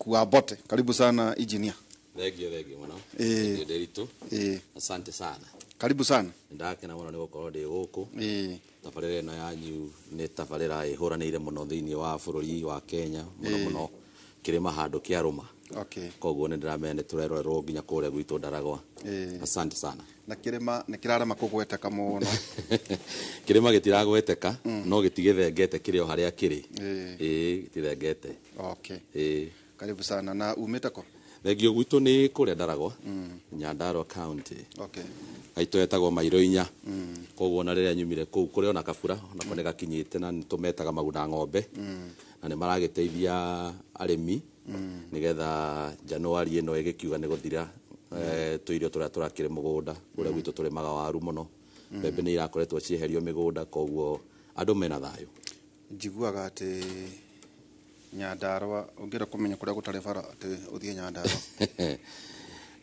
Wa Bote, karibu sana, engineer. Thengio, thengio mũno. Ĩĩ. Thengio, Nderitu. Asante sana. Karibu sana. Ndakena mũno nĩ gũkorwo ndĩ gũkũ. Ĩĩ. Tabarĩra ĩno yanyu nĩ tabarĩra ĩhũranĩire mũno thĩinĩ wa bũrũri wa Kenya, mũno mũno kĩrĩma handũ kĩa rũma. Koguo nĩ ndĩramenya nĩ tũrerorerwo nginya kũrĩa gwitũ Ndaragwa. Asante sana. Na kĩrĩma nĩ kĩrarema kũgweteka mũno. Kĩrĩma gĩtiragweteka, no gĩtigĩthengete, kĩrĩ o harĩa kĩrĩ. Ĩĩ. Ĩĩ, gĩtithengete. Okay. Ĩĩ. Karibu sana. Na umĩte kũ? Thengio, gwitũ nĩ kũrĩa Ndaragwa, Nyandarua County. Gaitũ etagwo Mairo Inya. Koguo ona rĩrĩa nyumire kũu kũrĩ ona kabura onako nĩ gakinyĩte, na nĩ tũmetaga maguna ng'ombe, na nĩ maragĩteithia arĩmi nĩgetha Januari ĩno ĩgĩkiuga nĩ gũthira, tũirio tũrĩa tũrakĩrĩ mũgũnda. Kũrĩa gwitũ tũrĩmaga waru mũno, mbembe nĩ irakoretwo cieherio mĩgũnda, koguo andũ mena thayũ. Njiguaga atĩ Nyandarua, ũngĩenda kũmenya kũrĩa gũtarĩ bara, atĩ ũthiĩ Nyandarua.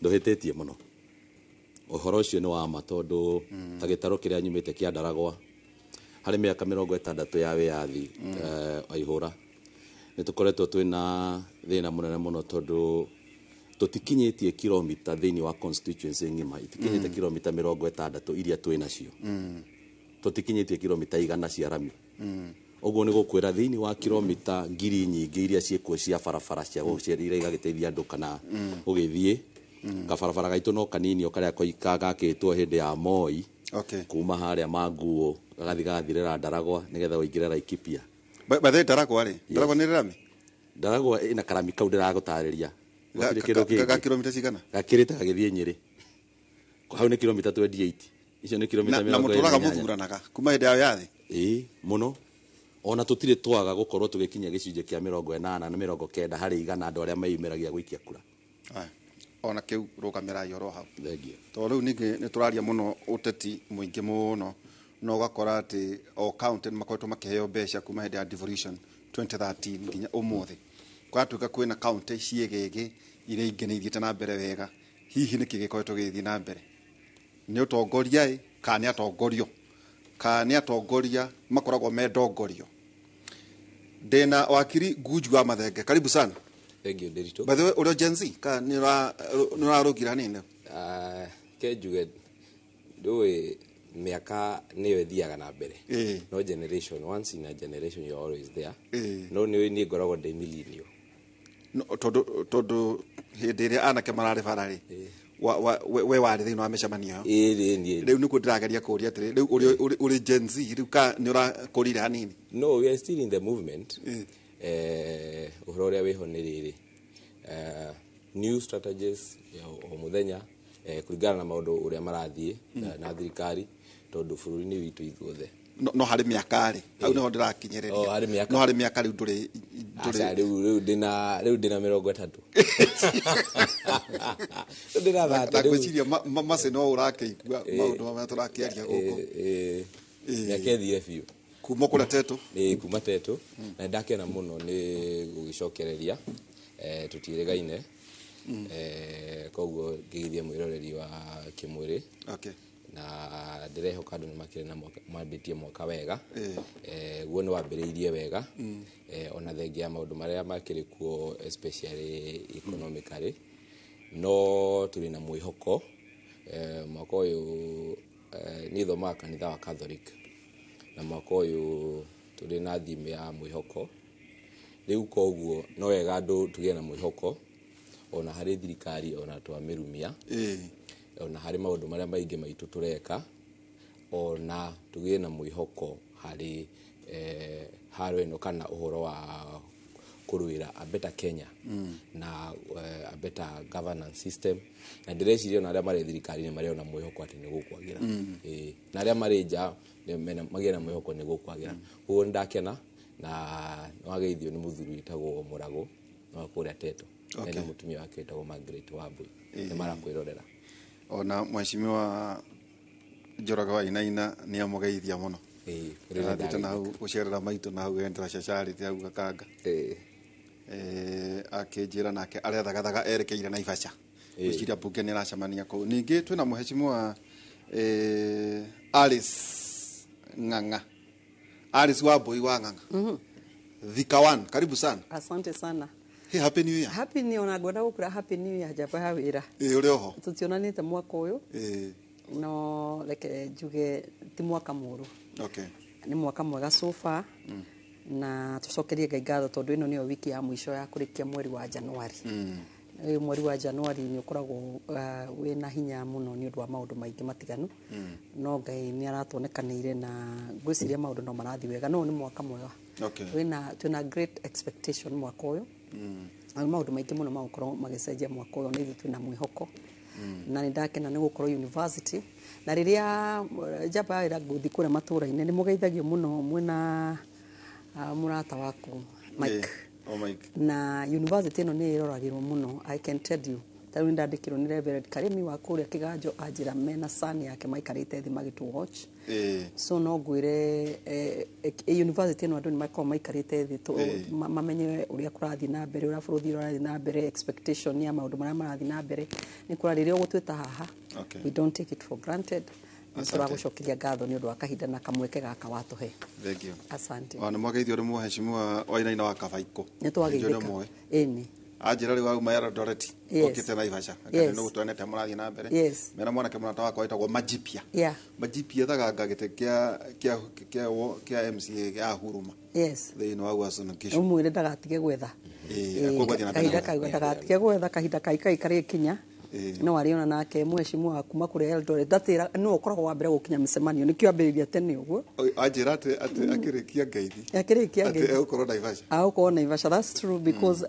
Ndũhĩtĩtie mũno, ũhoro ũcio nĩ wa ma, tondũ ta gĩtarũ kĩrĩa nyumĩte kĩa Ndaragwa, harĩ mĩaka 60 ya wĩyathi, Waihũra, nĩ tũkoretwo twĩna thĩna mũnene mũno, tondũ tũtikinyĩtie kilomita thĩinĩ wa constituency ng'ima, itikinyĩte kilomita 60 iria twĩ nacio. Tũtikinyĩtie kilomita 100 cia rami. Ũguo nĩ gũkwĩra thĩinĩ wa kilomita ngiri nyingĩ iria ciĩkuo cia barabara cia iria igagĩteithia andũ kana ũgĩthiĩ kabarabara gaitũ no kanini, o karĩa gakĩtwo hĩndĩ ya Moi, kuma harĩa Manguo gagathi gagathirĩra Ndaragwa nĩgetha ũingĩre Laikipia. By the way, Ndaragwa rĩ, Ndaragwa nĩ rami? Ndaragwa ĩna karami kau ndĩragũtarĩria. Gũtirĩ kĩndũ ga kĩngĩ. Kilomita cigana? Gakĩrĩte gagĩthiĩ Nyĩrĩ hau nĩ kilomita 28, icio nĩ kilomita Na 28. mũtũraga mũthuranaga kuma hĩndĩ ya wĩyathi? Ĩĩ mũno, ona tũtirĩ twaga gũkorwo tũgĩkinya gĩcunjĩ kĩa 80 na 90 harĩ igana andũ arĩa meyumĩragia gũikia kura. Aya. Ona kĩu rũgamĩrai oro hau. Thengio. Tondũ rĩu ningĩ nĩ tũraria mũno ũteti mũingĩ mũno, na ũgakora atĩ o county nĩ makoretwo makĩheo mbeca kuma hĩndĩ ya devolution 2013 nginya ũmũthĩ. Kũratuĩka kwĩna county ciĩgĩgĩ, iria ingĩ nĩ ithiĩte na mbere wega. Hihi nĩkĩ gĩkoretwo gĩgĩthiĩ na mbere? Nĩ ũtongoria ĩ, kana nĩ atongorio, kana nĩ atongoria makoragwo me ndongorio? Ndĩna wakiri Ngunju wa Mathenge, karibu sana. Thank you, Nderitu. By the way, ũrĩ o Gen Z kana nĩ ũrarũgira hanini? Ah, ke njuge ndũĩ mĩaka nĩyo ĩthiaga na mbere. No generation, once in a generation you are always there. No nĩ niĩ ngoragwo ndĩ millennial. No, tondũ hĩndĩ ĩrĩa anake mararĩ bara rĩ, we warĩ thĩinĩ wa mĩcemanio ĩyo? Ĩĩ, niĩ. Rĩu nĩkuo ndĩrageria kũũria atĩrĩ, rĩu ũrĩ Gen Z rĩu ka nĩ ũrakũrire hanini? No, we are still in the movement. Ũhoro ũrĩa wĩho nĩ rĩrĩ, new strategies ya o mũthenya, kũringana na maũndũ ũrĩa marathiĩ na thirikari, tondũ bũrũri nĩ witũ ithuothe. No harĩ mĩaka rĩ, hau nĩho ndĩrakinyĩrĩria. Oh, harĩ mĩaka. No harĩ mĩaka rĩu ndũrĩ Aca, ndũrĩ rĩu ndĩna 30, rĩu ndĩna 30 Na rĩu. ngwĩciria mace no ũrakĩigua maũndũ marĩa tũrakĩaria gũkũ. Mĩaka ĩthire biũ. Kuma kũrĩa Tetũ. Nĩ kuma Tetũ, na nĩndakena mũno nĩ gũgĩcokereria, tũtiĩrĩgaine. Koguo ngĩgeithia mwĩroreri wa Kĩmwĩrĩ. Na ndĩrehoka andũ nĩ makĩrĩ na mwaka, mambĩtie mwaka wega. Guo nĩ wambĩrĩirie wega, ona thengia ya maũndũ marĩa makĩrĩ kuo, especially economically, no tũrĩ na mwĩhoko. Mwaka ũyũ, niĩ thomaga kanitha wa Catholic, na mwaka ũyũ tũrĩ na theme ya mwĩhoko. Rĩu koguo no wega andũ tũgĩe na mwĩhoko ona harĩ thirikari, ona twamĩrumia, ona harĩ maũndũ marĩa maingĩ maitũ tũreka, ona tũgĩe na mwĩhoko harĩ haro ĩno kana ũhoro wa kũrũĩra a better Kenya na a better governance system. Na ndĩreciria ona arĩa marĩ thirikari-inĩ marĩ ona mwĩhoko atĩ nĩ gũkwagĩra. Ĩĩ, na arĩa marĩ nja magĩe na mwĩhoko nĩ gũkwagĩra. Koguo nĩ ndakena na nĩwageithio nĩ mũthuri wĩtagwo Mũragũ wa kũrĩa Teto. Ena mũtumia wake wĩtagwo Margaret Wambui, nĩ marakwĩrorera. Ona mheshimiwa Njoroge wa Inaina nĩ amũgeithia mũno. Ĩĩ, rĩrĩa Athiĩte na hau ndageithĩka. gũcerera maitũ na hau endera Charity hau Gakanga. Akĩnjĩra nake arethagathaga erekeire Naivasha. Gwĩciria mbunge nĩ ĩracemania kũu. Ningĩ twĩna mheshimiwa Alice Ng'ang'a, Alice Wambui wa Ng'ang'a, Thika One, karibu sana. Asante sana. Hey, happy new year. Happy new, ona ngwenda gũkwĩra happy new year njamba ya wĩra. Ĩ, ũrĩ oho. Tũtionanĩte mwaka ũyũ. Ĩ. No reke njuge ti mwaka mũru. Okay. Nĩ mwaka mwega so far. Na tũcokerie Ngai ngatho tondũ ĩno nĩyo wiki ya mũico ya kũrĩkia mweri wa Januari. Ũyũ mweri wa Januari nĩ ũkoragwo wĩna hinya mũno nĩ ũndũ wa maũndũ maingĩ matiganu. No Ngai nĩ aratuonekanĩire na ngwĩciria maũndũ no marathiĩ wega. No nĩ mwaka mwega. Okay. Twĩna great expectation mwaka ũyũ. Na maũndũ maingĩ mũno magũkorwo magĩcenjia mwaka ũyũ, na ithuĩ twĩna mwĩhoko. Na nĩ ndakena nĩ gũkorwo university. Na rĩrĩa njamba ya wĩra ngũthiĩ kũrĩa matũra-inĩ nĩ mũgeithagio mũno mwĩna mũrata waku Mike. Oh, Mike. Na university ĩno nĩ ĩroragĩrwo mũno, I can tell you. Ta rĩu nĩndandĩkirwo nĩ Reverend Karimi wa kũrĩa Kĩganjo, anjĩra mena son yake maikarĩte thĩ magĩtũ watch. So no ngwĩre university ĩno andũ nĩ makoragwo maikarĩte thĩ mamenye ũrĩa kũrathiĩ na mbere, ũrĩa bũrũri ũrathiĩ na mbere, expectation ya maũndũ marĩa marathiĩ na mbere. Nĩ kũra rĩrĩa ũgũtwĩta haha, we don't take it for granted. Tũragũcokeria ngatho nĩ ũndũ wa kahinda na kamweke gaka watũhe. Thank you. Asante. Wa nĩ mwageithio nĩ mũheshimiwa Wainaina wa Kabaikũ. Nĩ twageithĩka. Ĩni. Anjĩra rĩu auma Eldoret. Okĩte Naivasha. Yes. Nĩ gũtwenete mũrathiĩ na mbere. Yes. Mena mwanake mũrata wakwa wĩtagwo Majipia. Yeah. Majipia ethaganga gĩtĩ kĩa MCA gĩa Huruma. Yes. Thĩinĩ wa Uasin Gishu. Ũmwĩre ndagatige gwetha. Kahinda kau ndagatige gwetha, kahinda kai kai karĩkinya. No arĩona nake mheshimiwa wa kuma kũrĩa Eldoret ndatĩra no ũkoragwo wa mbere gũkinya mĩcemanio, nĩkĩo ambĩrĩria tene ũguo. Anjĩra atĩ akĩrĩkia ngeithi. Akĩrĩkia ngeithi. Atĩ egũkorwo Naivasha. Agũkorwo Naivasha, that's true because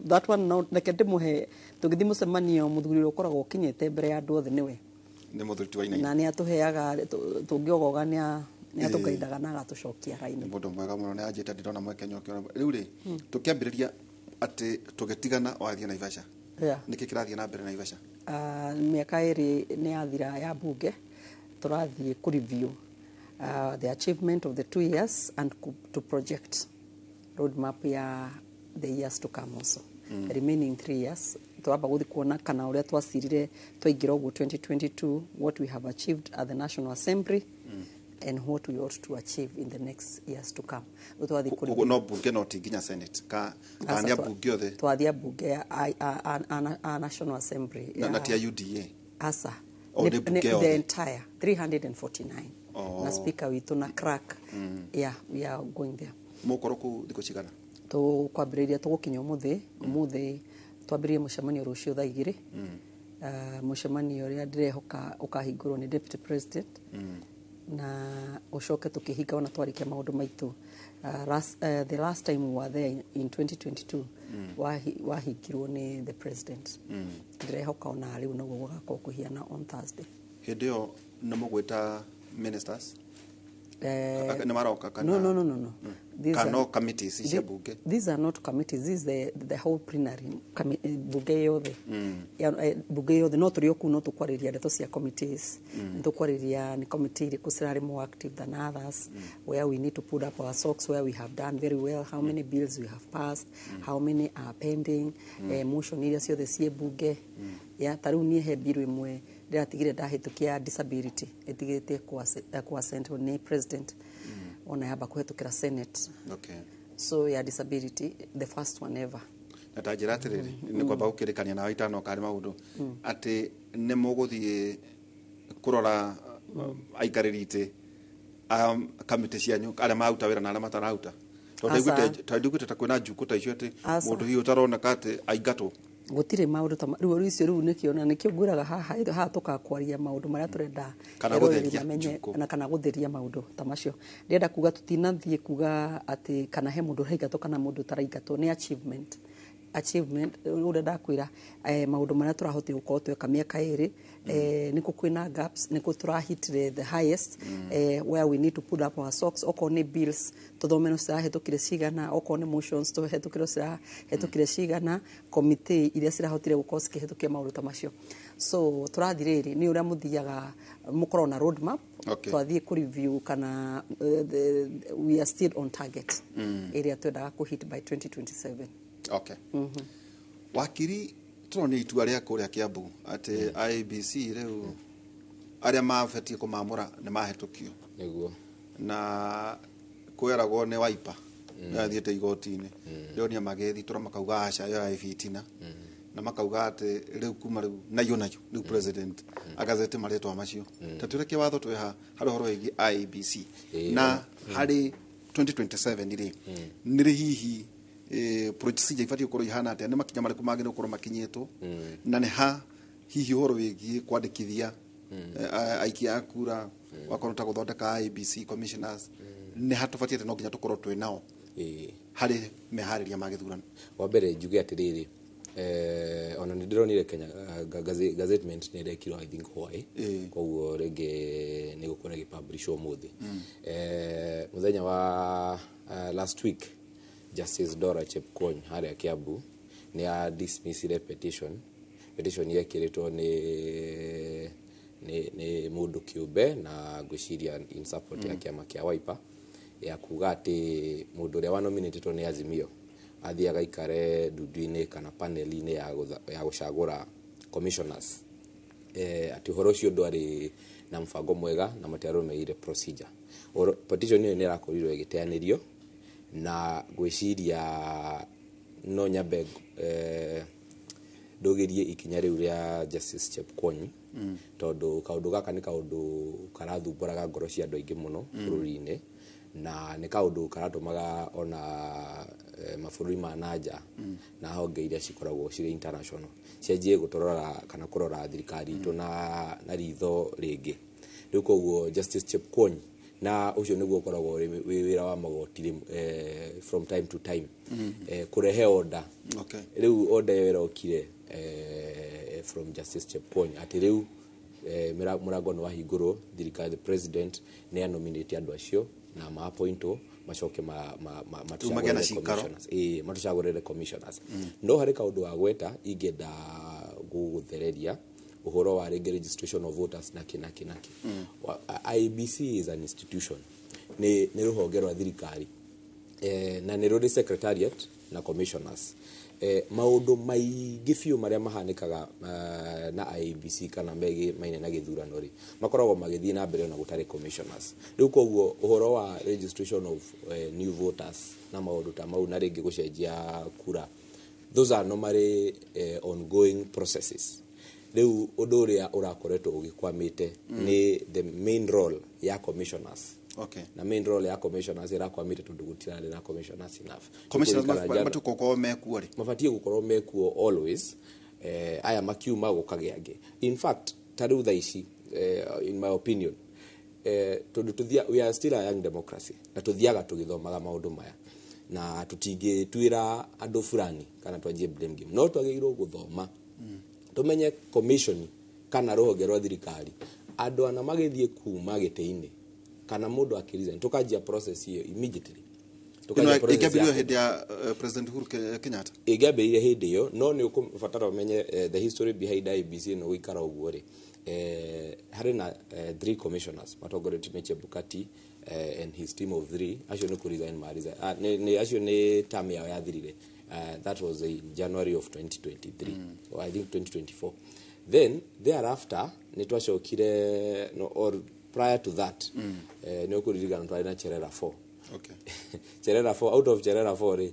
that one no reke ndĩmũhe tũgĩthiĩ mũcemanio mũthuri ũrĩa ũkoragwo ũkinyĩte mbere ya andũ othe nĩwe. Nĩ mũthuri ti Wainaina. Na nĩ atũheaga tũngĩogoga nĩ atũgaindaga na agatũcokia raini. Nĩ mũndũ mwega mũno, nĩ anjĩte ndĩrona mweke nyoke. Rĩu rĩ tũkĩambĩrĩria atĩ tũgĩtigana wathiĩ Naivasha. Yeah. Nĩkĩ kĩrathiĩ na mbere Naivasha? Mĩaka ĩrĩ nĩ yathira ya bunge, tũrathiĩ kũ review the achievement of the 2 years and to project roadmap ya the years to come also. The remaining 3 years twamba gũthiĩ kuona kana ũrĩa twacirire twaingĩra ũguo 2022, what we have achieved at the National Assembly and what we ought to achieve in the next years to come. No bunge no ti nginya Senate ka nĩ bunge othe. Twathiĩ bunge ya National Assembly na ti ya UDA. Asa. The entire 349. Na speaker witũ na crack. Yeah, we are going there. Mũkorwo kũu thikũ cigana? Tũkwambĩrĩria tũgũkinya ũmũthĩ, ũmũthĩ twambĩrĩrie mũcemanio rũciũ thaa 2. Mũcemanio ũrĩa ndĩrehoka ũkahingũrwo nĩ Deputy President. Na ucoke tukihinga ona twarikia maundu maitu. The last time we were there in 2022 wahingirwo ni the president. Ndirehoka ona riu noguo gugakorwo kuhiana on Thursday. Hindi yo nĩ mũgwĩta ministers? Nĩ maroka kana? No. These are no committees cia bunge. These are not committees, this is the whole plenary bunge yothe. Bunge yothe no tũrĩ kũu no tũkwarĩria ndeto cia committees. Nĩ tũkwarĩria nĩ committee irĩkũ cirarĩ more active than others, where we need to put up our socks, where we have done very well, how many bills we have passed, how many are pending, motion iria ciothe ciĩ bunge. Ya ta rĩu niĩ he bill ĩmwe ndĩratigire ndahĩtũkia disability ĩtigĩte kwa nĩ president. Ona yamba kũhetũkĩra Senate. Okay. So ya disability the first one ever. Na ta njĩra atĩrĩrĩ, nĩ kwamba gũkĩrĩkania nawe itanoka harĩ maũndũ atĩ nĩ mũgũthiĩ kũrora aikarĩri itĩ a kamĩtĩ cianyu arĩa maruta wĩra na arĩa matararuta. Tondũ ndaiguĩte ta kwĩna njukũ ta icio atĩ mũndũ hihi ũtaroneka atĩ aingatwo. Gũtirĩ maũndũ ta rĩu icio rĩu nĩkĩo na nĩkĩo ngwĩraga haha tũkakwaria maũndũ marĩa tũrenda na kana gũtheria maũndũ ta macio. Ndĩrenda kuga tũtinathiĩ kuga atĩ kana he mũndũ ũraingatwo kana mũndũ ũtaraingatwo, nĩ achievement. Achievement ũrĩa ndakwĩra maũndũ marĩa tũrahotire gũkorwo tweka mĩaka ĩrĩ, nĩkũ kwĩna gaps, nĩkũ tũrahitire the highest, where we need to put up our socks, okorwo nĩ bills tũthome no cirahĩtũkire cigana, okorwo nĩ motions tũhĩtũkire cirahĩtũkire cigana, committee iria cirahotire gũkorwo cikĩhĩtũkia maũndũ ta macio. So tũrathiĩ rĩrĩ nĩ ũrĩa mũthiaga mũkorwo na road map. Twathiĩ kũ review kana we are still on target ĩrĩa twendaga kũ hit by 2027. Okay. Wakiri tũronire itua rĩa kũrĩa Kiambu atĩ IEBC rĩu arĩa mabatie kũmamũra nĩ mahĩtũkio. Nĩguo. Na kwĩragwo nĩ Wiper. Yathiĩte igoti-inĩ, ndĩronia magĩthitora makauga aca, ĩyo yarĩ bitina, na makauga atĩ rĩu kuma rĩu nayo nayo rĩu president agazete marĩtwa macio. Ta twĩreke watho twĩ ha harĩ ũhoro wĩgiĩ IEBC na harĩ 2027 rĩ, nĩ rĩ hihi procedure ibatiĩ gũkorwo ihana atĩa, nĩ makinya marĩkũ magĩrĩirwo gũkorwo makinyĩtwo, na nĩ ha hihi ũhoro wĩgiĩ kwandĩkithia aikia a kura, wakorwo ta gũthondeka IEBC commissioners, nĩ ha tũbatiĩ atĩ no nginya tũkorwo twĩ nao harĩ meharĩria ma gĩthurano? Wa mbere njuge atĩrĩrĩ, ona nĩ ndĩronire Kenya gazettement nĩ ĩrekirwo, I think hwaĩ, koguo rĩngĩ nĩ gũkorwo ĩgĩpublishwo ũmũthĩ. Mũthenya wa last week, Justice Dora Chepkwony harĩa Kiambu nĩ a dismissire petition yekĩrĩtwo nĩ mũndũ kĩũmbe, na ngwĩciria in support ya kĩama kĩa Wiper, ya kuga atĩ mũndũ ũrĩa wanominĩtĩtwo nĩ Azimio athiĩ agaikare ndundu-inĩ kana panel-inĩ ya gũcagũra commissioners, atĩ ũhoro ũcio ndwarĩ na mũbango mwega na matiarũmĩrĩire procedure. Petition ĩyo nĩ ĩrakorirwo ĩgĩteanĩrio, na ngwĩciria no nyambe ndũgĩrie ikinya rĩu rĩa Justice Chepkwony, tondũ kaũndũ gaka nĩ kaũndũ karathumbũraga ngoro cia andũ aingĩ mũno bũrũri-inĩ, na nĩ kaũndũ karatũmaga ona mabũrũri ma nanja na honge iria cikoragwo cirĩ international cianjie gũtũrora kana kũrora thirikari itũ na ritho rĩngĩ. Rĩu koguo Justice Chepkwony, na ũcio nĩguo ũkoragwo wĩ wĩra wa magoti from time to time, kũrehe order. Rĩu order ĩyo ĩrokire from Justice Chepkwony atĩ rĩu mũrango nĩ wahingũrwo, thirikari, the president nĩ anominate andũ acio na maappointwo, macoke Rĩu magĩe na matũcagũrĩre cikaro. commissioners. Ĩĩ, matũcagũrĩre commissioners. No harĩ kaũndũ wa gweta ingĩenda gũgũthereria, ũhoro wa rĩngĩ registration of voters na kĩ na kĩ na kĩ. IEBC is an institution, nĩ rũhonge rwa thirikari, na nĩ rũrĩ secretariat na commissioners. Maũndũ maingĩ biũ marĩa mahanĩkaga na IEBC kana megiĩ maine na gĩthurano rĩ, makoragwo magĩthiĩ na mbere ona gũtarĩ commissioners. Rĩu koguo ũhoro wa registration of new voters na maũndũ ta mau, na rĩngĩ gũcenjia kura, those are normally ongoing processes. Rĩu ũndũ ũrĩa ũrakoretwo ũgĩkwamĩte nĩ the main role ya commissioners. Na main role ya commissioners ĩrakwamĩte tondũ gũtirarĩ na commissioners enough. Commissioners Kũringana jana- matuko mekuo rĩ? Mabatiĩ gũkorwo mekuo always, aya makiuma gũkagĩa angĩ. In fact, ta rĩu thaa ici, in my opinion, tondũ we are still a young democracy na tũthiaga tũgĩthomaga maũndũ maya, na tũtingĩtuĩra andũ fulani kana twanjie blame game, no twagĩrĩirwo gũthoma tũmenye commission kana rũhonge rwa thirikari, andũ ana magĩthiĩ kuma gĩtĩ-inĩ kana mũndũ akĩresign, tũkanjia process ĩyo immediately. Ĩno Tũkanjia process ĩngĩambĩrĩrio ya hĩndĩ ya President Uhuru Kenyatta? Ĩngĩambĩrĩire hĩndĩ ĩyo, no nĩ ũkũbatara ũmenye the history behind IEBC ĩno gũikara ũguo rĩ, harĩ na three commissioners matongoretio nĩ Chebukati and his team of three. Acio nĩ kũresign ma resign. Ah, nĩ acio nĩ term yao yathirire, that was in January of 2023 or I think 2024. Then thereafter nĩ twacokire, no, or prior to that, nĩ ũkũririkana twarĩ na Cherera 4. Cherera 4, out of Cherera 4 rĩ,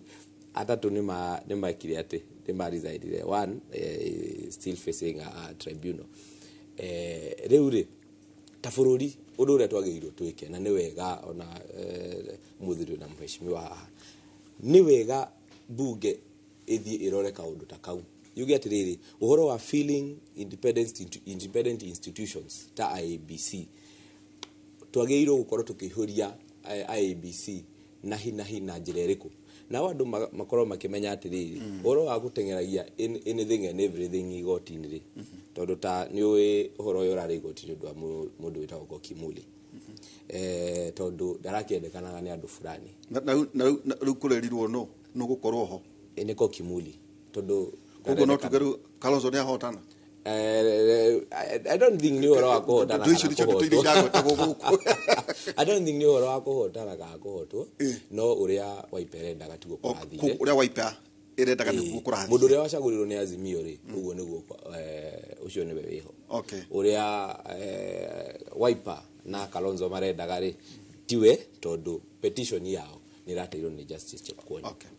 atatũ nĩ mekire atĩ nĩ ma resignire. One is still facing a tribunal. Rĩu rĩ, ta bũrũri, ũndũ ũrĩa twagĩrĩirwo twĩke, na nĩ wega ona mũthuri na mheshimiwa haha, nĩ wega bunge ĩthiĩ ĩrore kaũndũ ta kau, yuge atĩrĩrĩ, ũhoro wa feeling independent institutions ta IEBC, twagĩrĩirwo gũkorwo tũkĩihũria IEBC na hi na hi na njĩra ĩrĩkũ, nao andũ makorwo makĩmenya atĩrĩrĩ, ũhoro wa gũteng'eragia anything and everything igoti-inĩ rĩ, tondũ ta nĩ ũĩ ũhoro ũyũ ũrarĩ igoti-inĩ ũndũ wa mũndũ wĩtagwo Koki Muli, tondũ ndarakĩendekanaga nĩ andũ fulani. Na rĩu kũrerirwo no gũkorwo ho? Nĩ Koki Muli, tondũ Koguo no tuge rĩu Kalonzo nĩ ahotana? I don't think nĩ ũhoro wa kũhotana Ndeto icio kana nĩcio ndeto iria kũhotwo. iragwetagwo gũkũ. I don't think nĩ ũhoro wa kũhotana kana kũhotwo, no ũrĩa Wiper erendaga tiguo kũrathire. Ũrĩa Wiper ĩrendaga nĩguo kũrathiĩ. Mũndũ ũrĩa wacagũrirwo nĩ Azimio rĩ, ũguo nĩguo ũcio nĩwe wĩho. Ũrĩa Wiper na Kalonzo marendaga rĩ, tiwe, tondũ petition yao Nĩ ĩrateirwo nĩ Justice Chepkwony. Okay.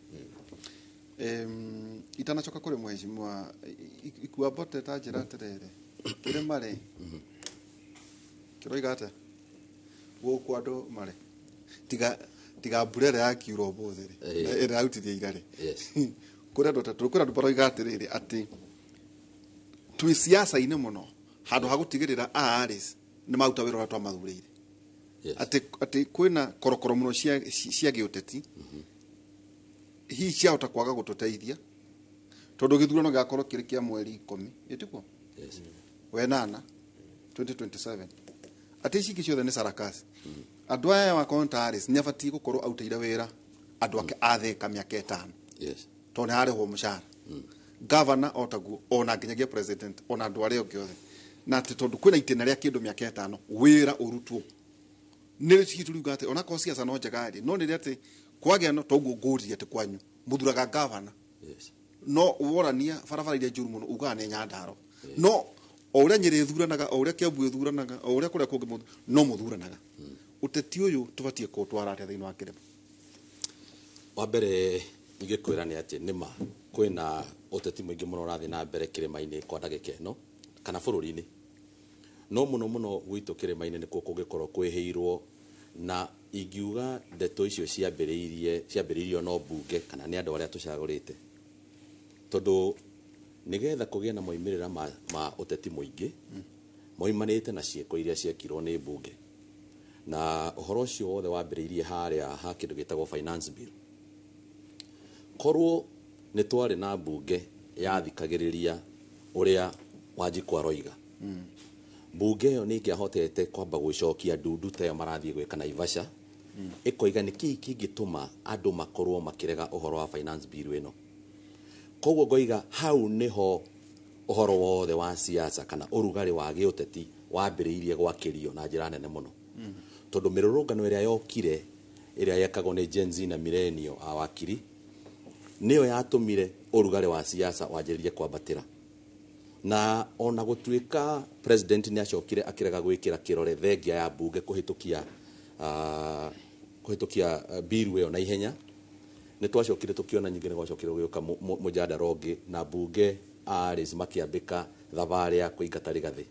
Itanacoka kũrĩ mheshimiwa ikua mbote ta njĩra atĩrĩrĩ, kĩrĩma rĩ kĩroiga atĩa gũkũ andũ marĩ tiga mbura ĩrĩa yakiura ũmũthĩ rĩ, ĩrĩa yarutithia ira rĩ, kũrĩ andũ atatũ, kũrĩ andũ maroiga atĩrĩrĩ atĩ twĩ siasa-inĩ mũno handũ ha gũtigĩrĩra Aris nĩ maruta wĩra ũrĩa twamathurĩire. Atĩ kwĩna korokoro mũno cia gĩũteti, hihi ciahota kwaga gũtũteithia tondũ gĩthurano gĩgakorwo kĩrĩ kĩa mweri 10, ĩtiguo? Wenana 2027. Atĩ ici ingĩ ciothe nĩ sarakasi. Andũ aya wakorwo ta Aris nĩ abatiĩ gũkorwo autĩire wĩra andũ ake a Thĩka mĩaka 5. Tondũ nĩ hararĩhwo mũcara. Governor o taguo, ona nginyagia president, ona andũ arĩa angĩ othe. Na atĩ tondũ kwĩna itĩna rĩa kĩndũ mĩaka 5, wĩra ũrutwo. Nĩ rĩu turiuga atĩ onakorwo siasa no njega rĩ, no nĩ rĩ atĩ kwagĩa no toguo ngũria atĩ kwanyu mũthuraga governor. No worania barabara iria njũru mũno ugaga nĩ Nyandarua. No o ũrĩa Nyĩrĩ ĩthuranaga, o ũrĩa Kiambu ĩthuranaga, o ũrĩa kũrĩa kũngĩ no mũthuranaga. Ũteti ũyũ tũbatiĩ kũũtwara atĩa thĩinĩ wa kĩrĩma? Wa mbere ingĩkwĩra nĩ atĩ nĩma kwĩna ũteti mũingĩ mũno ũrathiĩ na mbere kĩrĩma-inĩ kwa ndagĩka ĩno kana bũrũri-inĩ. No mũno mũno gwitũ kĩrĩma-inĩ nĩkuo kũngĩkorwo kwĩhĩirwo, na ingiuga ndeto icio ciambĩrĩirio no mbunge kana nĩ andũ arĩa tũcagũrĩte. Tondũ nĩgetha kũgĩe na moimĩrĩra ma ũteti mũingĩ moimanĩte na ciĩko iria ciekirwo nĩ mbunge. Na ũhoro ũcio wothe wambĩrĩirie harĩa ha kĩndũ gĩtagwo finance bill. Korwo nĩ twarĩ na mbunge yathikagĩrĩria ũrĩa Wanjikũ aroiga, mbunge ĩyo nĩ ĩngĩahotete kwamba gũcokia ndundu ta ĩyo marathiĩ gwĩka Naivasha, ĩkoiga nĩ kĩĩ kĩngĩtũma andũ makorwo makĩrega ũhoro wa finance bill ĩno. Koguo ngoiga hau nĩho ũhoro wothe wa siasa kana ũrugarĩ wa gĩũteti wambĩrĩirie gwakĩrio na njĩra nene mũno. Tondũ mĩrũrũngano ĩrĩa yokire ĩrĩa yekagwo nĩ Gen Z na millennial a wakiri nĩyo yatũmire ũrugarĩ wa siasa wanjĩrĩrie kwambatĩra. Na ona gũtuĩka president nĩ acokire akĩrega gwĩkĩra kĩrore thengia ya mbunge kũhĩtũkia bill ĩyo na ihenya, nĩ twacokire tũkĩona nyingĩ nĩ gwacokire gũgĩũka mũjadara ũngĩ na mbunge Aris makĩambĩka thabarĩ ya kũingata Rigathĩ.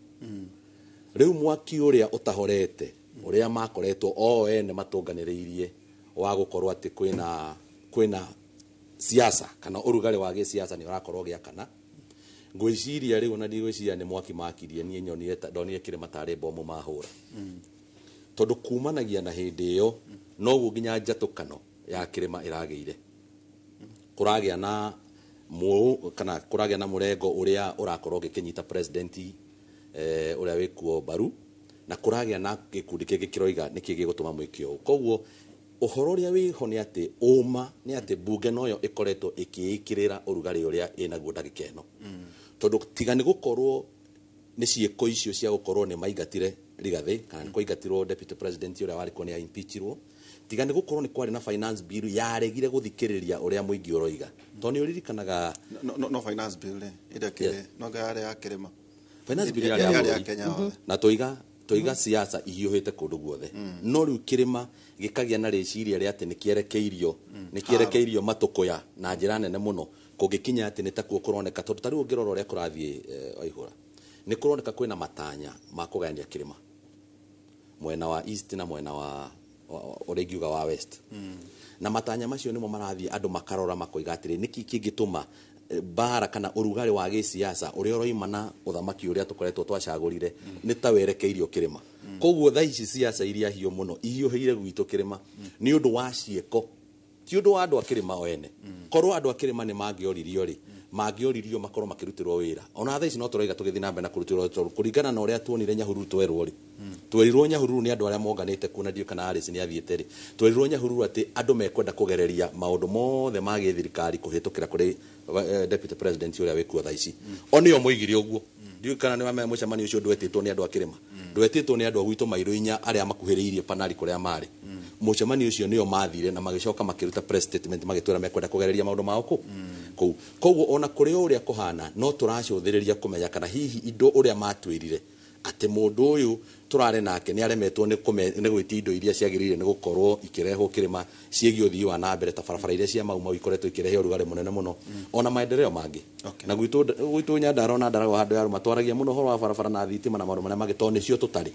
Rĩu mwaki ũrĩa ũtahorete ũrĩa makoretwo o ene matũnganĩrĩirie wa gũkorwo atĩ kwĩna siasa kana ũrugarĩ wa gĩsiasa nĩ ũrakorwo ũgĩakana. Ngwĩciria rĩu ona ndigwĩciria nĩ mwaki makirie, niĩ nyonire ndonire kĩrĩma tarĩ bomu mahũra. Tondũ kumanagia na hĩndĩ ĩyo noguo nginya njatũkano ya kĩrĩma ĩragĩire. Kũragĩa na kana kũragĩa na mũrengo ũrĩa ũrakorwo ũgĩkĩnyita president ũrĩa wĩkuo mbaru, na kũragĩa na gĩkundi kĩngĩ kĩroiga nĩkĩ gĩgũtũma mwĩke ũũ. Koguo ũhoro ũrĩa wĩho nĩ atĩ ũma nĩ atĩ mbunge noyo ĩkoretwo ĩkĩĩkĩrĩra ũrugarĩ ũrĩa ĩnaguo ndagĩka ĩno. Tondũ tiga nĩ gũkorwo nĩ ciĩko icio cia gũkorwo nĩ maingatire Rigathĩ kana nĩ kwaingatirwo deputy president ũrĩa warĩ kuo nĩ impeachirwo, tiga nĩ gũkorwo nĩ kwarĩ na finance bill yaregire gũthikĩrĩria ũrĩa mũingĩ ũroiga. Tondũ nĩ ũririkanaga no finance bill rĩ, ĩrĩa kĩrĩ, no yarĩ ya kĩrĩma. Finance bill yarĩ ya Kenya yothe. Na toiga siasa ihiũhĩte kũndũ guothe. No rĩu kĩrĩma gĩkagĩa na rĩciria rĩa atĩ nĩ kĩerekeirio matũkũya na njĩra nene mũno, kũngĩkinya atĩ nĩ takuo kũroneka. Tondũ ta rĩu ũngĩrora ũrĩa kũrathiĩ Waihũra, nĩ kũroneka kwĩna matanya ma kũgayania kĩrĩma mwena wa east na mwena wa ũrĩa ingiuga wa west. Na matanya macio nĩmo marathiĩ andũ makarora makoiga atĩrĩ, nĩkĩ kĩngĩtũma mbara kana ũrugarĩ wa gĩsiasa ũrĩa ũroima na ũthamaki ũrĩa tũkoretwo twacagũrire nĩ ta werekeirio kĩrĩma. Koguo thaa ici siasa iria hiũ mũno ihiũhĩire gwitũ kĩrĩma nĩ ũndũ wa ciĩko, ti ũndũ wa andũ a kĩrĩma o ene. Korwo andũ a kĩrĩma nĩ mangĩoririo rĩ, mangĩoririo makorwo makĩrutĩrwo wĩra. Ona thaa ici no tũroiga tũgĩthiĩ na mbere na kũrutĩrwo, tondũ kũringana na ũrĩa tuonire Nyahururu twerwo rĩ, twerirwo Nyahururu nĩ andũ arĩa monganĩte kuo na ndiũĩ kana Alice nĩ athiĩte rĩ, twerirwo Nyahururu atĩ andũ mekwenda kũgereria maũndũ mothe ma gĩthirikari kũhĩtũkĩra kũrĩ deputy president ũrĩa wĩkuo thaa ici. O nĩo moigire ũguo. Ndiũĩ kana nĩ wamenya mũcemanio ũcio ndwetĩtwo nĩ andũ a kĩrĩma, ndwetĩtwo nĩ andũ a gwitũ mairũ inya arĩa makuhĩrĩirie panari kũrĩa marĩ. Mũcemanio ũcio nĩo mathire na magĩcoka makĩruta press statement magĩtwĩra mekwenda kũgereria maũndũ mao kũu. Koguo ona kũrĩ ũrĩa kũhana no tũracũthĩrĩria kũmenya kana hihi indo ũrĩa matwĩrire Atĩ mũndũ ũyũ tũrarĩ nake nĩ aremetwo nĩ gwĩtia indo iria ciagĩrĩire nĩ gũkorwo ikĩrehwo kĩrĩma ciĩgiĩ ũthii wa na mbere ta barabara iria cia Mau Mau ikoretwo ikĩrehe ũrugarĩ mũnene mũno ona maendeleo mangĩ. Na gwitũ Nyandarua na Ndaragwa handũ ya rũma twaragia mũno ũhoro wa barabara na thitima na maũndũ marĩa mangĩ tondũ nĩcio tũtarĩ.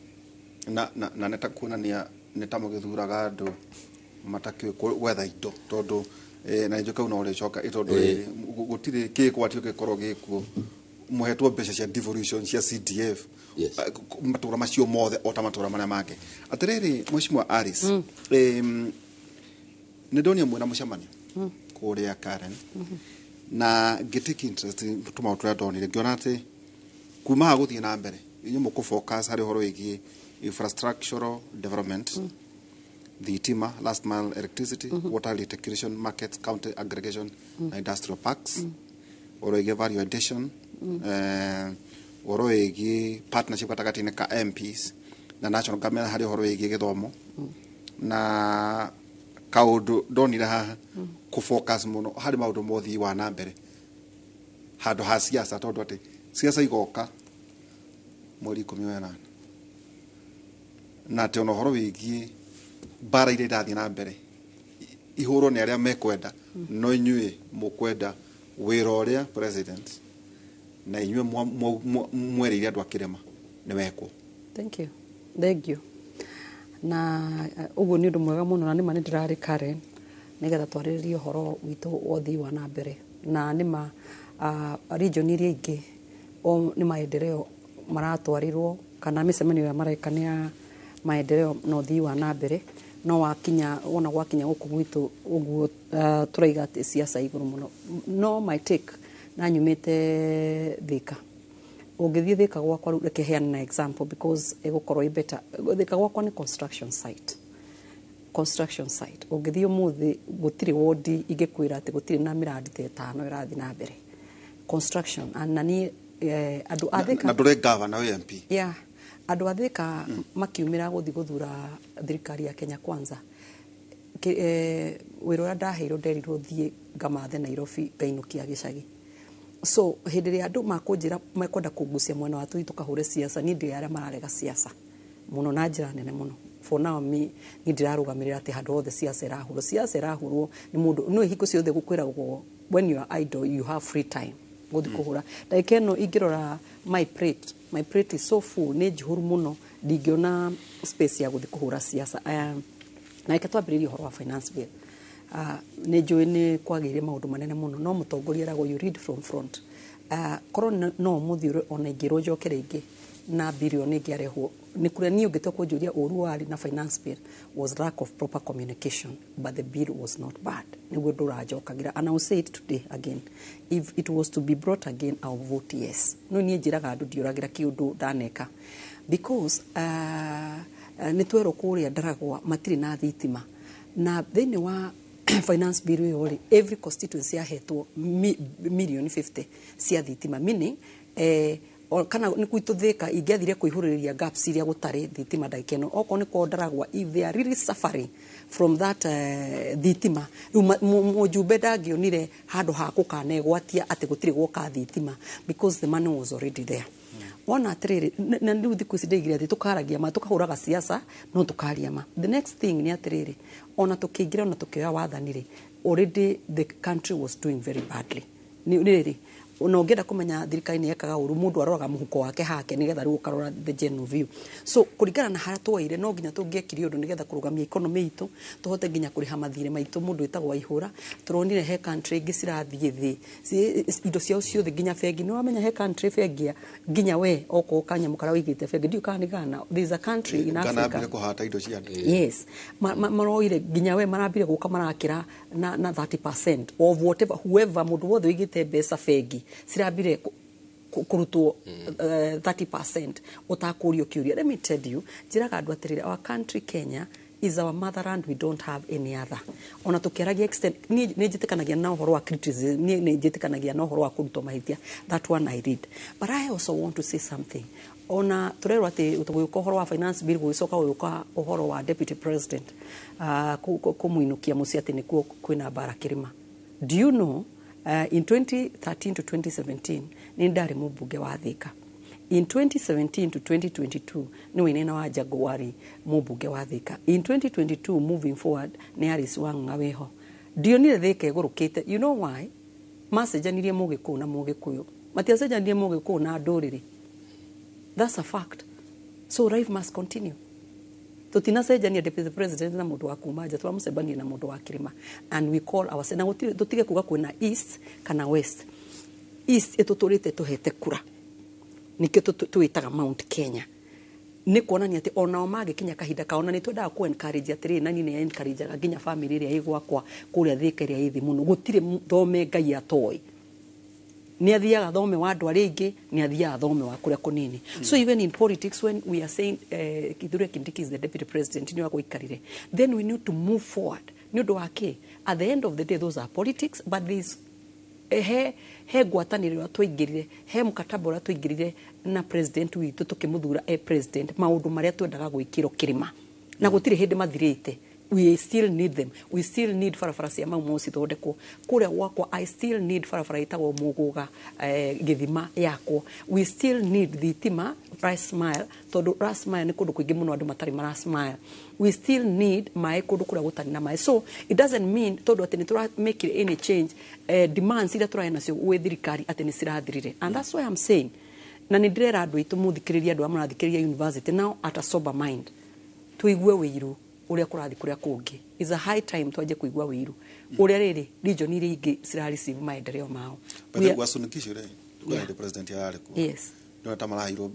Na nĩ ta kuonania nĩ ta mũgĩthuraga andũ matakĩũĩ gwetha indo tondũ na njoke no ũrĩcoka tondũ gũtirĩ kĩgwatio gĩkorwo gĩkuo mũhetwo mbeca cia devolution cia CDF matũra macio mothe o ta matũra marĩa mangĩ. Atĩrĩrĩ, Mheshimiwa Alice, nĩ ndonire mwĩna mũcemanio kũrĩa Karen na ngĩtake interest tũmaũndũ tũrĩa ndonire, ngĩona atĩ kuma haha gũthiĩ na mbere inyuĩ mũkũ focus harĩ ũhoro wĩgiĩ infrastructural development, thitima, last mile electricity, water reticulation, markets, county aggregation na industrial parks, ũhoro wĩgiĩ value addition, ũhoro wĩgiĩ partnership gatagatĩ-inĩ ka MPs na national government harĩ ũhoro wĩgiĩ gĩthomo, na kaũndũ ndonire haha kũ focus mũno harĩ maũndũ ma ũthii wa na mbere handũ ha siasa, tondũ atĩ siasa igoka mweri 18 na atĩ ona ũhoro wĩgiĩ mbara iria irathiĩ na mbere ihũrwo nĩ arĩa mekwenda, no inyuĩ mũkwenda wĩra ũrĩa president na inyuĩ mwereire andũ a kĩrĩma nĩ wekwo. Thank you. Thank you. Na ũguo nĩ ũndũ mwega mũno, na nĩma nĩ ndĩrarĩ Karen nĩgetha twarĩrĩrie ũhoro witũ wa ũthii wa na mbere, na nĩma region iria ingĩ nĩ maendeleo maratwarirwo kana mĩcemanio ĩrĩa mareka nĩ ya maendeleo na ũthii wa na mbere, no wakinya wona gwakinya gũkũ gwitũ ũguo tũraiga atĩ siasa igũrũ mũno. No my take, na nyumĩte Thika, ũngĩthiĩ Thika gwakwa rĩu reke heane na example because ĩgũkorwo ĩ better. Thika gwakwa nĩ construction site, construction site. Ũngĩthiĩ ũmũthĩ gũtirĩ wodi ingĩkwĩra atĩ gũtirĩ na mĩrandi ta 5 ĩrathiĩ na mbere construction. Na niĩ andũ a Thika na ndũrĩ governor wĩ MP. Yeah, andũ a Thika makiumĩra gũthiĩ gũthura thirikari ya Kenya Kwanza, wĩra ũrĩa ndaheirwo nderirwo thiĩ ngamathe Nairobi ngainũkia gĩcagi. So hĩndĩ ĩrĩa andũ makũnjĩra mekwenda kũngucia mwena wa tũthiĩ tũkahũre siasa, niĩ ndĩ arĩa mararega siasa mũno na njĩra nene mũno. For now niĩ ndirarũgamĩrĩra atĩ handũ hothe siasa ĩrahũrwo. Siasa ĩrahũrwo nĩ mũndũ no hingo ciothe gũkwĩragwo when you are idle you have free time gũthiĩ kũhũra. Ndagĩka ĩno ingĩrora my plate, my plate is so full, nĩ njihũru mũno, ndingĩona space ya gũthiĩ kũhũra siasa. Na reke twambĩrĩrie ũhoro wa finance bill. Nĩ njũĩ nĩ kwagĩire maũndũ manene mũno, no mũtongoria eragwo you read from front. Korwo no mũthiũre ona ingĩrwo njoke rĩngĩ na bilioni ĩngĩarehwo nĩ kũrĩa niĩ ũngĩtua kũnjũria ũru warĩ na finance bill was lack of proper communication, but the bill was not bad. Nĩguo ndũranjokagĩra, and I will say it today again, if it was to be brought again I will vote yes. No niĩ njĩraga andũ ndiũragĩra kĩũndũ ndaneka because nĩ twerwo kũrĩa Ndaragwa matirĩ na thitima, na thĩinĩ wa finance bill ĩyo rĩ, every constituency yahetwo milioni 50 cia thitima, meaning kana nĩ gwitũ Thika ingĩathire kũihũrĩrĩria gaps iria gũtarĩ thitima ndagĩka ĩno, okorwo nĩ kwao Ndaragwa, if they are really suffering from that thitima, rĩu mũjumbe ndangĩonire handũ ha gũkanegwatia atĩ gũtirĩ gwoka thitima because the money was already there. Wona atĩrĩrĩ, na rĩu thikũ ici ndaigire atĩ tũkaragia ma, tũkahũraga siasa no tũkaria ma. The next thing nĩ atĩrĩrĩ, ona tũkĩingĩra ona tũkĩoya wathani rĩ, already the country was doing very badly. Nĩ rĩrĩ, ona ũngĩenda kũmenya thirikari nĩ yekaga ũru, mũndũ aroraga mũhuko wake hake nĩgetha rĩu ũkarora the general view. So kũringana na harĩa twaire, no nginya tũngĩekire ũndũ nĩgetha kũrũgamia economy itũ, tũhote nginya kũrĩha mathirĩ maitũ. Mũndũ wĩtagwo Waihũra, tũronire he country ingĩ cirathiĩ thĩ, indo ciao ciothe nginya bengi. Nĩ wamenya he country bengi nginya we okorwo kanyamũ karĩa ũigĩte bengi, ndiũĩ kana nĩ Ghana, there is a country in Ghana Africa. Ambire kũhata indo cia andũ. Yes, maroire nginya we marambire gũka marakĩra na 30% of whatever whoever mũndũ wothe ũigĩte mbeca bengi cirambire kũrutwo 30% ũtakũrio kĩũria. Let me tell you, njĩraga andũ atĩrĩrĩ, our country Kenya is our motherland, we don't have any other. Ona tũkĩaragia extent, niĩ nĩ njĩtĩkanagia na ũhoro wa criticism, niĩ nĩ njĩtĩkanagia na ũhoro wa kũrutwo mahĩtia, that one I read. But I also want to say something. Ona tũrerwo atĩ gũgĩũka ũhoro wa finance bill, gũgĩcoka gũgĩũka ũhoro wa deputy president kũmũinũkia mũciĩ atĩ nĩkuo kwĩna mbara kĩrĩma. Do you know, in 2013 to 2017 nĩ ndarĩ mũmbunge wa Thika. In 2017 to 2022 nĩ Wainaina wa Njangu warĩ mũmbunge wa Thika. In 2022 moving forward nĩ Alice Wang'ang'a wĩho. Ndionire Thika ĩgũrũkĩte. You know why? Macenjanirie Mũgĩkũyũ na Mũgĩkũyũ, matiacenjanirie Mũgĩkũyũ na ndũrĩrĩ. That's a fact. So life must continue. Tutinacenjania deputy president na mundu wa kuma nja, tũramũcembania na mundu wa kirima, and we call ourselves na gũtirĩ tũtige kuga kwĩna east kana west. East ĩtũtũrĩte tũhete kura, nikĩo twĩtaga Mount Kenya, nĩ kuonania atĩ onao mangĩkinya kahinda kao, na nĩ twendaga ku encourage atĩrĩrĩ, na niĩ nĩ encourage nginya family ĩrĩa ĩ gwakwa kũrĩa Thika ĩrĩa ĩ thĩ mũno. Gũtirĩ thome Ngai atoĩ, nĩ athiaga thome wa andũ arĩa aingĩ, nĩ athiaga thome wa kũrĩa kũnini. So even in politics, when we are saying Kithure Kindiki is the deputy president, nĩ wagũikarire, then we need to move forward. Nĩ ũndũ wa kĩ? At the end of the day, those are politics, but there is he ngwatanĩro ĩrĩa twaingĩrire, he mkataba ũrĩa twaingĩrire na president witũ tũkĩmũthura e president, maũndũ marĩa twendaga gwĩkĩrwo kĩrĩma, na gũtirĩ hĩndĩ mathirĩte. We still need them. We still need barabara cia Mau Mau cithondekwo kũrĩa gwakwa. I still need barabara ĩtagwo Mũgũga Gĩthima yakwo. We still need thitima last mile, tondũ last mile nĩ kũndũ kũingĩ mũno andũ matarĩ mara smile. We still need maĩ kũndũ kũrĩa gũtarĩ na maĩ. So it doesn't mean tondũ atĩ nĩ tũra make any change, demands iria tũrarĩ nacio gwĩ thirikari atĩ nĩ cirathirire. And that's why I'm saying, na nĩ ndĩrera andũ aitũ mũthikĩrĩria, andũ arĩa mũrathikĩrĩria university now, at a sober mind, tuigue wĩiru ũrĩa kũrathiĩ kũrĩa kũngĩ. Is a high time twanjie kũigua wĩiru ũrĩa rĩrĩ region iria ingĩ cira receive maendeleo mao. But Uasin Gishu rĩ, yeah, president yarĩ kuo. Yes. Nĩ ta maraheirwo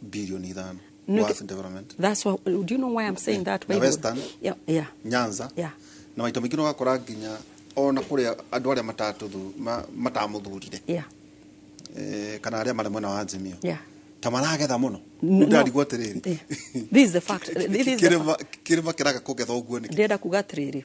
bilioni 5 worth development. That's why, do you know why I'm saying that? Na Western, Nyanza, na maita maingĩ ũgakora nginya ona kũrĩa andũ arĩa matamũthurire, kana arĩa marĩ mwena wa Azimio, ta maragetha mũno. Ndarigwo atĩrĩrĩ, This is the fact. This is the fact. Kĩrĩma kĩraga kũgetha ũguo nĩkĩ? Ndĩrenda kuga atĩrĩrĩ,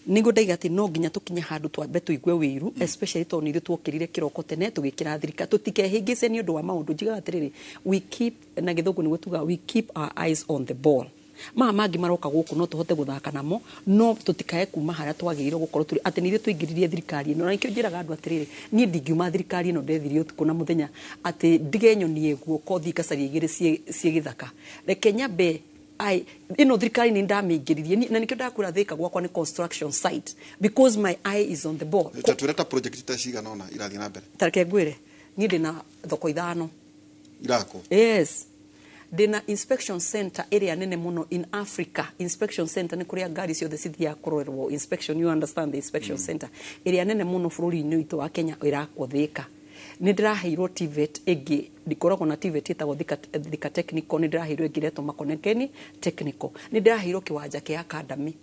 nĩguo ndaiga atĩ no nginya tũkinye handũ twambe tũigue wĩiru, especially tondũ nĩ ithuĩ tuokĩrire kĩroko tene tũgĩkĩra thirikari, tũtikehĩngĩce nĩ ũndũ wa maũndũ. Njigaga atĩrĩrĩ, we keep, na gĩthũngũ nĩguo tugaga, we keep our eyes on the ball. Maya mangĩ maroka gũkũ no tũhote gũthaka namo, no tũtikae kuma harĩa twagĩrĩirwo gũkorwo tũrĩ, atĩ nĩ ithuĩ tũingĩririe thirikari ĩno. Na nĩkĩo njĩraga andũ atĩrĩrĩ, niĩ ndingiuma thirikari ĩno ndethirie ũtukũ na mũthenya atĩ ndigenyonie guoko thiĩ ngacaria igĩrĩ ciĩ gĩthaka. Reke nyambe ai ĩno thirikari nĩ ndamĩingĩririe, na nĩkĩo ndakwĩra Thika gwakwa nĩ construction site, because my eye is on the ball. Ta twĩre ta project ta cigana ũna irathiĩ na mbere. Ta reke ngwĩre, niĩ ndĩna thoko 5 irakwo. Yes, ndĩna inspection center ĩrĩa nene mũno in Africa. Inspection center nĩ kũrĩa ngari ciothe cithiaga kũrorerwo inspection. You understand the inspection center ĩrĩa nene mũno bũrũri-inĩ witũ wa Kenya ĩrakwo Thika. Nĩ ndĩraheirwo TVET ĩngĩ, ndikoragwo na TVET ĩtagwo Thika Technical, nĩ ndĩraheirwo ĩngĩ ĩretwo Makonekeni Technical. Nĩ ndĩraheirwo kĩwanja kĩa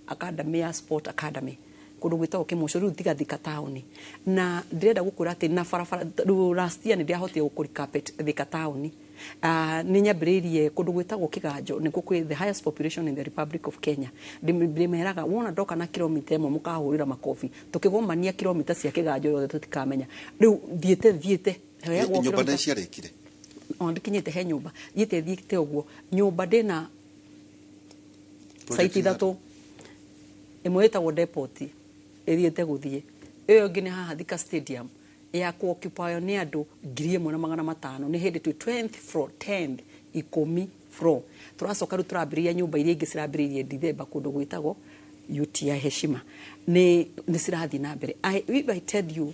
academy ya sport academy kũndũ gwĩtagwo Kĩmũcũ, rĩu tiga Thika town. Na ndĩrenda gũkwĩra atĩ na barabara, rĩu last year nĩ ndĩrahotire gũkũri carpet Thika town. Nĩ nyambĩrĩirie kũndũ gwĩtagwo Kĩganjo, nĩkuo kwĩ the highest population in the Republic of Kenya. Ndĩmeraga wona ndoka na kilomita 1 mũkahũrĩra makobi, tũkĩgomania kilomita cia Kĩganjo yothe tũtikamenya. Rĩu thiĩte heagwo Nyũmba kilomita nĩ ciarĩkire? Ona ndikinyĩte he nyũmba, thiĩte ũguo nyũmba ndĩna Project site 3, ĩmwe ĩtagwo depot ĩthiĩte gũthiĩ, ĩyo ĩngĩ nĩ haha Thika Stadium ya kuoccupy nĩ andũ 1500, nĩ hĩndĩ twĩ 20th floor, 10th 10 floor. Tũracoka rĩu tũrambĩrĩria nyũmba iria ingĩ cirambĩrĩirie Dithemba kũndũ gwĩtagwo UTI Heshima, nĩ cirathiĩ na mbere. If I tell you,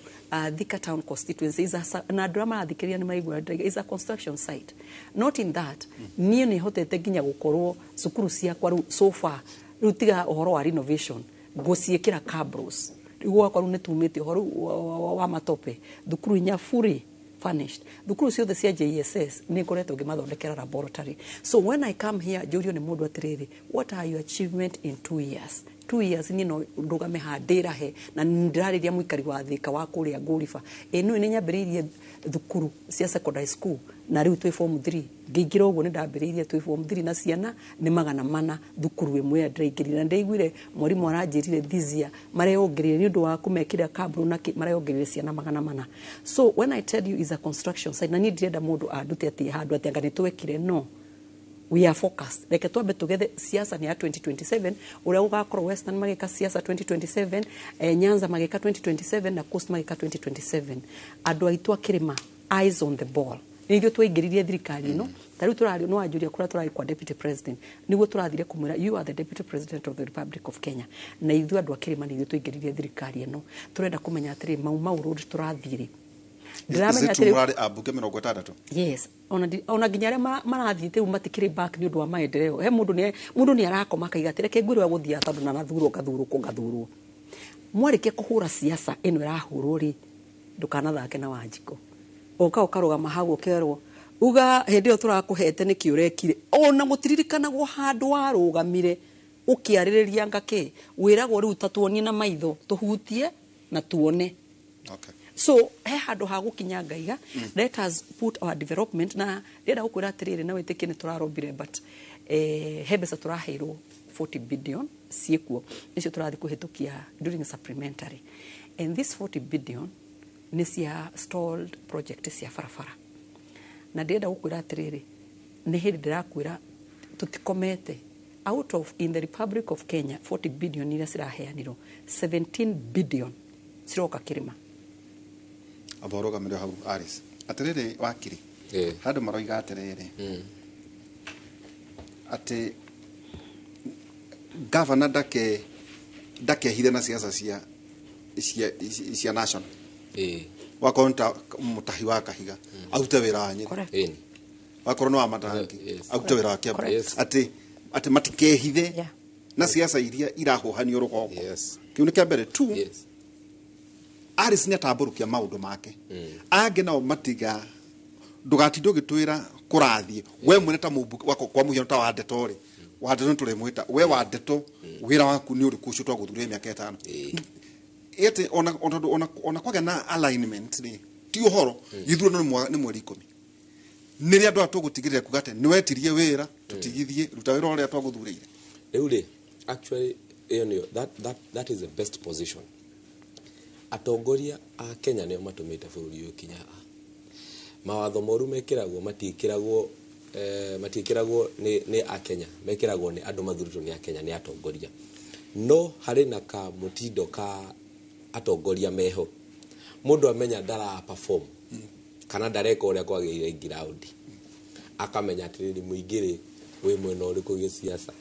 Thika town constituency is a, na andũ arĩa marathikĩrĩria nĩ maraigua is a construction site. Not in that niĩ nĩ hotete nginya gũkorwo cukuru ciakwa rĩu so far, rĩu tiga ũhoro wa renovation, ngũciĩkĩra cabros. Rĩu gwakwa rĩu nĩ tumĩte ũhoro wa matope, thukuru 4 fully furnished, thukuru ciothe cia JSS nĩ ngoretwo ngĩmathondekera laboratory. So when I come here, njũrio nĩ mũndũ atĩrĩrĩ, what are your achievement in 2 years? 2 years niĩ no ndũgame haha ndĩrahe, na ndĩrarĩria mũikari wa Thika wa kũrĩa Ngũriba. Ĩ nĩ nyambĩrĩirie thukuru cia secondary school, na rĩu twĩ form 3. Ngĩingĩra ũguo nĩ ndambĩrĩirie twĩ form 3 na ciana nĩ 400 thukuru ĩmwe ĩrĩa ndĩraingĩrire. Na ndĩraiguire mwarimũ aranjĩrire this year mareyongereire nĩ ũndũ wa kũmekĩra kabro na kĩ, mareyongereire ciana 400. So when I tell you is a construction site, na niĩ ndirenda mũndũ andute atĩ handũ atĩ anga nĩ twekire, no, we are focused. Reke twambe tugethe siasa ni ya 2027, ũrĩa ũgakorwo Western magĩka siasa 2027, Nyanza magĩka 2027, na Coast magĩka 2027. Andũ aitũ a kĩrĩma, eyes on the ball. Nĩ ithuĩ twaingĩririe thirikari ĩno. Ta rĩu tũrarĩ no anjũria kũrĩa tũrarĩ kwa deputy president, nĩguo tũrathire kũmwĩra, "You are the deputy president of the Republic of Kenya, na ithuĩ andũ a kĩrĩma nĩ ithuĩ twaingĩririe thirikari ĩno. Tũrenda kũmenya atĩrĩ, Mau Mau Road tũrathiĩ rĩ?" Ndĩramenya atĩrĩ, mũrarĩ ambunge 60. Yes, ona nginya arĩa marathiĩte rĩu matikĩrĩ back nĩ ũndũ wa maendeleo. He mũndũ nĩ arakoma akaiga atĩ reke ngwĩre gũthiĩ tondũ na nathurwo ngathurwo ngathurwo. Mwarĩkia kũhũra siasa ĩno ĩrahũrwo rĩ, ndũkanathake na Wanjikũ. Ũka ũkarũgama hau ũkerwo uga hĩndĩ ĩyo tũrakũhete nĩkĩ ũrekire, ona gũtiririkanagwo handũ warũgamire ũkĩarĩrĩria ngakĩ, wĩragwo rĩu ta tuonie na maitho, tũhutie na tuone. Okay. So he handũ ha gũkinya ngaiga, let us put our development. Na ndĩrenda gũkwĩra atĩrĩrĩ, na wĩtĩkie nĩ tũrarombire, but he mbeca tũraheirwo 40 billion ciĩkuo, nĩcio tũrathiĩ kũhĩtũkia during supplementary, and this 40 billion nĩ cia stalled project cia barabara. Na ndĩrenda gũkwĩra atĩrĩrĩ, nĩ hĩndĩ ndĩrakwĩra tũtikomete. Out of, in the Republic of Kenya, 40 billion iria ciraheanirwo, 17 billion ciroka kĩrĩma. Amba ũrũgamĩre hau, Alice. Atĩrĩrĩ wakiri, handũ maroiga atĩrĩrĩ, atĩ gavana ndakehithe na siasa cia national. Wakorwo nĩ ta mũtahi wa Kahiga, arute wĩra wa Nyĩrĩ. Wakorwo nĩ wa Matangi, arute wĩra wa Kiambu. Atĩ matikehithe na siasa iria irahũhanio rũgongo. Kĩu nĩ kĩa mbere. Tu Alice nĩ atambũrũkia maũndũ make. Angĩ nao matiga, ndũgatinde ũgĩtwĩra kũrathiĩ we mwene ta mũmbunge wako, kwa mũhiano ta wa Ndeto rĩ, wa Ndeto nĩtũrĩmwĩta we wa Ndeto, wĩra waku nĩ ũrĩkũ ũcio twagũthurire mĩaka 5? Ĩtĩ ona tondũ ona kwagĩa na alignment rĩ, ti ũhoro gĩthurano nĩ mweri 10, nĩrĩa andũ aya tũgũtigĩrĩra kuga atĩ nĩwetirie wĩra, tũtigithie, ruta wĩra ũrĩa twagũthurĩire. Rĩu rĩ, actually ĩyo nĩyo that is the best position. Atongoria a Kenya nĩo matũmĩte bũrũri ũyũ kinya haha. Mawatho moru mekĩragwo, matiĩkĩragwo nĩ a Kenya, mekĩragwo nĩ andũ mathurĩtwo nĩ a Kenya, nĩ atongoria. No harĩ na ka mũtindo ka atongoria meho, mũndũ amenya ndara perform kana ndareka ũrĩa kwagĩrĩire ground, akamenya atĩrĩrĩ, mũingĩ rĩ wĩ mwena ũrĩkũ gĩciaca?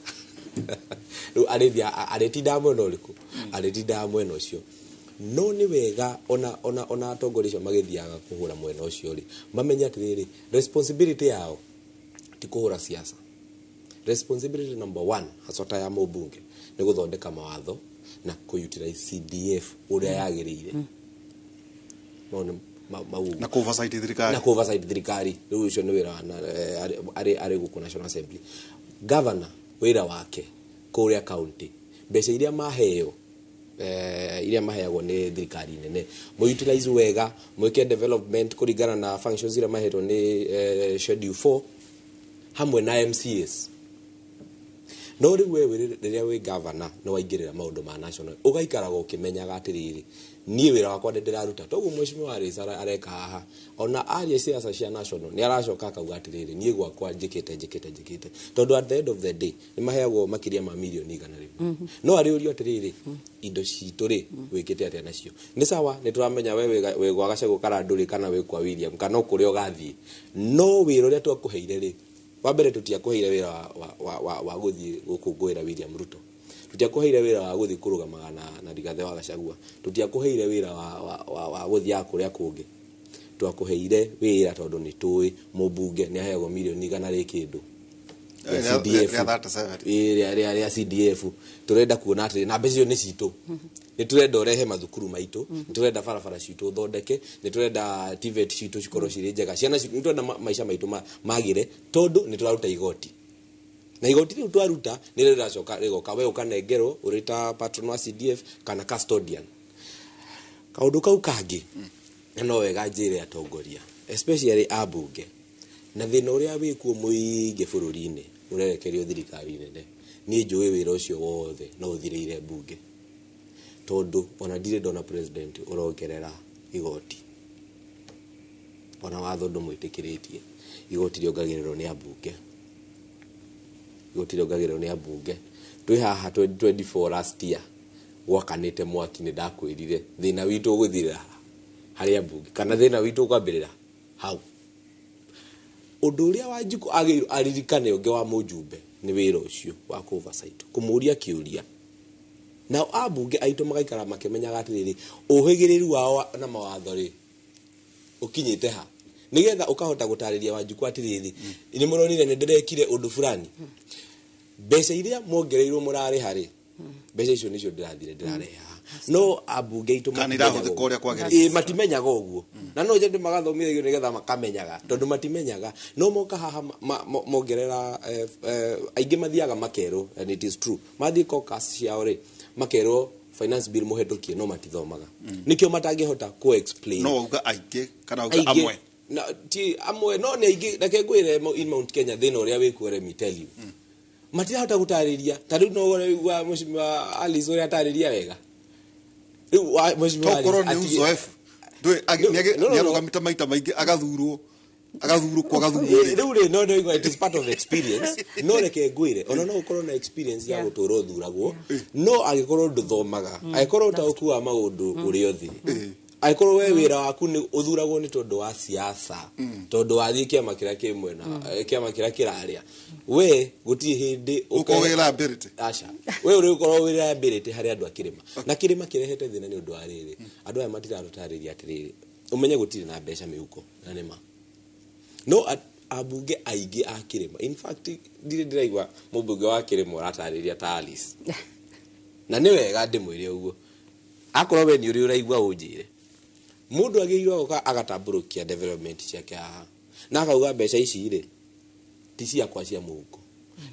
Rĩu arĩtindaga mwena ũrĩkũ? Arĩtindaga mwena ũcio. No nĩ wega ona atongoria acio magĩthiaga kũhũra mwena ũcio rĩ, mamenye atĩrĩrĩ, responsibility yao ti kũhũra siasa. Responsibility number one haswa ta ya mũmbunge nĩ gũthondeka mawatho na kũ-utilize CDF ũrĩa yagĩrĩire. Mau nĩ mau. Na kũ-oversight thirikari. Na kũ-oversight thirikari. Rĩu ũcio nĩ wĩra wa arĩ gũkũ National Assembly. Governor wĩra wake kũrĩa county, mbeca iria maheo, iria maheagwo nĩ thirikari nene, mũutilize wega, mwĩke development kũringana na functions iria mahetwo nĩ schedule 4 hamwe na MCAs. No rĩu we rĩrĩa wĩ governor nĩ waingĩrĩra maũndũ ma national, ũgaikaraga ũkĩmenyaga atĩrĩrĩ, niĩ wĩra wakwa nĩ ndĩraruta. Toguo mheshimiwa Harris areka haha, ona aria siasa cia national nĩ aracoka akauga atĩrĩrĩ, niĩ gwakwa njĩkĩte njĩkĩte njĩkĩte, tondũ at the end of the day nĩ maheagwo makĩria ma mirioni 100. No arĩũrio atĩrĩrĩ, indo citũ rĩ, wĩkĩte atĩa nacio? Nĩ sawa, nĩ tũramenya we wĩ gwa Gachagua kana ndũrĩ, kana wĩ kwa William, kana o kũrĩa ũgathiĩ, no wĩra ũrĩa twakũheire rĩ, wa mbere tũtiakũheire wĩra wa gũthiĩ gũkũngũĩra William Ruto, tũtiakũheire wĩra wa gũthiĩ kũrũgamaga na Rigathĩ wa Gachagua, tũtiakũheire wĩra wa gũthiaga kũrĩa kũngĩ. Twakũheire wĩra tondũ nĩ tũĩ mũmbunge nĩ aheagwo mirioni 100 rĩ kĩndũ rĩa CDF. Rĩa 37. Ĩĩ, rĩa CDF. Tũrenda kuona atĩrĩ, na mbeca icio nĩ citũ, nĩ tũrenda ũrehe mathukuru maitũ, nĩ tũrenda barabara citũ ũthondeke, nĩ tũrenda TVET citũ cikorwo cirĩ njega, ciana citũ, nĩ tũrenda maica maitũ magĩre, tondũ nĩ tũraruta igoti, na igoti rĩu twaruta nĩ rĩracoka rĩgoka we ũkanengerwo ũrĩ ta patron wa CDF kana custodian. Kaũndũ kau kangĩ, na no wega njĩre atongoria, especially ambunge, na thĩna ũrĩa wĩkuo mũingĩ bũrũri-inĩ ũrerekerio thirikari nene, niĩ njũĩ wĩra ũcio wothe no ũthirĩire mbunge, tondũ ona ndirĩ ndona president ũrongerera igoti, ona watho ndũmwĩtĩkĩrĩtie. Igoti rĩongagĩrĩrwo nĩ ambunge, igoti rĩongagĩrĩrwo nĩ ambunge. Twĩ haha 2024 last year gwakanĩte mwaki, nĩ ndakwĩrire thĩna witũ ũgũthirĩra harĩ ambunge, kana thĩna witũ ũkwambĩrĩra hau. Ũndũ ũrĩa Wanjikũ agĩrĩirwo aririkane ũngĩ wa mũjumbe nĩ wĩra ũcio wa oversight, kũmũria kĩũria. Nao ambunge aitũ magaikara makĩmenyaga atĩrĩrĩ, ũhĩgĩrĩru wao na mawatho rĩ ũkinyĩte ha, nĩgetha ũkahota gũtarĩria Wanjikũ atĩrĩrĩ, nĩ mũronire nĩ ndĩrekire ũndũ fulani, mbeca iria mwongereirwo mũrarĩha rĩ, mbeca icio nĩcio ndĩrathire ndĩrarehe haha. No ambunge aitũ matimenyaga ũguo, na no nyende magathomithagio nĩgetha makamenyaga, tondũ matimenyaga. No moka haha mongerera aingĩ mathiaga makerwo, and it is true, mathiĩ caucus ciao rĩ makerwo finance bill mũhetũkie, no matithomaga. Nĩkĩo matangĩhota ku explain. No uga aingĩ kana uga amwe? Na ti amwe, no nĩ aingĩ. Reke ngwĩre, in Mount Kenya thĩna ũrĩa wĩkuo, let me tell you, matirahota gũtarĩria. Ta rĩu no wa Mheshimiwa Alice ũrĩa atarĩria wega. Rĩu Mheshimiwa Alice nĩ uzoefu nĩ maita maingĩ agathurwo agathurwo. Rĩu rĩ, no no it is part of experience. No reke ngwĩre, ona no ũkorwo na experience ya gũtũra ũthuragwo, no angĩkorwo ndũthomaga, angĩkorwo ũtaũku wa maũndũ ũrĩ ũthĩ, angĩkorwo we wĩra waku nĩ ũthuragwo nĩ tondũ wa siasa, tondũ wathiĩ kĩama kĩrĩa kĩ mwena, kĩama kĩrĩa kĩrarĩa, we gũtirĩ hĩndĩ ũkorwo wĩ liability. Aca, we ũrĩ ũkorwo wĩ liability harĩ andũ a kĩrĩma. Na kĩrĩma kĩrehete thĩna nĩ ũndũ wa rĩrĩ, andũ aya matirarũtarĩria atĩrĩrĩ, ũmenye gũtirĩ na mbeca mĩhuko, na nĩ ma. No ambunge aingĩ a kĩrĩma, in fact ndirĩ ndĩraigua mũmbunge wa kĩrĩma ũratarĩria ta Alice, na nĩ wega ndĩmwĩre ũguo, akorwo we nĩ ũrĩ ũraigua ũnjĩre. Mũndũ agĩrĩirwo gũka agatambũrũkia development ciake haha, na akauga mbeca ici rĩ ti ciakwa cia mũhuko,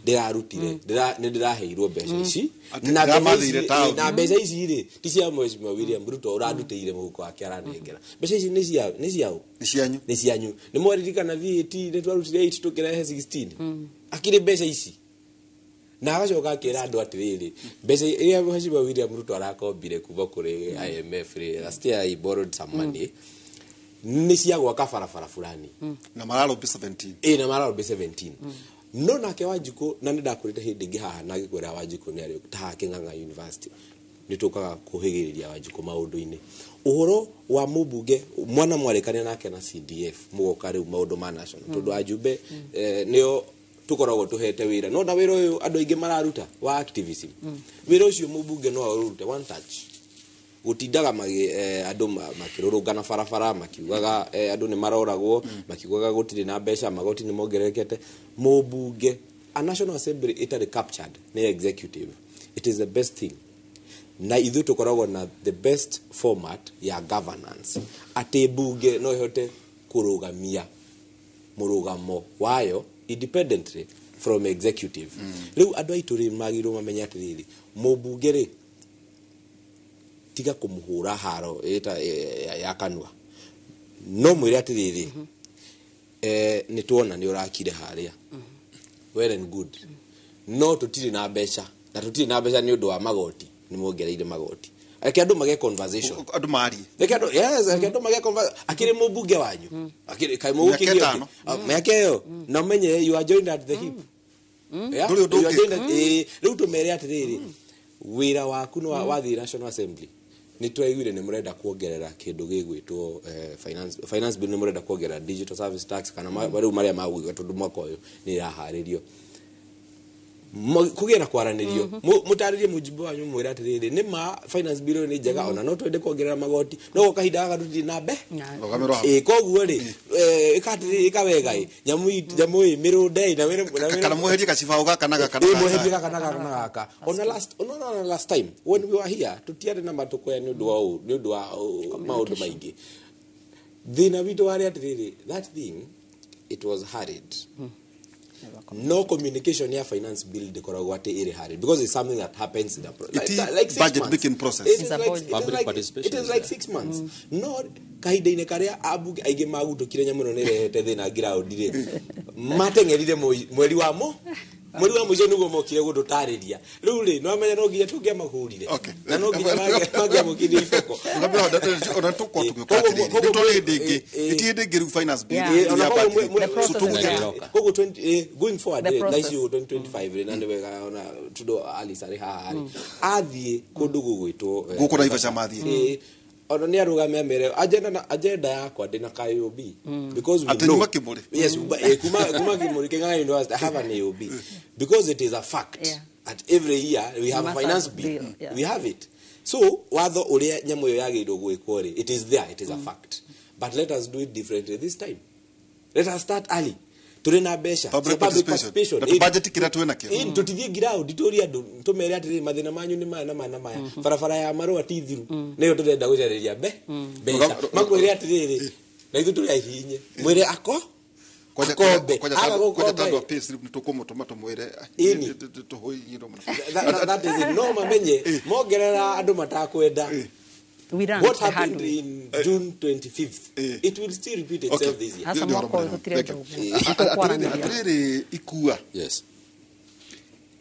ndĩrarutire, nĩ ndĩraheirwo mbeca ici, na mbeca ici rĩ ti cia Mheshimiwa William Ruto ũrandutĩire mũhuko wake aranengera. Mbeca ici nĩ cia nĩ ciao, nĩ cianyu, nĩ cianyu. Nĩ mwaririkana VAT nĩ twarutire 8 tũkĩrehe 16, akĩrĩ mbeca ici. Na agacoka akĩra andũ atĩrĩrĩ, mbeca iria Mheshimiwa William Ruto arakombire kuma kũrĩ IMF rĩ, last year he borrowed some money, nĩ cia gwaka barabara fulani, na mararũmbi 17. Ĩ, na mararũmbi 17. No nake Wanjikũ, na nĩ ndakwĩrĩte hĩndĩ ĩngĩ haha na ngĩkwĩra Wanjikũ nĩ arĩ ta haha Kĩng'ang'a University, nĩ tũkaga kũhĩgĩrĩria Wanjikũ maũndũ-inĩ. Ũhoro wa mũmbunge mwana mwarĩkania nake na CDF, mũgoka rĩu maũndũ ma national, tondũ ajumbe nĩo tukoragwo tuhete wĩra. No na wĩra ũyũ andũ aingĩ mararuta wa activism, wĩra ũcio mũmbunge no aũrute one touch. Gũtindaga andũ makĩrũrũngana barabara makiugaga andũ nĩ maroragwo, makiugaga gũtirĩ na mbeca, magoti nĩ mongererekete. Mũmbunge, a National Assembly ĩtarĩ captured nĩ executive, it is the best thing. Na ithuĩ tũkoragwo na the best format ya governance, atĩ mbunge no ĩhote kũrũgamia mũrũgamo wayo independently from executive. Rĩu andũ aitũ rĩ magĩrĩirwo mamenye atĩrĩrĩ, mũmbunge rĩ tiga kũmũhũra haro ĩta ya kanua, no mwĩre atĩrĩrĩ, nĩ tuona nĩ ũrakire harĩa, well and good, no tũtirĩ na mbeca, na tũtirĩ na mbeca nĩ ũndũ wa magoti, nĩ mongereire magoti. Reke andũ magĩe conversation, andũ marie, reke andũ, yes, reke andũ magĩe conversation. Akĩrĩ mũmbunge wanyu, akĩrĩ kaĩ mũgũkĩgĩa mĩaka ĩyo, na ũmenye you are joined at the hip. Rĩu tũmere atĩrĩrĩ, wĩra waku nĩ wathiĩ National Assembly, nĩ twaiguire nĩ mũrenda kuongerera kĩndũ gĩgwĩtwo finance bill, nĩ mũrenda kuongerera digital service tax, kana rĩu marĩa magũigua, tondũ mwaka ũyũ nĩ ĩraharĩrio kũgĩe na kwaranĩrio. Mũtarĩrie mũjumbe wanyu, mwĩre atĩrĩrĩ, nĩ ma finance bill nĩ njega, ona no twende kuongerera magoti, no gwa kahinda gaka tũtirĩ na mbe. Koguo rĩ, ĩka atĩrĩrĩ, ĩka wega ĩ nyamũ ĩ mĩrũnde ĩ na kana mweherie gacibaũ gaka na gaka, mweherie gaka na gaka na gaka. Ona last, no last time when we were here tũtiarĩ na matũkũya nĩ ũndũ wa maũndũ maingĩ. Thĩna witũ warĩ atĩrĩrĩ, that thing it was hurried. No communication ya finance bill ndĩkoragwo atĩ ĩrĩ hurried, because it's something that happens in a like 6 budget months. Making process. It is like, Public participation. It is like 6 months. No kahinda-inĩ karĩa ambunge aingĩ magundũkire nyamũ ĩno nĩrehete thĩna ground rĩ, mateng'erire mweri wa mũico nĩguo mokire gũtũtarĩria. Rĩu rĩ, no amenya no nginya tũngĩamahũrire, na no nginya mangĩamũkire iboko. Ona tũkorwo tũgĩũka atĩrĩrĩ, nĩ tondũ hĩndĩ ĩngĩ, ĩti hĩndĩ ĩngĩ rĩu finance bill ya budget. Koguo going forward na icio 2025 rĩ, na nĩ wega ona tondũ Alice arĩ haha rĩ, athiĩ kũndũ gũgwĩtwo gũkũ Naivasha mathiĩ, Ona nĩ arũgame amere agenda na agenda yakwa ndĩna ka AOB because we Atĩ know nyuma Kĩmũrĩ? Yes, kuma Kĩmũrĩ Kĩng'ang'a University, I have an AOB because it is a fact at every year we have a Must finance have bill, bill, yeah. We have it. So watho ũrĩa nyamũ ĩyo yagĩrĩirwo gwĩkwo rĩ, it is there, it is a fact, but let us do it differently this time. Let us start early. Tũrĩ na mbeca Public cia public participation. participation. Na tũbudget kĩrĩa twĩ nakĩo. Tũtithiĩ ground tũrie andũ tũmere atĩrĩrĩ, mathĩna manyu nĩ maya na maya na maya, barabara ya marũa ti thiru, nĩyo tũrenda gũcarĩria mbeca. Makwĩre atĩrĩrĩ, na ithuĩ tũrĩ ahihinye, mwĩre ako akombe Kwanja aga kwanja gũkomba tandũ ĩ. a payslip nĩ tũkũmũtũma tũmwĩre Ĩni. tũhũinyirwo mũno. That is it. No mamenye mongerera andũ matakwenda. We learned What the hard happened way. in June 25th, it will still repeat itself this year. Hasa Nĩ ũhoro mwaka ũyũ mũnene. tũtirenda Thank you. ũguo. Tũkwaranĩria. Atĩrĩrĩ, ikua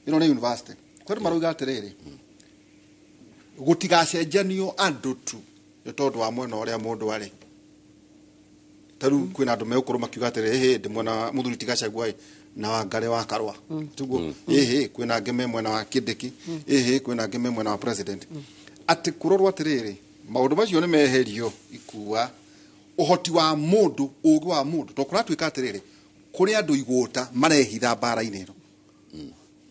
ĩno nĩ university, kwĩ andũ marauga atĩrĩrĩ, gũtigacenjanio andũ tu nĩ tondũ wa mwena ũrĩa mũndũ arĩ. Ta rĩu kwĩna andũ megũkorwo makiuga atĩrĩrĩ, ĩhĩ, ndĩ mwena wa mũthuri ti Gachagua ĩ, na Wangari wa Karũa tiguo, ĩhĩ, kwĩna angĩ me mwena wa Kindiki, ĩhĩ, kwĩna angĩ me mwena wa president, atĩ kũrorwo atĩrĩrĩ, maũndũ macio nĩ meherio ikua, ũhoti wa mũndũ, ũgĩ wa mũndũ, to kũratuĩka atĩrĩrĩ, kũrĩ andũ igũta marehitha mbara-inĩ ĩno.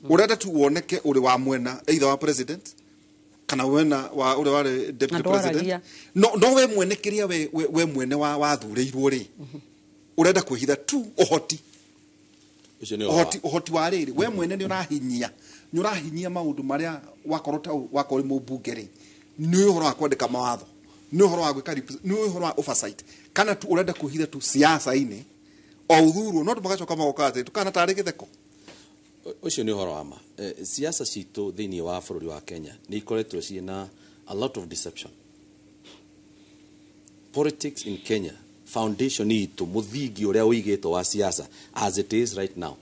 Ũrenda tu woneke ũrĩ wa mwena either wa president kana wena wa ũrĩa warĩ deputy Andũ president. aragia. No we mwene kĩrĩa we mwene wa wathurĩirwo rĩ, ũrenda kwĩhitha tu ũhoti. Ũcio nĩ Ũhoti wa rĩrĩ, we mwene nĩ ũrahinyia maũndũ marĩa wakorwo ta wakorwo ũrĩ mũmbunge rĩ, nĩ ũhoro wa kwandĩka mawatho, nĩ ũhoro wa gwĩka nĩ ũhoro wa oversight, kana tu ũrenda kwĩhitha tu siasa-inĩ o ũthurwo, no andũ magacoka magoka atĩ tũkana tarĩ gĩtheko. Ũcio nĩ ũhoro wa ma. Siasa citũ thĩinĩ wa bũrũri wa Kenya nĩ ikoretwo ciĩna a lot of deception. Politics in Kenya, foundation itũ, mũthingi ũrĩa ũigĩtwo wa siasa as it is right now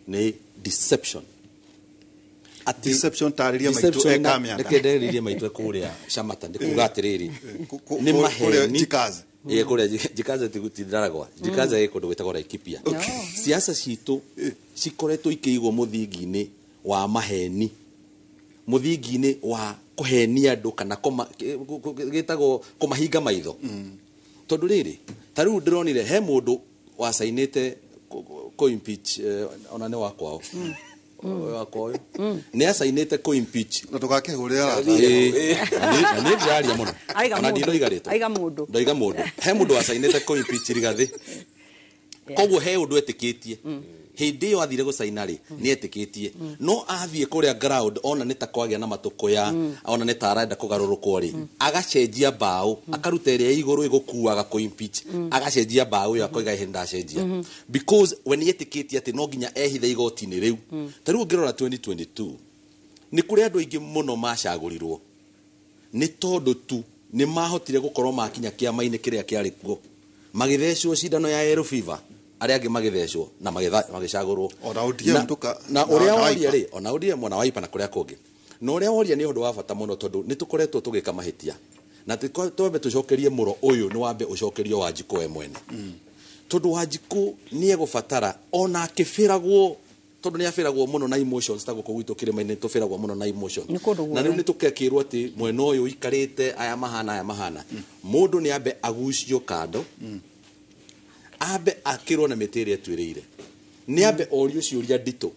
nĩ deception. Deception, tarĩria maitũ Deception e Kamianda. Reke nderĩrie maitũ e kũrĩa Shamata, ndĩ kuga atĩrĩrĩ, nĩ kũrĩa maheni. Jikaze. Ĩĩ, kũrĩa Jikaze ti Ndaragwa, Jikaze ĩ kũndũ gwĩtagwo Laikipia. Siasa citũ cikoretwo ikĩigwo mũthingi-inĩ wa maheni, mũthingi-inĩ wa kũhenia andũ kana gĩtagwo kũmahinga maitho, tondũ rĩrĩ, ta rĩu ndĩronire he mũndũ wacainĩte kũ impeach, ona nĩ wa kwao, wa kwao ũyũ nĩ acainĩte kũ impeach. Na ndũgakĩhũrĩre arata. Ĩĩ, na niĩ ndĩraria mũno. Aiga Ona mũndũ. ndinoiga rĩtwa. Aiga mũndũ. Ndoiga mũndũ, he mũndũ wacainĩte kũ impeach Rigathĩ. Koguo he ũndũ etĩkĩtie hĩndĩ ĩyo athire gũcaina rĩ, nĩ etĩkĩtie, no athiĩ kũrĩa ground ona nĩ ta kwagĩa na matũkũya, ona nĩ ta arenda kũgarũrũkwo rĩ, agacenjia mbaũ, akaruta ĩrĩa igũrũ ĩgũkuaga kũ impeach, agacenjia mbaũ ĩyo, akoiga ĩhĩ ndacenjia, because we nĩ etĩkĩtie atĩ no nginya ehithe igoti-inĩ rĩu. Ta rĩu ũngĩrora 2022, nĩ kũrĩ andũ aingĩ mũno macagũrirwo nĩ tondũ tu nĩ mahotire gũkorwo makinya kĩama-inĩ kĩrĩa kĩarĩ kuo, magĩthecwo cindano ya yellow fever, arĩa angĩ magĩthecwo na magĩcagũrwo. Ona ODM na ũrĩa na woria Wiper. rĩ, ona ODM, ona Wiper na kũrĩa kũngĩ, na ũrĩa woria nĩ ũndũ wa bata mũno, tondũ nĩ tũkoretwo tũgĩka mahĩtia na twambe tũcokerie mũro ũyũ, nĩ wambe ũcokerio Wanjikũ we mwene, tondũ Wanjikũ nĩ egũbatara ona akĩbĩragwo, tondũ nĩ abĩragwo mũno na emotions, ta gũkũ gwitũ kĩrĩma-inĩ tũbĩragwo mũno na emotion. Nĩ kũndũ Na rĩu guothe. nĩ tũkekĩrwo atĩ mwena ũyũ ũikarĩte aya mahana, aya mahana, mũndũ nĩ ambe agucio kando, ambe akĩrwo na mĩtĩ ĩrĩa ĩtuĩrĩire, nĩ ambe orio ciũria nditũ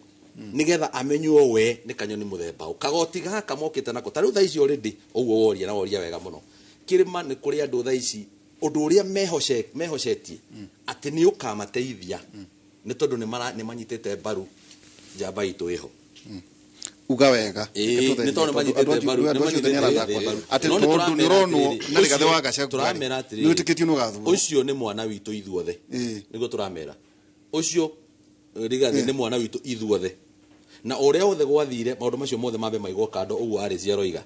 nĩgetha amenywo we nĩ kanyoni mũthemba ũ kagoti gaka mokĩte nako. Ta rĩu thaa ici already ũguo woria, na woria wega mũno, kĩrĩma nĩ kũrĩ andũ thaa ici ũndũ ũrĩa mehocetie atĩ nĩ ũkamateithia, nĩ tondũ nĩ manyitĩte mbaru njamba itũ ĩho. Uga wega. Ĩĩ, nĩ tondũ nĩ manyitĩte mbaru, andũ nĩ acio othe nĩ manyitĩte arata akwa. mbaru. Atĩ No nĩ tondũ nĩ tũramera ũronwo atĩrĩrĩ, na Rigathĩ wa ũcio- Gachagua tũramera rĩ, atĩrĩrĩ, nĩ wĩtĩkĩtio nĩ ũgathurwo. Ũcio nĩ mwana witũ ithuothe. Nĩguo tũramera ũcio Rigathĩ nĩ mwana witũ ithuothe, na ũrĩa wothe gwathire, maũndũ macio mothe mambe maigwo kando. Ũguo arĩ ciaroiga,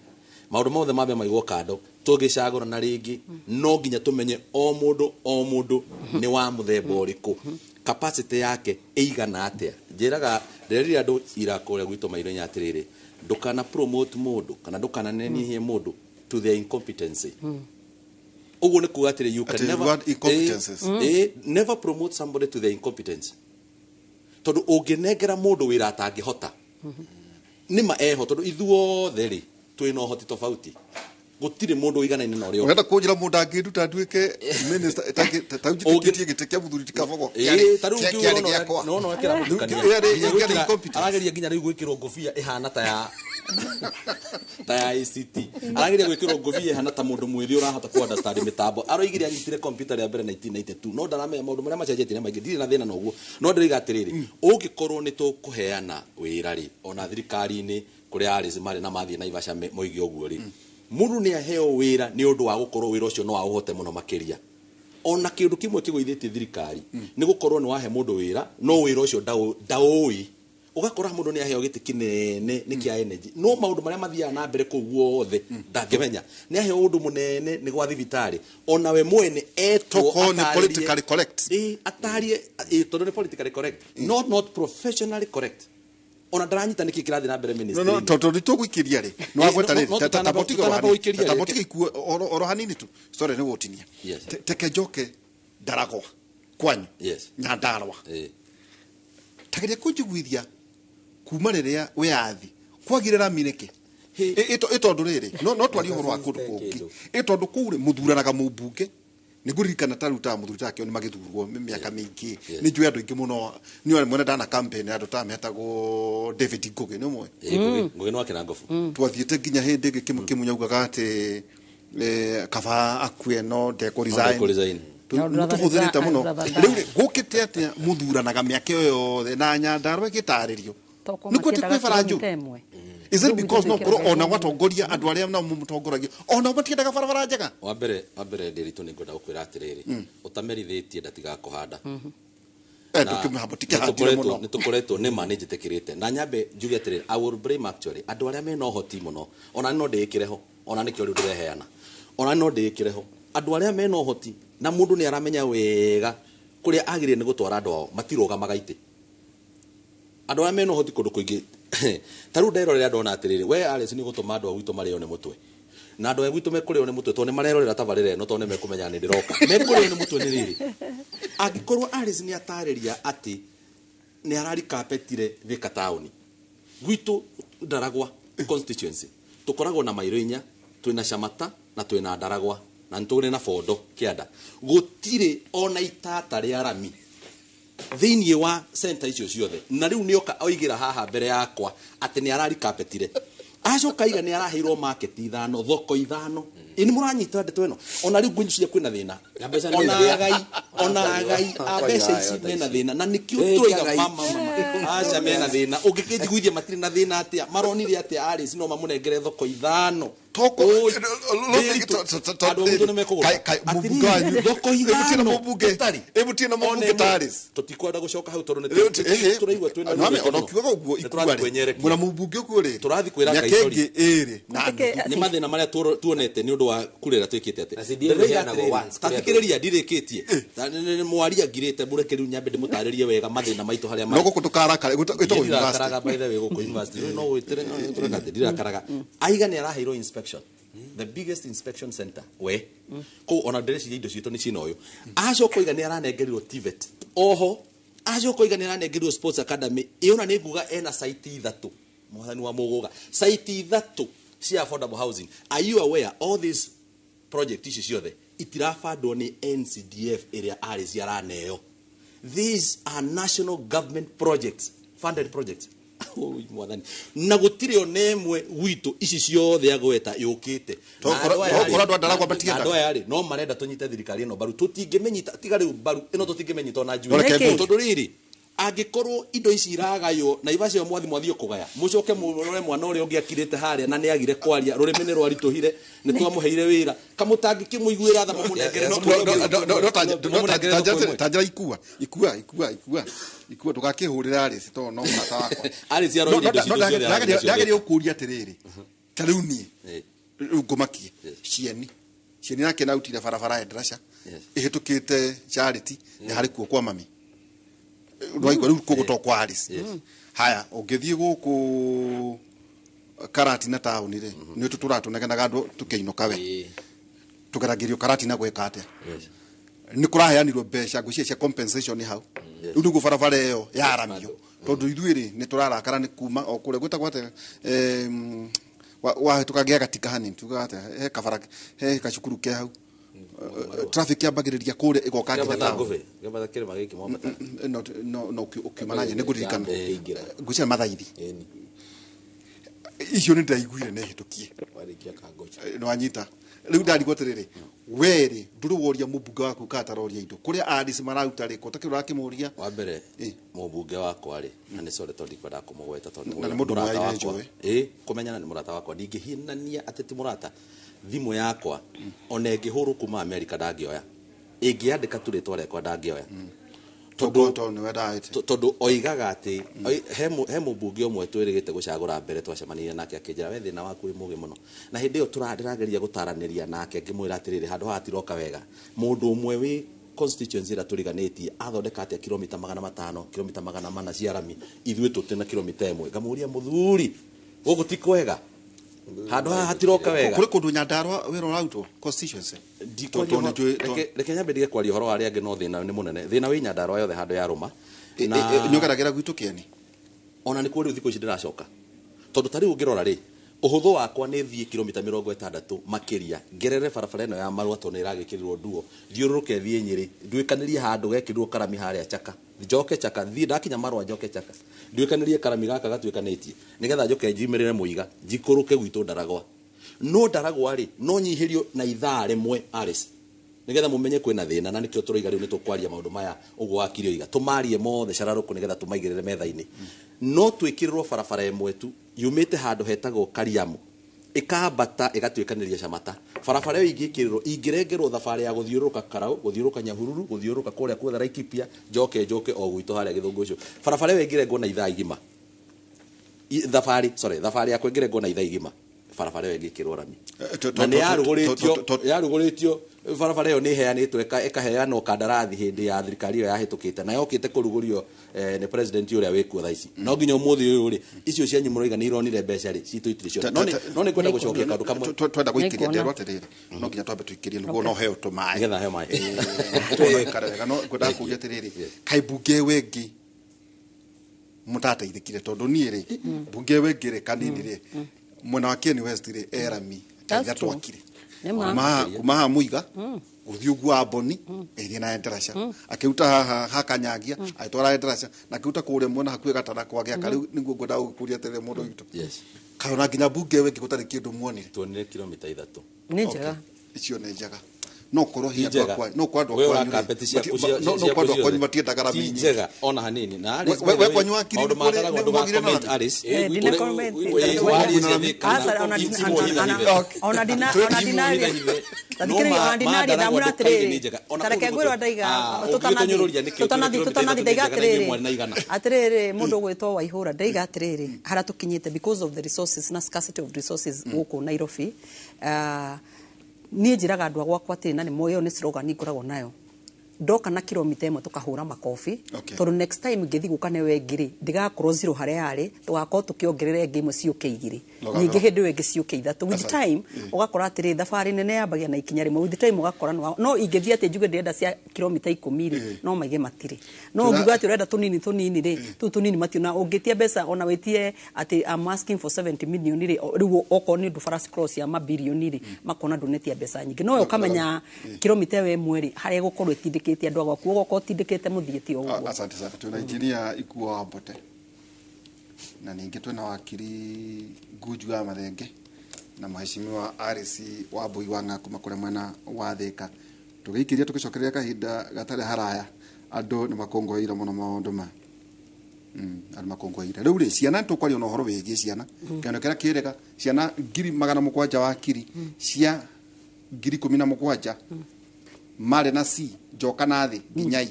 maũndũ mothe mambe maigwo kando, tũngĩcagũrana rĩngĩ no nginya tũmenye o mũndũ, o mũndũ nĩ wa mũthemba ũrĩkũ, capacity yake ĩigana atĩa. Njĩraga, ndĩrerire andũ ira kũrĩa gwitũ mairũ atĩrĩrĩ, ndũkana promote mũndũ kana ndũkananenihie mũndũ to their incompetency. Ũguo nĩ kuga atĩrĩ, you can Atĩ never reward incompetences. Never promote somebody to their incompetence, tondũ ũngĩnengera mũndũ wĩra atangĩhota, nĩ ma eho, tondũ ithuothe rĩ twĩna ũhoti tofauti. Gũtirĩ mũndũ ũiganaine na ũrĩa ũngĩ. Ũrenda kũnjĩra mũndũ angĩnduta nduĩke minister ta njĩtĩkĩtie gĩtĩ kĩa mũthuri ti Kabogo Ĩĩ, ta rĩu kĩarĩ ũngĩ gĩakwa. nona ũrĩa kĩramũtukania. Rĩu ĩrĩ- Nginya ĩrĩ incompetence. Arageria nginya rĩu gwĩkĩrwo ngũbia ĩhana ta ya ta ya ICT. Arageria gwĩkĩrwo ngũbia ĩhana ta mũndũ mwĩthĩ ũrahota ku understand mĩtambo. Aroigire anyitire computer rĩa mbere 1992 no ndaramenya maũndũ marĩa macenjetie nĩ maingĩ. Ndirĩ na thĩna na ũguo. No ndĩroiga atĩrĩrĩ, ũngĩkorwo nĩ tũkũheana wĩra rĩ, ona thirikari-inĩ kũrĩa Alice marĩ na mathiĩ Naivasha moige ũguo rĩ, mũndũ nĩ aheo wĩra nĩ ũndũ wa gũkorwo wĩra ũcio no aũhote mũno makĩria. Ona kĩndũ kĩmwe kĩgũithĩtie thirikari nĩ gũkorwo nĩ wahe mũndũ wĩra no wĩra ũcio ndaũĩ. Ũgakora mũndũ nĩ aheo gĩtĩ kĩnene nĩ kĩa energy no maũndũ marĩa mathiaga na mbere kũu guothe ndangĩmenya. Nĩ aheo ũndũ mũnene nĩ gwa thibitarĩ ona we mwene etwo Tokorwo nĩ atarĩrie- politically correct. Ĩĩ, atarĩrie, ĩĩ, tondũ nĩ politically correct not professionally correct. Ona ndaranyita nĩkĩ kĩrathiĩ na mbere No, no, ministry-inĩ. tondũ nĩ tũgũikĩria rĩ nĩ wagweta no, rĩrĩ no, tũtanamba gũikĩria rĩ. tambotiga ikuo oro hanini tu sorry nĩ gũtinia. Yes. Teke njoke Ndaragwa kwanyu. Yes. Nyandarua. Ĩĩ. Tageria kũnjiguithia kuma rĩrĩa wĩyathi kwagire rami nĩkĩ? Ĩ tondũ rĩrĩ no twarie ũhoro wa kũndũ kũngĩ. Ĩ tondũ kũu rĩ mũthuranaga mũmbunge nĩ ngũririkana ta rĩu ta mũthuri take nĩ magĩthurwo mĩaka mĩingĩ. Nĩ njũĩ andũ aingĩ mũno nĩ mwene ndana campaign andũ ta metagwo David Ngugi nĩ ũmwe. Ĩĩ, Ngugi Ngugi nĩ wakĩra ngobu. Twathiĩte nginya hĩndĩ ĩngĩ kĩmunyaugaga atĩ kaba akue no ndekũ resign. Ndekũ resign. Nĩ tũhũthĩrĩte mũno. I'd rather Rĩu rĩ gũkĩte atĩa mũthuranaga mĩaka ĩyo yothe na Nyandarua ĩgĩtarĩrio? Tokorwo Nĩ kwĩte matiendaga kwĩ bara njũru? kilomita ĩmwe. Is it Rĩu because no gwitũ korwo ona twĩkĩraga gwatongoria andũ arĩa nao mũmũtongoragia ona matiendaga barabara njega? Wa mbere Ndiritu nĩ ngwenda gũkwĩra atĩrĩrĩ, ũtamerithĩtie ndatiga kũhanda. Ndũkĩmũhamba, mũno. Nĩ tũkoretwo nĩ ma nĩ njĩtĩkĩrĩte na nyambe njuge atĩrĩrĩ, I will blame actually andũ arĩa mena ũhoti mũno ona no ndĩĩkĩre ho ona nĩkĩo rĩu ndĩreheana ona no ndĩĩkĩre ho andũ arĩa mena ũhoti na mũndũ nĩ aramenya wega kũrĩa agĩrĩire nĩ gũtwara andũ ao matirũgamaga itĩ. Andũ arĩa mena ũhoti kũndũ kũingĩ ta rĩu nderorera ndona atĩrĩrĩ, we Alice nĩ ũgũtũma andũ a gwitũ marĩo nĩ mũtwe na andũ a gwitũ mekũrĩo nĩ mũtwe tondũ nĩ marerorera tabarĩra ĩno tondũ nĩ mekũmenya nĩ ndĩroka mekũrĩo nĩ mũtwe nĩ rĩrĩ angĩkorwo Alice nĩ atarĩria atĩ nĩ ararikapetire Thika taũni gwitũ Ndaragwa constituency tũkoragwo na mairo inya twĩna Camata na twĩna Ndaragwa na nĩ tũrĩ na Bondo kĩanda gũtirĩ ona itata rĩa rami thĩinĩ wa center icio ciothe na rĩu nĩoka oigĩra haha mbere yakwa atĩ nĩ ararikapetire acoka aiga nĩ araheirwo market ithano thoko ithano ĩ nĩ mũranyita ndeto ĩno ona rĩu ngwĩciria kwĩna thĩna Na mbeca nĩ ona thĩna. agai ona agai a mbeca ici mena thĩna na nĩkĩo Ĩ, tũraiga agai. mama mama aca mena thĩna ũngĩkĩnjiguithia matirĩ na thĩna atĩa maronire atĩa Alice no mamũnengere thoko ithano Toko Oi, Ndiritu, andũ a gwitũ nĩ mekũgũra. Mũmbunge wanyu Atĩrĩrĩ, thoko ĩmũtie na ithano mũmbunge tũtarĩ. ĩmũtie na Ona mũmbunge ĩmwe. ta Alice. Tũtikwenda gũcoka hau tondũ Rĩu nĩ tũraigua twĩna no, ruo ona mũno. ũkiugaga ũguo Nĩ ikua tũrathiĩ rĩ kwenyerekia. mwena mũmbunge ũguo rĩ Tũrathiĩ kwĩra mĩaka Kaisori. ĩngĩ ĩrĩ na Atĩkĩ- nuthu nĩ mathĩna marĩa tuonete nĩ ũndũ wa kurĩra twĩkĩte atĩ Na CDF Ndĩroiga ĩheanagwo atĩrĩrĩ, once ta kũrĩ andũ. thikĩrĩria ndirĩkĩtie Ta mwaria ngirĩte mũreke rĩu nyambe ndĩmũtarĩrie wega mathĩna maitũ harĩa no gũkũ ndũkarakare ĩtagwo university Ndirakaraga by the way gũkũ university no wĩtĩre no tũreka atĩ ndirakaraga aiga nĩ araheirwo inspection the biggest inspection center we kũu ona ndĩreciria indo citũ nĩ cina ũyũ acoka oiga nĩ aranengerirwo TVET oho acoka oiga nĩ aranengerirwo sports academy ĩyo na nĩ nguga ena site ithatũ mwathani wa mũgũga site ithatũ cia affordable housing. Are you aware all these project ici ciothe itirabandwo nĩ NCDF ĩrĩa Alice araneo? These are national government projects, funded projects. Oi, mwathani na gũtirĩ ona ĩmwe gwitũ ici ciothe agweta yũkĩte. To Na andũ aya korwo rĩ- andũ a Ndaragwa na matiendaga. andũ aya rĩ no marenda tũnyite thirikari ĩno mbaru tũtingĩmĩnyita tiga rĩu mbaru ĩno tũtingĩmĩnyita ona No reke njuĩrĩ ngũrie. tondũ rĩrĩ angĩkorwo indo ici iragaywo na ibacio mwathi mwathiĩ kũgaya mũcoke mũrore mwana ũrĩa ũngĩ akirĩte harĩa na nĩ agire kwaria rũrĩmĩ nĩ rwaritũhire nĩ twamũheire wĩra kamũtangĩkĩmũiguĩra tha mũmũnengere No, no, no, no, no, no, tanjĩra ikua ikua ikua ikua ikua ndũgakĩhũrĩre Alice tondũ no mũrata wakwa. Alice aroire No, indo citũ no, ciothe arathi nacio. ndageria gũkũria atĩrĩrĩ ta rĩu niĩ Ĩ. rĩu ngũmakie Yes. cieni cieni nake nautire barabara ya ndaraca Yes. ĩhĩtũkĩte Charity nĩ harĩ kuo kwa mami ndwaigua rĩu kũgũ to kwa Alice. Yes. Haya ũngĩthiĩ gũkũ Karatina taũni rĩ nĩ tũtũratũnegenaga andũ tũkĩinũka we Ĩĩ. tũgeragĩrio Karatina gwĩka atĩa? Yes. Nĩ kũraheanirwo mbeca ngwĩciria cia compensation hau rĩu nĩguo barabara ĩyo yaramio tondũ ithuĩ rĩ nĩ tũrarakara nĩ kuma o kũrĩa gwĩtagwo atĩa Wahĩtũka gĩa gatika hanini tugaga atĩa, he kabara he gacukuru ke hau, traffic yambagĩrĩria kũrĩa ĩgoka nginya Kĩambata taũni. ngũbĩ, kĩambata kĩrĩma gĩkĩ mwambata. No ũkiuma na nja nĩ ngũririkana. Ũkĩingĩra. Ngwĩciria Mathaithi. Ĩni. Icio nĩ ndĩraiguire nĩ hĩtũkie. Warĩkia kangocha. Nĩwanyita rĩu ndarigwo atĩrĩrĩ, werĩ ndũrĩ woria mũmbunge waku kana taroria indo kũrĩa ADC mararuta rĩ, kũtakĩ ũrakĩmũria? Wa mbere, mũmbunge wakwa rĩ, na nĩ sorry tondũ ndikwendaga kũmũgweta tondũ Na nĩ mũndũ mũrata mwega wakwa. njũĩ. Ĩ, kũmenyana nĩ mũrata wakwa, ndingĩhinania atĩ ti mũrata. Thimũ yakwa ona ĩngĩhũrwo kuma America ndangĩoya, ĩngĩandĩka tu rĩtwa rĩakwa ndangĩoya. Tondũ nĩ wendaga Tondũ oigaga atĩ he mũmbunge ũmwe twĩrĩgĩte gũcagũra mbere twacemanirie nake akĩnjĩra, we thĩna waku wĩ mũgĩ mũno. Na hĩndĩ ĩyo ndĩrageria gũtaranĩria nake ngĩmwĩra atĩrĩrĩ, handũ haha hatiroka wega. Mũndũ ũmwe wĩ constituency ĩrĩa tũriganĩtie athondeka atĩa kilomita 500, kilomita 400 cia rami, ithuĩ tũtĩ na kilomita ĩmwe. Ngamũria, mũthuri, gũkũ ti kwega, handũ haha hatiroka wega. Kũrĩ kũndũ Nyandarua wĩra ũrarutwo constituency? Ndikwaria Tondũ nĩ njũĩ- reke nyambe ndige kwaria ũhoro wa arĩa angĩ, no thĩna nĩ mũnene. Thĩna wĩ Nyandarua yothe handũ ya rũma. Na Nĩ ũgeragĩra gwitũ kĩeni? Ona nĩkuo rĩu thikũ ici ndĩracoka, tondũ ta rĩu ũngĩrora rĩ, ũhũthũ wakwa nĩ thiĩ kilomita 60 makĩria, ngerere barabara ĩno ya Marũa tondũ nĩ ĩragĩkĩrirwo nduo, thiũrũrũke thiĩ Nyĩrĩ, nduĩkanĩrie handũ gekĩrirwo karami harĩa Chaka, njoke Chaka, thiĩ ndakinya Marũa njoke Chaka, nduĩkanĩrie karami gaka gatuĩkanĩtie, nĩgetha njoke njimĩrĩre Mũiga, njikũrũke gwitũ Ndaragwa. No Ndaragwa rĩ, no nyihĩrio na ithaa rĩmwe Alice, nĩgetha mũmenye kwĩna thĩna, na nĩkĩo tũroiga rĩu nĩ tũkwaria maũndũ maya ũguo wakiri oiga, tũmarie mothe cararũkũ nĩgetha tũmaigĩrĩre metha-inĩ. No twĩkĩrĩrwo barabara ĩmwe tu yumĩte handũ hetagwo Kariamu ĩkambata ĩgatuĩkanĩria Camata. Barabara ĩyo ingĩkĩrĩrwo, ingĩrengerwo thabarĩ ya gũthiũrũrũka Karau, gũthiũrũrũka Nyahururu, gũthiũrũrũka kũrĩa kuothe Laikipia, njoke njoke o gwitũ harĩa Gĩthũngũ ũcio. Barabara ĩyo ĩngĩrengwo na ithaa igima, thabarĩ, sorry, thabarĩ yakwa ĩngĩrengwo na ithaa igima, barabara ĩyo ĩngĩkĩrwo rami. Na nĩ yarugũrĩtio, barabara ĩyo nĩ ĩheanĩtwo, ĩkaheanwo kandarathi hĩndĩ ya thirikari ĩyo yahĩtũkĩte, na yokĩte kũrugũrio nĩ president ũrĩa wĩkuo thaa ici. No nginya ũmũthĩ ũyũ rĩ, icio cianyu mũroiga nĩ ironire mbeca rĩ, citũ itirĩ ciona. No nĩ ngwenda gũcokia kaũndũ kamwe. Twenda gũikĩria Nĩnguona. nderwo atĩrĩrĩ, no nginya twambe tũikĩrie nĩguo no heo tũmaĩ. Nĩgetha heo maĩ. Twekara wega, no ngwendaga kũria atĩrĩrĩ, kaĩ mbunge ĩyo ĩngĩ mũtateithĩkire? Tondũ niĩ rĩ, mbunge ĩyo ĩngĩ rĩ, kanini rĩ, mwena wa Kieni West rĩ, erami That's taitha true. twakire Nĩ ma. Kuma haha Muiga gũthiĩ ũguo Amboni ĩthiĩ na Endarasha, akĩruta haha hakanyagia agĩtwara Endarasha, na akĩruta kũrĩa mwena hakuhĩ Gatara kwa gĩaka. Rĩu nĩguo ngwendaga gũkũria atĩrĩrĩ, mũndũ witũ, kaĩ ona nginya mbunge ĩyo ĩngĩ gũtarĩ kĩndũ muonire? Tuonire kilomita 3. Nĩ njega. Icio nĩ njega, no korwo hihi Ti andũ njega. akwa, no korwo andũ We akwanyu rĩ, ũraka mbeti ciaku no ciaku korwo andũ akwanyu ciothe. matiendaga rami Ti nyingĩ. njega ona hanini. Na Alice, We by the way, kwanyu wakiri maũndũ ma nĩ Ndaragwa nĩ mwagire na ndũga-comment, rami? Alice. Ndina comment. Warie cia Thika na Aca, ona ti mũhitha hithe. ona ndina Ti ona ndinaria mũhitha hithe. No Tathikĩrĩria, ona ndinaria ma ndamwĩra Ndaragwa ndũkaige atĩrĩrĩ, nĩ njega. Ona tareke kũu ngwĩrwo nĩguo ndaiga ũngĩgĩtũnyũrũria nĩkĩ tũtanathi ũtwĩre tũtanathi kilomita ndaiga 3 njega na inyuĩ atĩrĩrĩ mwarĩ na igana? Atĩrĩrĩ, mũndũ ũgwĩtwo Waihũra, ndaiga atĩrĩrĩ, harĩa tũkinyĩte because of the resources na scarcity of resources gũkũ Nairobi, niĩ njĩraga andũ a gwakwa atĩrĩ, na nĩ moĩ ĩyo nĩ slogan ngoragwo nayo, ndoka na kilomita 1 tukahũra makobi, tondũ next time ngĩthiĩ gũka newe ĩngĩ rĩ, ndĩgakorwo zero harĩa yarĩ, tũgakorwo tũkĩongerera ĩngĩ 1 ciũke 2, ningĩ hĩndĩ ĩyo ĩngĩ ciũke 3. With time ũgakora atĩrĩ, thabarĩ nene yambagia na ikinya rĩmwe. With time ũgakora no ingĩthiĩ atĩ njuge ndĩrenda cia kilomita 10 rĩ, no maige matirĩ. No ũngiuga atĩ ũrenda tũnini tũnini rĩ, tũu tũnini mationa. Ũngĩtia mbeca ona wĩtie atĩ I'm asking for 70 million rĩ, rĩu okorwo nĩ ũndũ bara cross ya mabirioni rĩ, makona ndũnetia mbeca nyingĩ. No we ũkamenya kilomita ĩyo 1 rĩ, harĩa ĩgũkorwo ĩtindĩkĩte andũ a gwaku, ũgokorwo ũtindĩkĩte mũthiĩte o ũguo. Asante sana. Twĩna engineer Ikuo wa Mbote, na ningĩ twĩna wakiri Ngunju wa Mathenge, na mheshimiwa Alice wa Mbui wa Ng'a kuma kũrĩa mwena wa Thika. Tũgĩikĩria tũgĩcokereria kahinda gatarĩ haraya, andũ nĩ makũngũĩire mũno maũndũ ma andũ makũngũĩire. Rĩu rĩ, ciana, nĩ tũkwaria na ũhoro wĩgiĩ ciana, kĩgano kĩrĩa kĩrega, ciana 700,000 wa kiri cia 17,000 marĩ na C njoka na thĩ nginya I,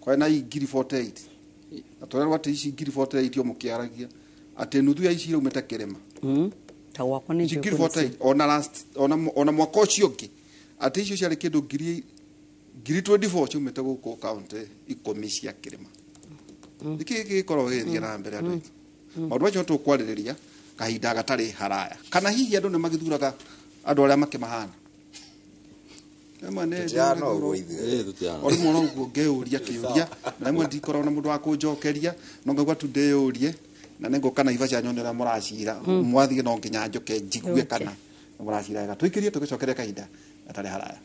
kwa na I 48,000, na tũrerwo atĩ ici 48,000 o mũkĩaragia atĩ nuthu ya ici iraumĩte kĩrĩma. Ta gwakwa nĩ Ici njũĩ ngiri kwĩna 48, ona last ona mwaka ũcio ũngĩ atĩ icio ciarĩ kĩndũ 24,000 ciumĩte gũkũ kaunti 10 cia kĩrĩma. Nĩkĩ gĩkĩ gĩkoragwo gĩgĩthiĩ na mbere, andũ aitũ? Maũndũ macio tũkwarĩrĩria kahinda gatarĩ haraya. Kana hihi andũ nĩ magĩthuraga andũ arĩa makĩmahana? Rĩmwe nĩ Tũtihana ũguo ithuĩ. Ĩ, tũtihana. O rĩmwe ũguo ngeyũria kĩũria, na rĩmwe ndikoragwo na mũndũ wa kũnjokeria, no ngaigua tu ndĩyũrie. Na nĩ ngũka Naivasha nyone ũrĩa mũracira. Mwathiĩ no nginya njoke njigue kana mũracira wega. Tũikĩrie tũgĩcokeria kahinda gatarĩ haraya.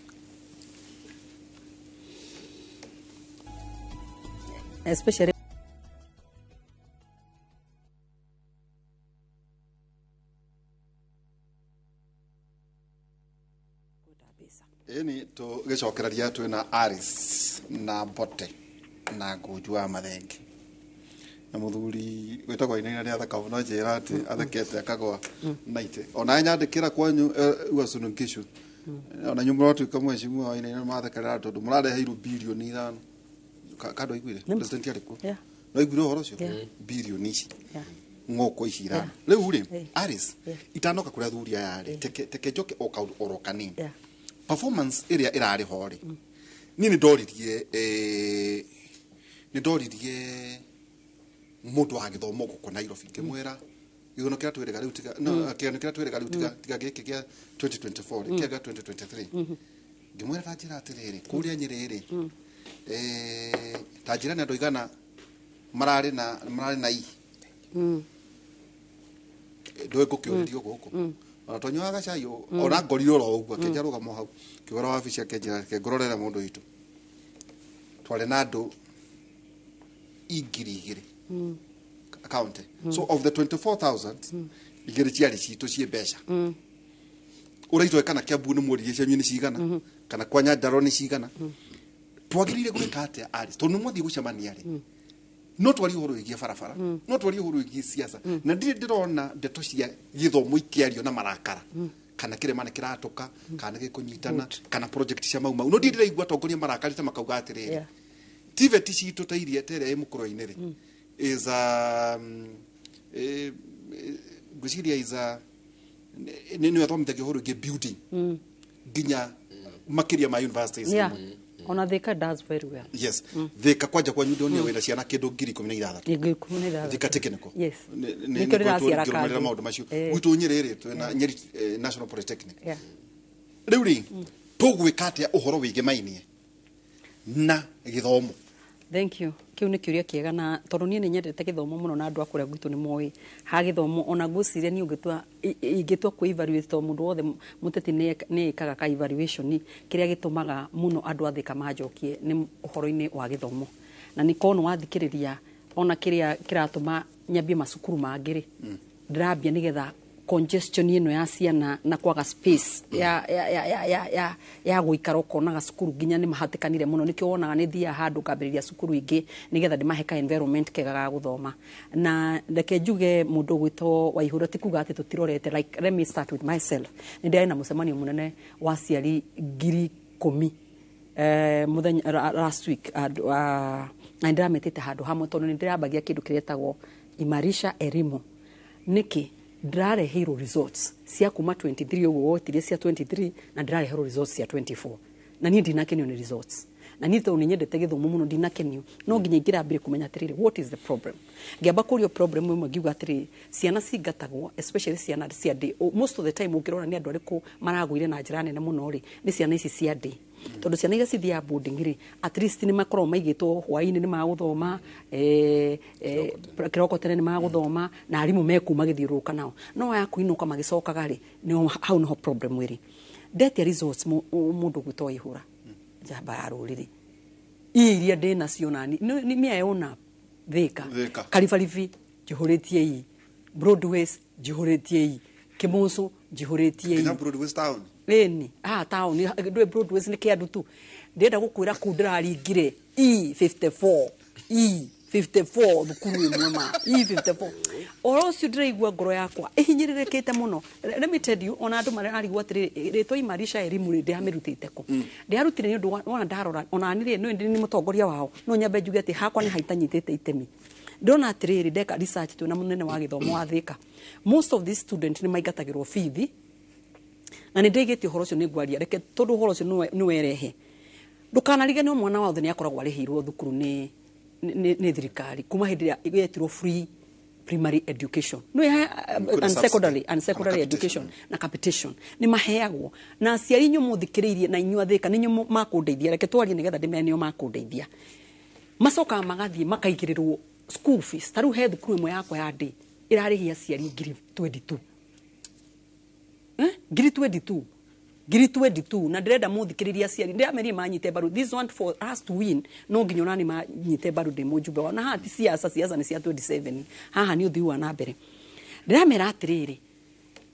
Especially Ĩni tũgĩcokereria twĩna Alice na Mbote na Ngũnju wa Mathenge na mũthuri wĩtagwo Wainaina nĩ atheka mũno njĩra atĩ athekete akagwa naite. Onawe nyandĩkĩra kwanyu Uasin Gishu, ona inyuĩ mũratuĩka mheshimiwa Wainaina mathekerera tondũ mũrareheirwo bilioni 5. Kando aiguire president arĩ kuo, no aiguire ũhoro ũcio, bilioni ici ng'oko ici 5. Rĩu rĩ, Alice, itanoka kũrĩa athuri aya rĩ, teke njoke o kaũndũ oro kanini. Performance ĩrĩa ĩrarĩ ho rĩ, niĩ nĩ ndoririe mũndũ wa gĩthomo gũkũ Nairobi, ngĩmwĩra gĩthurano kĩrĩa twĩrĩga rĩu tiga no kĩgano kĩrĩa twĩrĩga rĩu tiga gĩkĩ gĩa 2024 rĩ, kĩa gĩa 2023, ngĩmwĩra ta njĩra atĩrĩrĩ, kũrĩa Nyĩrĩ rĩ, ta njĩra nĩ andũ aigana mararĩ na i ndũĩ ngũkĩũrĩrio gũkũ ona twanyuaga gacai, ona ngorire oro ũguo akĩnja rũgamo hau kĩgora wabici akĩnjĩra reke ngũrorere mũndũ witũ. Twarĩ na andũ 2,000 county, so of the 24,000 igĩrĩ ciarĩ citũ ciĩ mbeca. Ũraitwe kana Kiambu nĩ mworirie cianyu nĩ cigana, kana kwa Nyandarua nĩ cigana. Twagĩrĩire gwĩka atĩa Alice, tondũ nĩ mwathiĩ gũcemania rĩ, no twarie ũhoro wĩgiĩ barabara, no twarie ũhoro wĩgiĩ siasa, na ndirĩ ndĩrona ndeto cia gĩthomo ikĩario na marakara, kana kĩrĩma nĩ kĩratũka, kana nĩ gĩkũnyitana, kana project cia Mau Mau. No ndirĩ ndĩraigua atongoria marakarĩte makauga atĩrĩrĩ, TVET citũ ta iria ta ĩrĩa ĩ mũkũrwe-inĩ rĩ, is ngwĩciria is nĩ nĩyo ĩthomithagia ũhoro wĩgiĩ building nginya makĩria ma universities. Ona Thika does very well. Yes. Thika kwanja kwanyu ndonire wĩna ciana kĩndũ 16,000. 16,000. Thika Technical. Yes. Nĩkĩo ndĩraciara kangĩ maũndũ macio. Gwitũ Nyĩrĩ rĩ, twĩna Nyeri National Polytechnic. Rĩu rĩ, tũgwĩka atĩa ũhoro wĩgĩmainie na gĩthomo? Thank you. Kĩu nĩ kĩũria kĩega, na tondũ niĩ nĩ nyendete gĩthomo mũno na andũ a kũrĩa gwitũ nĩ moĩ ha gĩthomo, ona ngwĩciria niĩ ingĩtua kwĩ evaluate tondũ mũndũ wothe mũteti nĩ ĩkaga ka evaluation. Kĩrĩa gĩtũmaga mũno andũ a Thika manjokie nĩ ũhoro-inĩ wa gĩthomo, na nĩ korwo nĩ wathikĩrĩria ona kĩrĩa kĩratũma nyambie macukuru mangĩ rĩ, ndĩrambia nĩgetha congestion ĩno ya ciana na kwaga space ya ya ya ya ya ya ya gũikara, ũkonaga cukuru nginya nĩ mahatĩkanire mũno. Nĩkĩo wonaga nĩ thiaga handũ ngambĩrĩria cukuru ingĩ nĩgetha ndĩmahe ka environment kega ga gũthoma. Na reke njuge mũndũ ũgwĩtwo Waihũra ti kuga atĩ tũtirorete. Like, let me start with myself. Nĩ ndĩrarĩ na mũcemanio mũnene wa aciari 10,000 mũthenya last week, na nĩ ndĩrametĩte handũ hamwe tondũ nĩ ndĩrambagia kĩndũ kĩretagwo Imarisha Elimu. Nĩkĩ ndĩrareheirwo results cia kuma 23 ũguo wotirie cia 23, na ndĩrareherwo results cia 24, na niĩ ndinakenio nĩ results. Na niĩ tondũ nĩ nyendete gĩthomo mũno ndinakenio, no nginya ingĩrambire kũmenya atĩrĩrĩ, what is the problem. Ngĩamba kũrio problem ĩmwe, ngiuga atĩrĩrĩ, ciana cingatagwo, especially ciana cia ndĩ. Most of the time ũngĩrora nĩ andũ arĩkũ maragũire na njĩra nene mũno rĩ, nĩ ciana ici cia ndĩ, tondũ ciana iria cithiaga boarding rĩ, at least nĩ makoragwo maigĩtwo hwaĩ-inĩ nĩ magũthoma, kĩroko tene nĩ magũthoma, na arimũ mekuu magĩthiũrũrũka nao. No aya kũinũka magĩcokaga rĩ, hau nĩho problem ĩrĩ. Ndetia results mũndũ gwĩtwo Waihũra, njamba ya rũrĩrĩ, iria ndĩ nacio nani nĩ mĩayona Thika, Karibaribi njihũrĩtie i, Broadways njihũrĩtie i, Kĩmũcũ njihũrĩtie i, nginya Broadways town. Ĩni haha town ndũĩ Broadways nĩ kĩandu tu. Ndĩrenda gũkwĩra kũu ndĩraringire E54 E54 thukuru ĩmwe ma E54. Ũhoro ũcio ndĩraigua ngoro yakwa ĩhinyĩrĩrĩkĩte mũno. Let me tell you, ona andũ mararigwo atĩrĩrĩ, rĩtwa Imarisha Elimu rĩ, ndĩramĩrutĩte kũ? Ndĩarutire nĩ ũndũ wona ndarora ona niĩ rĩ, nĩ mũtongoria wao, no nyambe njuge atĩ hakwa nĩ haitanyitĩte itemi. Ndĩrona atĩrĩrĩ, ndeka research twĩna mũnene wa gĩthomo wa Thika, most of these students nĩ maingatagĩrwo bithi, na nĩ ndĩigĩtie ũhoro ũcio nĩ ngwaria, reke tondũ ũhoro ũcio nĩ werehe. Ndũkanariganĩrwo mwana wothe nĩ akoragwo arĩhĩirwo thukuru nĩ thirikari kuma hĩndĩ ĩrĩa yetirwo free primary education, no, and secondary, and secondary education na capitation nĩ maheagwo. Na aciari inyuĩ mũthikĩrĩirie na inyuĩ athĩka nĩ inyuĩ makũndeithia, reke twarie nĩgetha ndĩmere nĩo makũndeithia. Macokaga magathiĩ makaigĩrĩrwo School fees ta rĩu he thukuru ĩmwe yakwa ya ndĩ ĩrarĩhia aciari 22,000, eh? 22,000, 22,000. Na ndĩrenda mũthikĩrĩria aciari, ndĩramerie manyite mbaru. This one, for us to win, no nginya onani manyite mbaru. Ndĩ mũjumbe wao na haha ti siasa, siasa nĩ cia 27, haha nĩ ũthii wa na mbere. Ndĩramera atĩrĩrĩ,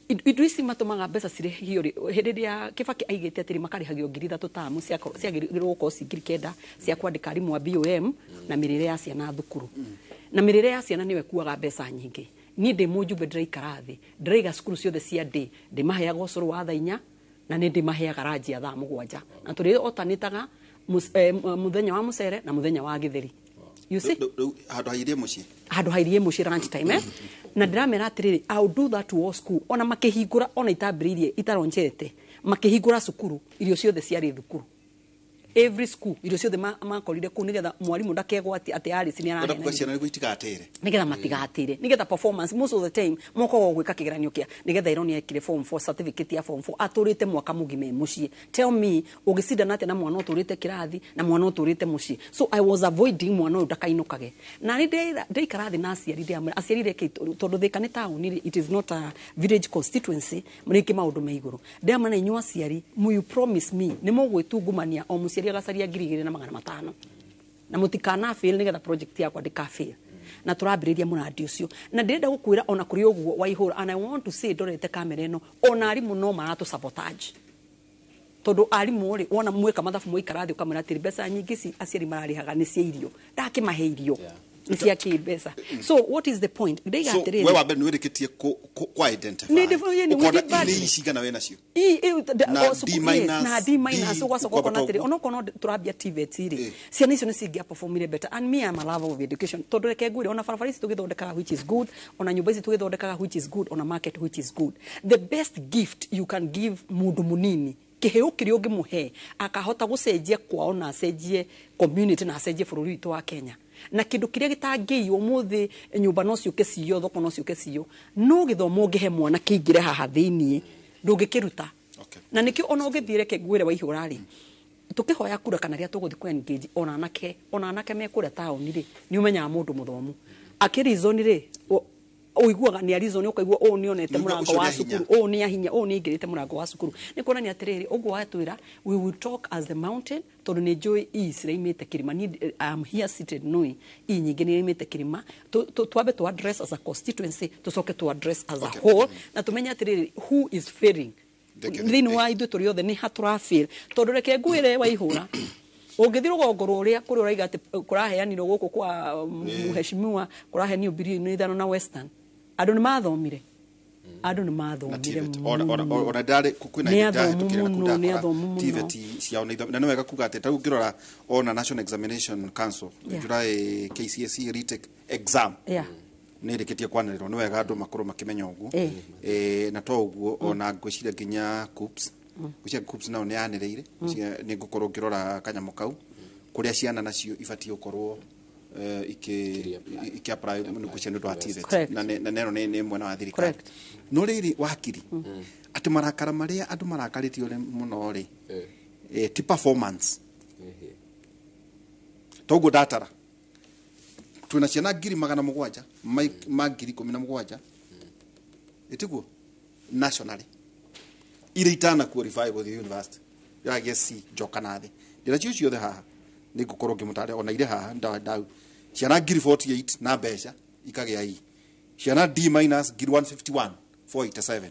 indo ici matũmaga mbeca cirĩhio rĩ, hĩndĩ ĩrĩa Kĩbaki aigĩte atĩrĩ makarĩhagio 3,000 tamu, ciagĩrĩirwo gũkorwo ci 9,000 cia kwandĩka arimũ a BOM na mĩrĩre ya ciana thukuru, na mĩrĩre ya ciana nĩyo ĩkuaga mbeca nyingĩ. Niĩ ndĩ mũjumbe ndĩraikara thĩ, ndĩraiga cukuru ciothe cia ndĩ ndĩmaheaga ũcũrũ wa thaa 4 na nĩ ndĩmaheaga ranji ya thaa 7, na tũrĩ otanĩtaga mũthenya wa mũcere na mũthenya wa gĩtheri, you see. Rĩu handũ ha irie mũciĩ. Handå ha irie mũciĩ, lunch time, eh? Na ndĩramera atĩrĩrĩ, I'll do that to all school. Ona makĩhingũra, ona itambĩrĩirie, itaronjete, makĩhingũra cukuru, irio ciothe ciarĩ thukuru, every school irio ciothe makorire kũu, nĩgetha mwarimũ ndakegwatie atĩ Alice nĩ Wenda araheana kuga ciana nĩguo itigatĩre. Nĩgetha matigatĩre, nĩgetha performance, most of the time mokaga gwĩka kĩgeranio kĩa nĩgetha ĩronio ekire form 4, certificate ya form 4, atũrĩte mwaka mũgima e mũciĩ. Tell me, ũngĩcindana atĩa na mwana ũtũrĩte kĩrathi na mwana ũtũrĩte mũciĩ? So I was avoiding mwana ũyũ ndakainũkage. Na nĩ ndĩraikara thĩ na aciari, ndĩramwĩra aciari reke, tondũ Thĩka nĩ taũni rĩ, it is not a village constituency, rĩngĩ maũndũ me igũrũ. Ndĩramwĩra, na inyuĩ aciari, you promise me nĩ mũgwĩtungumania, o mũciari agacaria 2,500 na mutikana fail, nigetha project yakwa ndika fail. Na turambĩrĩria mũrandi ũcio, na ndĩrenda gũkwĩra ona kũrĩ ũguo, Waihũra, and I want to say ndorete kamera ĩno, ona arimũ no maratũ sabotage, tondũ arimũ rĩ, wona mwĩka mathabu, mwaikara thĩ ũkamwĩra atĩrĩ, mbeca nyingĩ ici aciari mararĩhaga nĩ cia irio, ndakĩmahe irio nĩ cia kĩ mbeca? So what is the point? Ndaiga So atĩrĩrĩ, we wa mbere nĩ wĩrĩkĩtie ku identify. Nĩ Ũkona we did badly. nĩ ici cigana wĩ nacio. Na Na D minus, na D minus, D, ũgacoka ũkwambata ũkona atĩrĩ, ũguo. Onokorwo no tũrambia TVET rĩ, ciana icio nĩ cingĩa performire better. And me, I'm a lover of education, tondũ reke ngwĩre, ona barabara ici tũgĩthondekaga, which is good, ona nyũmba ici tũgĩthondekaga, which is good, ona market, which is good, the best gift you can give mũndũ mũnini, kĩheo kĩrĩa ũngĩmũhe akahota gũcenjia kwao na acenjie community na acenjie bũrũri witũ wa Kenya, na kĩndũ kĩrĩa gĩtangĩiywo ũmũthĩ, nyũmba no ciũke ciyo, thoko no ciũke ciyo, no gĩthomo ũngĩhe mwana kĩingĩre haha thĩiniĩ, ndũngĩkĩruta. Na nĩkĩo ona ũngĩthiĩ, reke ngwĩre, Waihũra rĩ, tũkĩhoya kura kana rĩrĩa tũgũthiĩ kũ engage ona anake me kũrĩa taũni rĩ, nĩ ũmenyaga mũndũ mũthomu akĩrizoni rĩ, ũiguaga nĩ arizoni, ũkaigua ũũ nĩ onete Nĩ mũrango ũcio wa nĩ ahinya. cukuru, ũũ nĩ ahinya, ũũ nĩ aingĩrĩte mũrango wa cukuru. Nĩ kuonania atĩrĩrĩ, ũguo watwĩra, we will talk as the mountain, tondũ nĩ njũĩ ii ciraimĩte kĩrĩma. Niĩ I am here seated knowing ii nyingĩ nĩ iraimĩte kĩrĩma. Twambe tu address as a constituency, tũcoke tu address as a whole, na tũmenye atĩrĩrĩ, who is failing. Thank you. Thĩinĩ wa ithuĩ tũrĩ othe nĩ ha tũrafail? Tondũ reke ngwĩre, Waihũra, ũngĩthiĩ rũgongo rũrĩa kũrĩa ũraiga atĩ kũraheanirwo gũkũ kwa mheshimiwa, kũraheanirwo 5 bilioni na Western, andũ nĩ mathomire, andũ nĩ Na mathomire TVET. mũno. Ona ndarĩ kwĩna Nĩ hĩndĩ athomu ndahĩtũkire na kũu mũno, nĩ ndakora athomu mũno. TVET ciao nĩ na nĩ wega kuga atĩ ta rĩu ũngĩrora ona National Examination Council, July KCSE retake exam nĩ ĩrĩkĩtie kwanĩrĩrwo, nĩ wega andũ makorwo makĩmenya ũguo. Na to ũguo, ona ngwĩciria nginya KUCCPS, ngwĩciria KUCCPS nao nĩ yanĩrĩire. Ngwĩciria nĩ ngũkorwo ngĩrora kanyamũ kau kũrĩa ciana nacio ibatiĩ gũkorwo iki apply, nĩ ngwĩciria nĩ ũndũ wa TVET. Na neno nĩ mwena wa thirikari. No rĩrĩ, wakiri, atĩ marakara marĩa andũ marakarĩtio nĩ mũno rĩ, ti performance. Toguo ndatara twĩna ciana 700,000 ma 17,000, ĩtiguo, nationally, iria itana qualify gũthiĩ university, iragia C njoka na thĩ. Ndĩra cio ciothe haha nĩ ngũkorwo ngĩmũtarĩria, ona irĩ haha ndau ciana 48,000 na mbeca ikagĩa E, ciana D minus 151 487,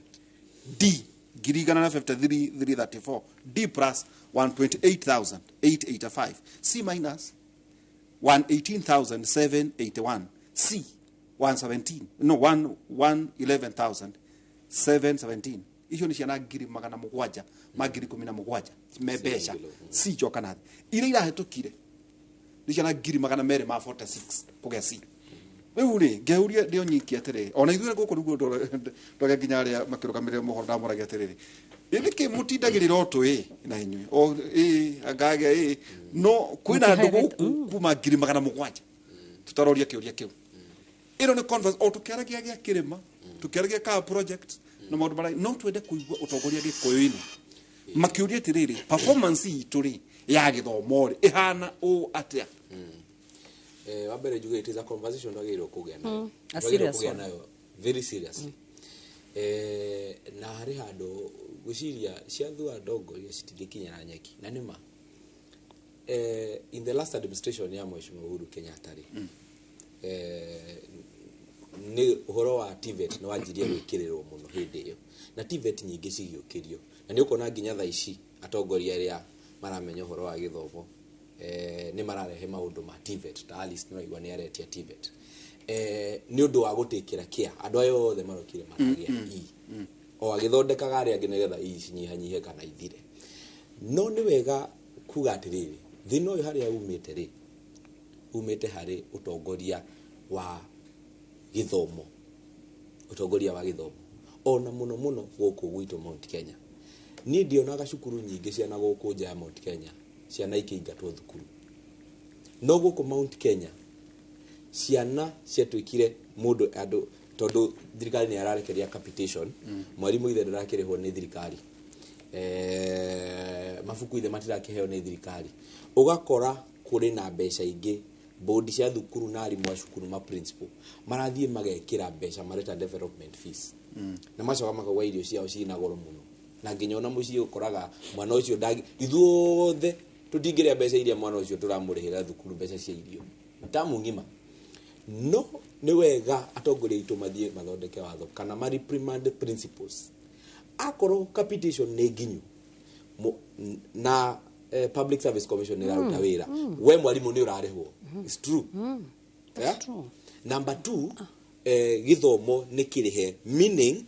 D 153 334, D plus 128,885, C minus 118,781, C 117, no 1 111,717. Icio nĩ ciana 700,000 ma 17,000 me mbeca C njoka na thĩ. Iria irahĩtũkire nĩ ciana 246,000 kũgĩa C. Rĩu rĩ, ngeuria ndĩo nyiki atĩrĩrĩ, ona ithuĩ gũkũ nĩguo ndoge nginya arĩa makĩrũgamĩrĩra mohoro, ndamoragia atĩrĩrĩ, ĩ nĩkĩ mũtindagĩrĩra o tũ ĩ na inyuĩ o ĩ angagĩa ĩ no kwĩna andũ gũkũ kuma 700,000 tũtaroria kĩũria kĩu. Ĩno nĩ converse o tũkĩaragia gĩa kĩrĩma, tũkĩaragia ka project na maũndũ marĩa no twende kũigua ũtongoria gĩkũyũ-inĩ makĩũria atĩrĩrĩ, performance itũ rĩ ya gĩthomo rĩ ĩhana ũũ atĩa? Wa mbere njuge it is a conversation twagĩrĩirwo kũgĩa nayo. A Twagĩrĩirwo serious kũgĩa one. nayo very seriously. Na harĩ handũ gwĩciria ciathua ndongoria citingĩkinyĩra nyeki, na nĩ ma. In the last administration ya Mheshimiwa Uhuru Kenyatta rĩ, nĩ ũhoro wa TVET nĩ wanjirie gwĩkĩrĩrwo mũno hĩndĩ ĩyo, na TVET nyingĩ cigĩũkĩrio, na nĩ ũkuona nginya thaa ici atongoria arĩa maramenya ũhoro wa gĩthomo nĩ mararehe maũndũ ma TVET, ta Alice nĩ ũraigua nĩ aretia TVET, nĩ ũndũ wa gũtĩkĩra kĩa andũ aya othe marokire maragĩa E o agĩthondekaga arĩa angĩ nĩgetha E cinyihanyihe kana ithire. No nĩ wega kuga atĩrĩrĩ, thĩna ũyũ harĩa umĩte rĩ, umĩte harĩ ũtongoria wa gĩthomo, ũtongoria wa gĩthomo ona mũno mũno gũkũ gwitũ Mount Kenya. Niĩ ndionaga cukuru nyingĩ ciana gũkũ nja ya Mount Kenya ciana ikĩingatwo thukuru, no gũkũ Mount Kenya ciana ciatuĩkire mũndũ andũ, tondũ thirikari nĩ yararekeria capitation, mwarimũ ithe ndarakĩrĩhwo nĩ thirikari, mabuku ithe matirakĩheo nĩ thirikari, ũgakora kũrĩ na mbeca ingĩ bodi cia thukuru na arimũ a cukuru ma principal marathiĩ magekĩra mbeca mareta development fees, na macoka makauga irio ciao ciĩna goro mũno, na nginya ona mũciĩ ũkoraga mwana ũcio ithuothe tũtingĩrĩa mbeca iria mwana ũcio tũramũrĩhĩra thukuru mbeca cia irio tamu ng'ima. No nĩ wega atongoria aitũ mathiĩ mathondeke watho kana ma reprimand principles akorwo capitation nĩ nginyu na Public Service Commission nĩ ĩraruta wĩra, we mwarimũ nĩ ũrarĩhwo. It's true. Yeah? True. Number two, gĩthomo nĩ kĩrĩhe, meaning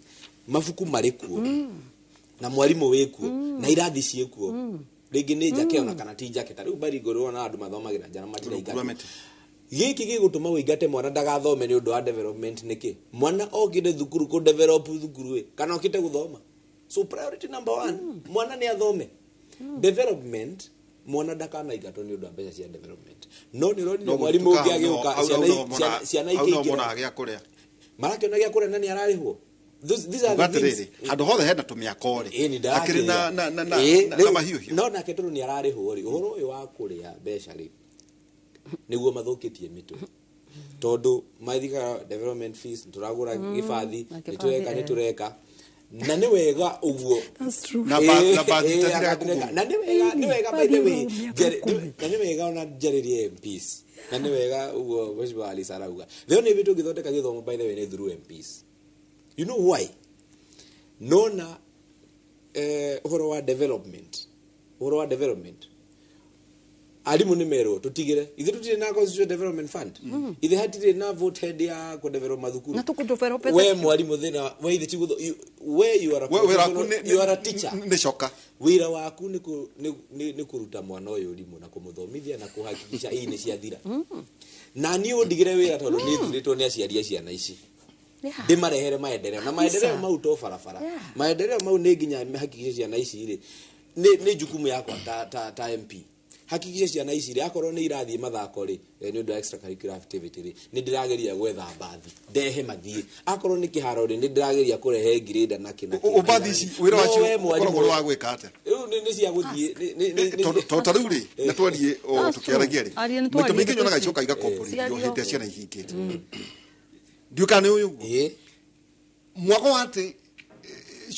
mabuku marĩ kuo na mwarimũ wĩ kuo na irathi ciĩ kuo, rĩngĩ nĩ njake ona kana ti njake, ta rĩu Baringo ũrona andũ mathomagĩra nja na matiraingatwo. Rungu rwa mĩtĩ. Gĩkĩ gĩgũtũma ũingate mwana ndagathome nĩ ũndũ wa development nĩkĩ? Mwana okire thukuru kũ develop thukuru ĩ kana okĩte gũthoma? So priority number one, mwana nĩ athome. Development, mwana ndakanaingatwo nĩ ũndũ wa mbeca cia development. No nĩ ũronire No mwarimũ gũtuĩka ũngĩ agĩũka, hau ciana no mona- ciana hau no ikĩingĩra. mona gĩa kũrĩa. Marakĩona gĩa kũrĩa na nĩ ararĩhwo. These are Uga the things. atĩrĩrĩ, handũ hothe hena tũmĩako rĩ, Ĩĩ, nĩ hakĩrĩ na ndĩrakĩrĩa. na na na Ĩĩ, na rĩu- mahiũhio. No nake tondũ nĩ ararĩhwo rĩ, ũhoro ũyũ wa kũrĩa mbeca rĩ nĩguo mathũkĩtie mĩtwe, tondũ mathiaga development fees, tũragũra gĩbathi, na nĩ kĩbathi, tũreka nĩ tũreka, na nĩ wega ũguo. That's true. Na na bathi itathiraga kũgũrũ. Na nĩ wega, nĩ wega by the way, Bathi Njere- na nĩ wega ona njarĩrie MPs, na nĩ wega ũguo Mheshimiwa Alice arauga. The only way tũngĩthondeka gĩthomo by the way nĩ through MPs. You know why? Nona ũhoro wa development, ũhoro wa development, arimũ nĩ merwo tũtigĩre ithuĩ tũtirĩ na constitution development fund, ithuĩ hatirĩ na vote head ya kũ develop mathukuru. Na tũkũ-develop We mwarimũ thĩna we ithe ti we you are a We wĩra waku professional, you are a teacher. Nĩ coka. Wĩra waku nĩ nĩ kũruta mwana ũyũ ũrimũ na kũmũthomithia na kũhakikisha ii nĩ ciathira, na niĩ ũndigĩre wĩra tondũ nĩ thurĩtwo nĩ aciari a ciana ici ndĩmarehere maendeleo, na maendeleo mau to barabara. Maendeleo mau nĩ nginya hakikishe ciana ici rĩ, nĩ jukumu yakwa ta MP hakikishe ciana ici rĩ, akorwo nĩ irathiĩ mathako rĩ, nĩ ũndũ wa extracurricular activity rĩ, nĩ ndĩrageria gwetha mbathi ndehe mathiĩ, akorwo nĩ kĩharo rĩ, nĩ ndĩrageria kũrehe ngirĩnda na kĩ na kĩ. Mbathi ici wĩra No wacio we mwarimũ- ũkoragwo ũrĩ wa gwĩka atĩa? Rĩu nĩ cia gũthiĩ Tondũ ta rĩu rĩ, nĩ twariĩ o That's tũkĩaragia rĩ, true. Aria nĩ maita twariĩ maingĩ nyonaga thikũ ici. icoka igakomborithio Ciario. hĩndĩ ĩrĩa ciana ihingĩte. Ndiũĩ kana nĩ ũyũ ũguo. Mwako wa atĩ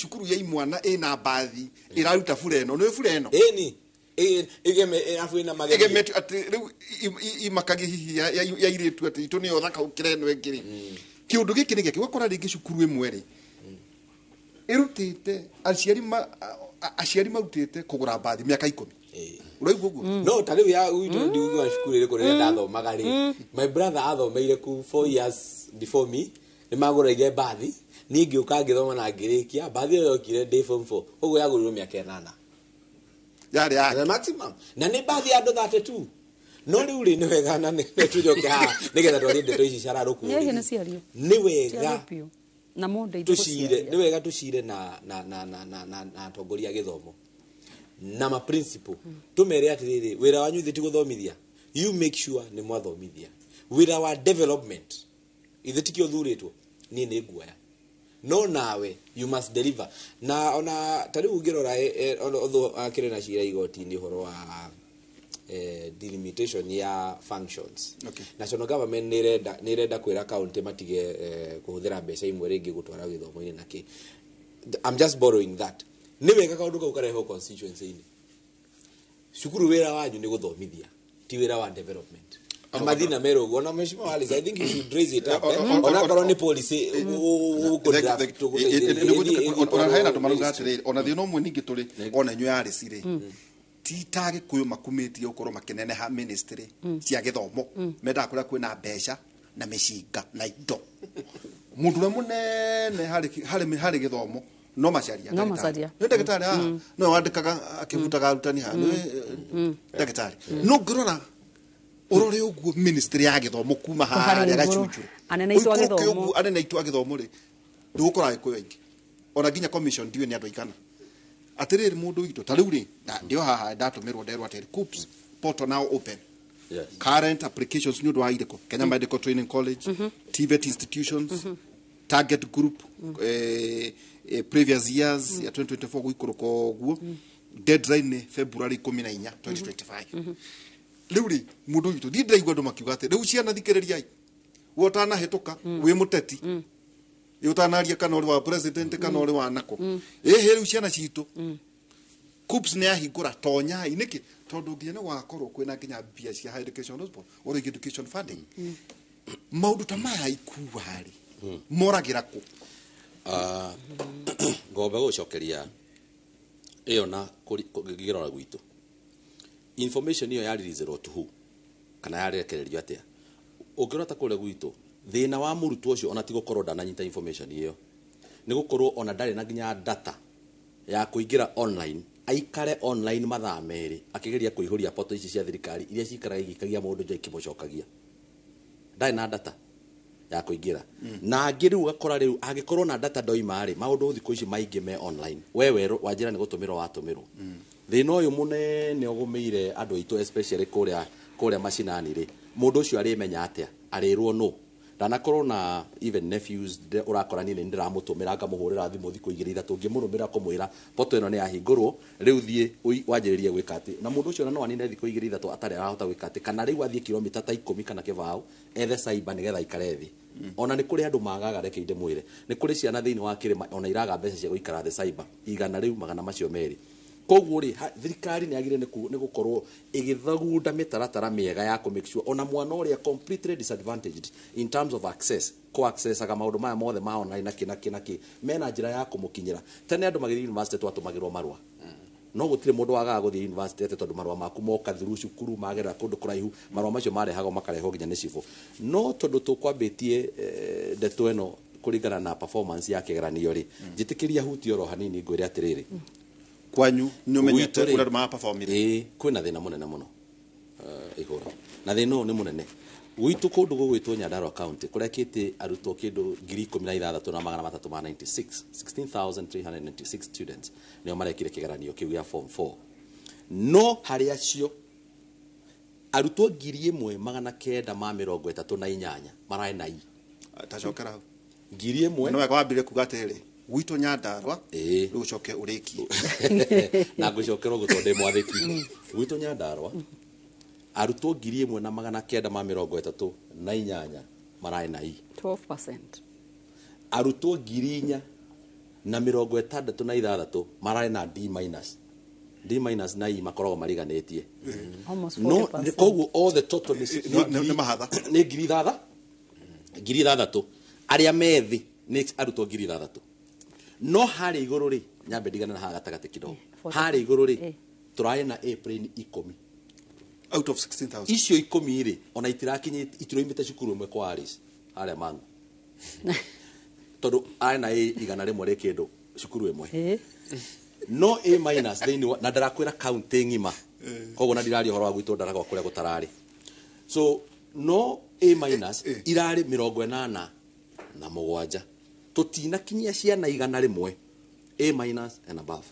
cukuru ya imwana ĩna mbathi ĩraruta bure ĩno, nĩ bure ĩno Ĩni ĩgeme arabu ĩna magerio. Ĩgemete atĩ rĩu imakagia hihi ya irĩtu atĩ itũ nĩyo thaka gũkĩra ĩno ĩngĩ rĩ. Kĩũndũ gĩkĩ nĩ gĩakĩ ũgakora rĩngĩ cukuru ĩmwe rĩ ĩrutĩte aciari aciari marutĩte kũgũra mbathi mĩaka 10. Ũraigua ũguo? No ta rĩu ya gwitũ ndiuga cukuru ĩrĩkũ rĩrĩa ndathomaga rĩ, my brother athomeire ku 4 years before me, nĩ magũrĩire mbathi, niĩ ngĩũka ngĩthoma na ngĩrĩkia. Mbathi ĩyo yokire ndĩ form 4, ũguo yagũrirwo mĩaka 8. Yarĩ yake. The maximum, na nĩ mbathi ya andũ 32. No rĩu rĩ, nĩ wega na nĩ tũjoke haha nĩgetha twarie ndeto ici cararũku. Nĩ nĩ ciario. Nĩ wega Ciario biũ. Na mũndũ tũcire, nĩ wega tũcire na atongoria a gĩthomo na ma principal, tũmere atĩrĩrĩ, wĩra wanyu ithuĩ ti gũthomithia, you make sure nĩ mwathomithia. Wĩra wa development ithuĩ tikĩo thurĩtwo, niĩ nĩ nguoya, no nawe you must deliver. Na ona ta rĩu ũngĩrora, although akĩrĩ na cira igoti-inĩ ũhoro wa Delimitation ya functions. Okay. National government nĩ ĩrenda kwĩra county matige kũhũthĩra mbeca imwe rĩngĩ gũtwara gĩthomo-inĩ na kĩ. I'm just borrowing that. Nĩ wega kaũndũ kau karehwo constituency-inĩ. Cukuru wĩra wanyu nĩ gũthomithia, ti wĩra wa development. Na mathina merwo ũguo na Mheshimiwa Alice, I think you should raise it up. Onakorwo nĩ policy ũkũ-draft tũgũteithĩrĩria. Ona hena andũ marauga atĩrĩrĩ, ona thĩna ũmwe ningĩ tũrĩ ona inyuĩ arĩci rĩ, ti ta Gĩkũyũ makumĩtie gũkorwo makĩneneha ministry cia gĩthomo. Mendaga kũrĩa kwĩna mbeca na mĩcinga na indo. Mũndũ ũrĩa mũnene harĩ gĩthomo no Macharia. No Ndagĩtarĩ. Macharia. Nĩ ndagĩtarĩ haha no wandĩkaga akĩbutaga arutani haha, nĩ ndagĩtarĩ. No ngĩrora ũrore ũguo ministry ya gĩthomo kuma harĩa harĩa igũrũ. gacunjurũ Anene aitũ a Ũikũrũke gĩthomo. ũguo, anene aitũ a gĩthomo rĩ, ndũgũkora Gĩkũyũ aingĩ, ona nginya commission ndiũĩ nĩ andũ aigana. Atĩrĩrĩ, mũndũ witũ ta rĩu rĩ, ndio haha ndatũmĩrwo nderwo atĩrĩ, KUCCPS portal now open. Current applications nĩ ũndũ wa irĩkũ? Kenya Medical Training College, TVET institutions, target group, previous years ya 2024 gũikũrũka ũguo. Deadline nĩ February 14 2025. Rĩu rĩ, mũndũ witũ, ndiĩ ndĩraigua andũ makiuga atĩ rĩu ciana thikĩrĩriai, we ũtanahĩtũka wĩ mũteti, ĩ ũtanaria kana ũrĩ wa president kana ũrĩ wa nako, ĩhĩ rĩu ciana citũ, KUCCPS nĩ yahingũra, tonyai. Nĩkĩ? Tondũ nginya nĩ gwakorwo kwĩna nginya mbia cia higher education loans board, or education funding. Maũndũ ta maya ikua rĩ, moragĩra kũ? Ah, ngombe gũcokeria ĩyo na ngĩrora gwitũ, information ĩyo yareleasirwo to who kana yarekererio atĩa? Ũngĩrora ta kũrĩa gwitũ, thĩna wa mũrutwo ũcio ona ti gũkorwo ndananyita information ĩyo, nĩ gũkorwo ona ndarĩ na nginya data ya kũingĩra online, aikare online mathaa 2 akĩgeria kũihũria poto ici cia thirikari iria cikaraga igĩikagia mũndũ nja ikĩmũcokagia. Ndarĩ na data ya kũingĩra. Na angĩ rĩu ũgakora rĩu angĩkorwo na data ndoima rĩ, maũndũ thikũ ici maingĩ me online. We werũ wanjĩra nĩ gũtũmĩrwo watũmĩrwo. Thĩna ũyũ mũnene ũgũmĩire andũ aitũ, especially kũrĩa macinani rĩ, mũndũ ũcio arĩmenya atĩa? Arĩrwo nũ? Ndanakorwo na even nephews ũrakora niĩ nĩ ndĩramũtũmĩra, ngamũhũrĩra thimũ thikũ 2 3, ngĩmũrũmĩra kũmwĩra poto ĩno nĩ yahingũrwo, rĩu thiĩ wanjĩrĩrie gwĩka atĩ. Na mũndũ ũcio ona no anine thikũ 2 3 atarĩ arahota gwĩka atĩ, kana rĩu athiĩ kilomita ta 10 kana 20 ethe cyber nĩgetha aikare thĩ. Ona nĩ kũrĩ andũ magaga, reke ndĩmwĩre, nĩ kũrĩ ciana thĩinĩ wa kĩrĩma ona iraga mbeca cia gũikara thĩ cyber 100 rĩu 200. Koguo rĩ, thirikari nĩ yagĩrĩire nĩ gũkorwo ĩgĩthagunda mĩtaratara mĩega ya kũ make sure ona mwana ũrĩa completely disadvantaged in terms of access kũ accessaga maũndũ maya mothe ma online na kĩ na kĩ na kĩ, mena njĩra ya kũmũkinyĩra. Tene andũ magĩthiĩ university twatũmagĩrwo marũa, no gũtirĩ mũndũ wagaga gũthiĩ university atĩ tondũ marũa maku moka through cukuru magerera kũndũ kũraihu. Marũa macio marehagwo makarehwo nginya nĩ cibũ. No tondũ tũkwambĩtie ndeto ĩno kũringana na performance ya kĩgeranio rĩ, njĩtĩkĩria hutie oro hanini ngwĩre atĩrĩrĩ. Kwanyu nĩ ũmenyete Gwitũ rĩ, ũrĩa andũ maraperformire? Ĩĩ, kwĩna thĩna mũnene mũno igũrũ na thĩna ũyũ nĩ mũnene gwitũ kũndũ gũgwĩtwo Nyandarua County kũrekĩte arutwo kĩndũ 16,396, 16,396 students nĩo marekire kĩgeranio kĩu gĩa form 4. No harĩ acio, arutwo 1,938 mararĩ na I. Tacokera hau. 1,000. Nĩ wega wambire kuga atĩrĩrĩ, gwitũ Nyandarua. Ĩĩ. Rĩu ũcoke ũrĩkie. Na ngũcokera ũguo tondũ ndĩ mwathĩki. Gwitũ Nyandarua arutwo 1,938 mararĩ na I. 12%. Arutwo 4,066 mararĩ na D minus. D minus na E makoragwo mariganĩtie. Almost No 40%. koguo all the total nĩ Nĩ mahatha. Nĩ 6,000, 6,000 arĩa methĩ nĩ arutwo 6,000. No harĩa igũrũ rĩ, nyambe ndigane na haha gatagatĩ kidogo. 40. Harĩa igũrũ rĩ, tũrarĩ na A plain 10. Out of 16,000. Icio 10 rĩ, ona itirakinyĩte, itiroimĩte cukuru ĩmwe kwa Alice harĩa Mang'u, tondũ arĩ na A 100 rĩ kĩndũ cukuru ĩmwe. No A minus thĩinĩ wa na ndarakwĩra county ng'ima, koguo na ndiraria ũhoro wa gwitũ Ndaragwa kũrĩa gũtararĩ. So no A minus irarĩ 87. Tũtinakinyia ciana 100 A minus and above.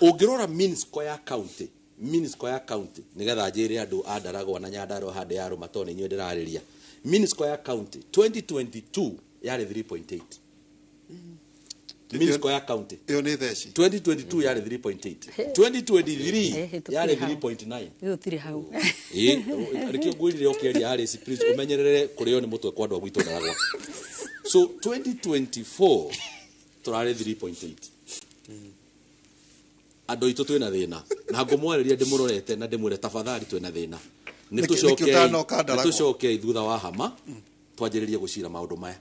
Ũngĩrora mean score ya county, mean score ya county, nĩgetha njĩre andũ a Ndaragwa na Nyandarua handũ ya rũma tondũ nĩ inyuĩ ndĩrarĩria, mean score ya county 2022 yarĩ 3.8. Mean score ya county Ĩyo nĩ theci. 2022 yarĩ 3.8, 2023 yarĩ 3.9. Gũtirĩ hau. Ĩĩ, rĩkĩo ngwĩrire ũkĩaria harĩ, please ũmenyerere kũrĩo nĩ mũtwe kwa andũ a gwitũ Ndaragwa. So 2024 tũrarĩ 3.8. Andũ aitũ twĩna thĩna, na ngũmwarĩria ndĩmũrorete na ndĩmwĩre tafadhali twĩna thĩna. Nĩ tũcokei thutha wa hama twanjĩrĩrie gũcira maũndũ maya,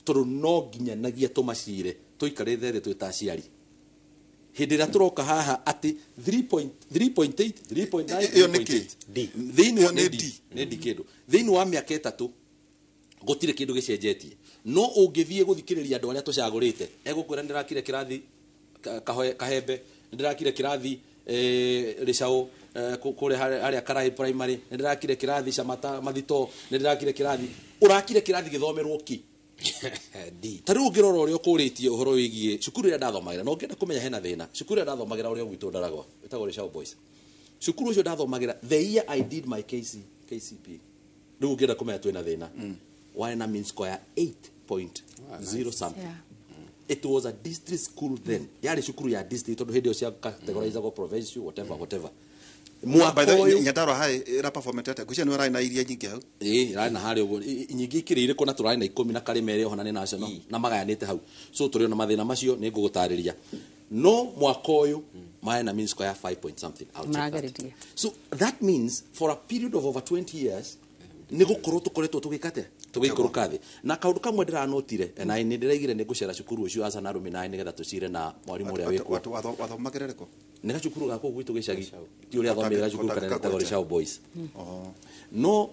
tondũ no nginyanagia tũmacire tũikarĩte thĩ twĩ ta aciari. Hĩndĩ ĩrĩa tũroka haha atĩ 3.8, 3.9, Ĩyo nĩ kĩ? Thĩinĩ wa nĩ D kĩndũ. Thĩinĩ wa mĩaka 3 gũtirĩ kĩndũ gĩcenjetie. No ũngĩthiĩ gũthikĩrĩria andũ arĩa tũcagũrĩte, egũkwĩra nĩndĩrakire kĩrathi Kahembe, nĩndĩrakire kĩrathi Rĩcaũ, kũrĩa harĩa Karai Primary, nĩndĩrakire kĩrathi Camata Mathito, nĩndĩrakire kĩrathi. Ũrakire kĩrathi gĩthomerwo kĩ? Ta rĩu ũngĩrora ũrĩa ũkũrĩtie ũhoro wĩgiĩ cukuru ĩrĩa ndathomagĩra, na ũngĩenda kũmenya hena thĩna, cukuru ĩrĩa ndathomagĩra ũrĩa gwitũ Ndaragwa ĩtagwo Rĩcaũ Boys. Cukuru ũcio ndathomagĩra the year I did my KCP, rĩu ũngĩenda kũmenya twĩna thĩna, warĩ na mean score ya 8.0 something. It was a district school then. Yarĩ cukuru ya district tondũ hĩndĩ ĩyo cia categorizagwo provincial, whatever, whatever. Mwaka ũyũ Nyandarua hai ĩra perform atĩa? Ngwĩciria nĩ ũrarĩ na iria nyingĩ hau. Ĩĩ, ĩrarĩ na harĩa ũguo. Nyingĩ ikĩrĩ irĩkũ na tũrarĩ na 10 na karĩma ĩrĩ oho na nĩ national na magayanĩte hau. So tũrĩ ona mathĩna macio nĩ ngũgũtarĩria. No mwaka ũyũ marĩ na mean score ya 5 point something. Marageririe. So that means for a period of over 20 years nĩ gũkorwo tũkoretwo tũgĩka atĩa? Tũgĩikũrũka thĩ. Na kaũndũ kamwe ndĩranotire, na nĩ ndĩraigire nĩ ngũcera cukuru ũcio aca na arũme na nĩgetha tũcire na mwarimũ ũrĩa wĩkuo. Wathomagĩra rĩkũ? Nĩ gacukuru ga kũu gwitũ gĩcagi. Ti ũrĩa athomire gacukuru kanene getagwo Rĩcaũ Boys. No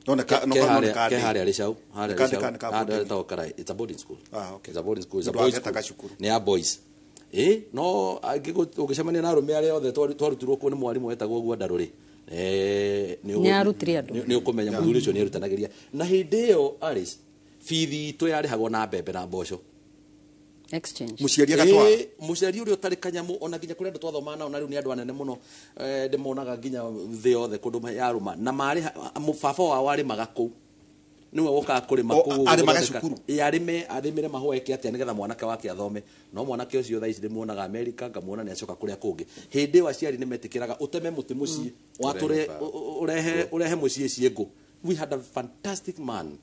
ke harĩa Rĩcaũ, harĩa Rĩcaũ, harĩa getagwo Karai. It's a boarding school. It's a boarding school. It's a boys school. Nĩ ya boys. No ũngĩcemania na arũme arĩa othe twarutirwo kuo nĩ mwarimũ wetagwo Gwandarũ rĩ. Nĩ ũkũmenya mũthuri ũcio nĩ erutanagĩria. Na hĩndĩ ĩyo Alice, bithi itũ yarĩhagwo na mbembe na mboco. Exchange. Mũciari agatwara. Mũciari ũrĩa ũtarĩ kanyamũ ona nginya kũrĩa andũ twathomaga nao na rĩu nĩ andũ anene mũno, ndĩmonaga nginya thĩ yothe kũndũ yarũma. Na marĩ baba wao arĩmaga kũu. Nĩwe wokaga kũrĩma kũu. Arĩmaga cukuru. Arĩme, arĩmĩre mahũa eke atĩa nĩgetha mwanake wake athome. No mwanake ũcio thaa ici ndĩmuonaga Amerika, ngamuona nĩ acoka kũrĩa kũngĩ. Hĩndĩ ĩyo aciari nĩ metĩkĩraga ũteme mũtĩ mũciĩ, watũre ũrehe mũciĩ ciĩngũ. We had a fantastic man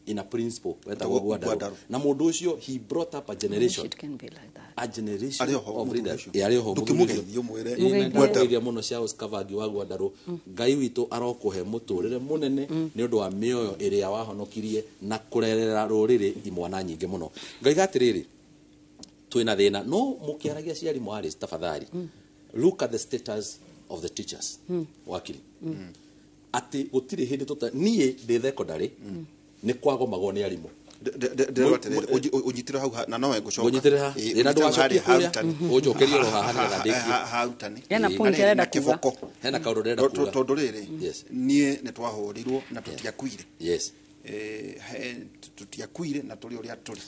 in a principal wetagwo Gwandarũ. Na mũndũ ũcio he brought up a generation. It can be like that. A generation of leaders. Arĩ oho. Ndũkĩmũgeithie ũmwĩre. Ndũkĩmũgeithie mũno Charles Kavangi wa Gwandarũ. Ngai witũ arokũhe mũtũrĩre mũnene nĩ ũndũ wa mĩoyo ĩrĩa wahonokirie na kũrerera rũrĩrĩ imwana nyingĩ mũno. Ngaiga atĩrĩrĩ, twĩna thĩna no mũkĩaragia aciari mwarĩ tafadhali. Look at the status of the teachers. Wakiri. Atĩ gũtirĩ hĩndĩ tũta niĩ ndĩ secondary nĩ kwagomagwo nĩ arimũ. Ndĩrwo atĩrĩrĩ, ũnyitĩre hau na nowe ngũcoka. Ũnyitĩre ha? Ĩna ndũgacokie kũrĩa. Ũnjokerie oro haha nĩgetha ndĩkie. Harutani. Hena point arenda kuga. Hena kaũndũ ndĩrenda kuga. Tondũ rĩrĩ, niĩ nĩ twahũrirwo na tũtiakuire. Yes. Tũtiakuire na tũrĩ ũrĩa tũrĩ.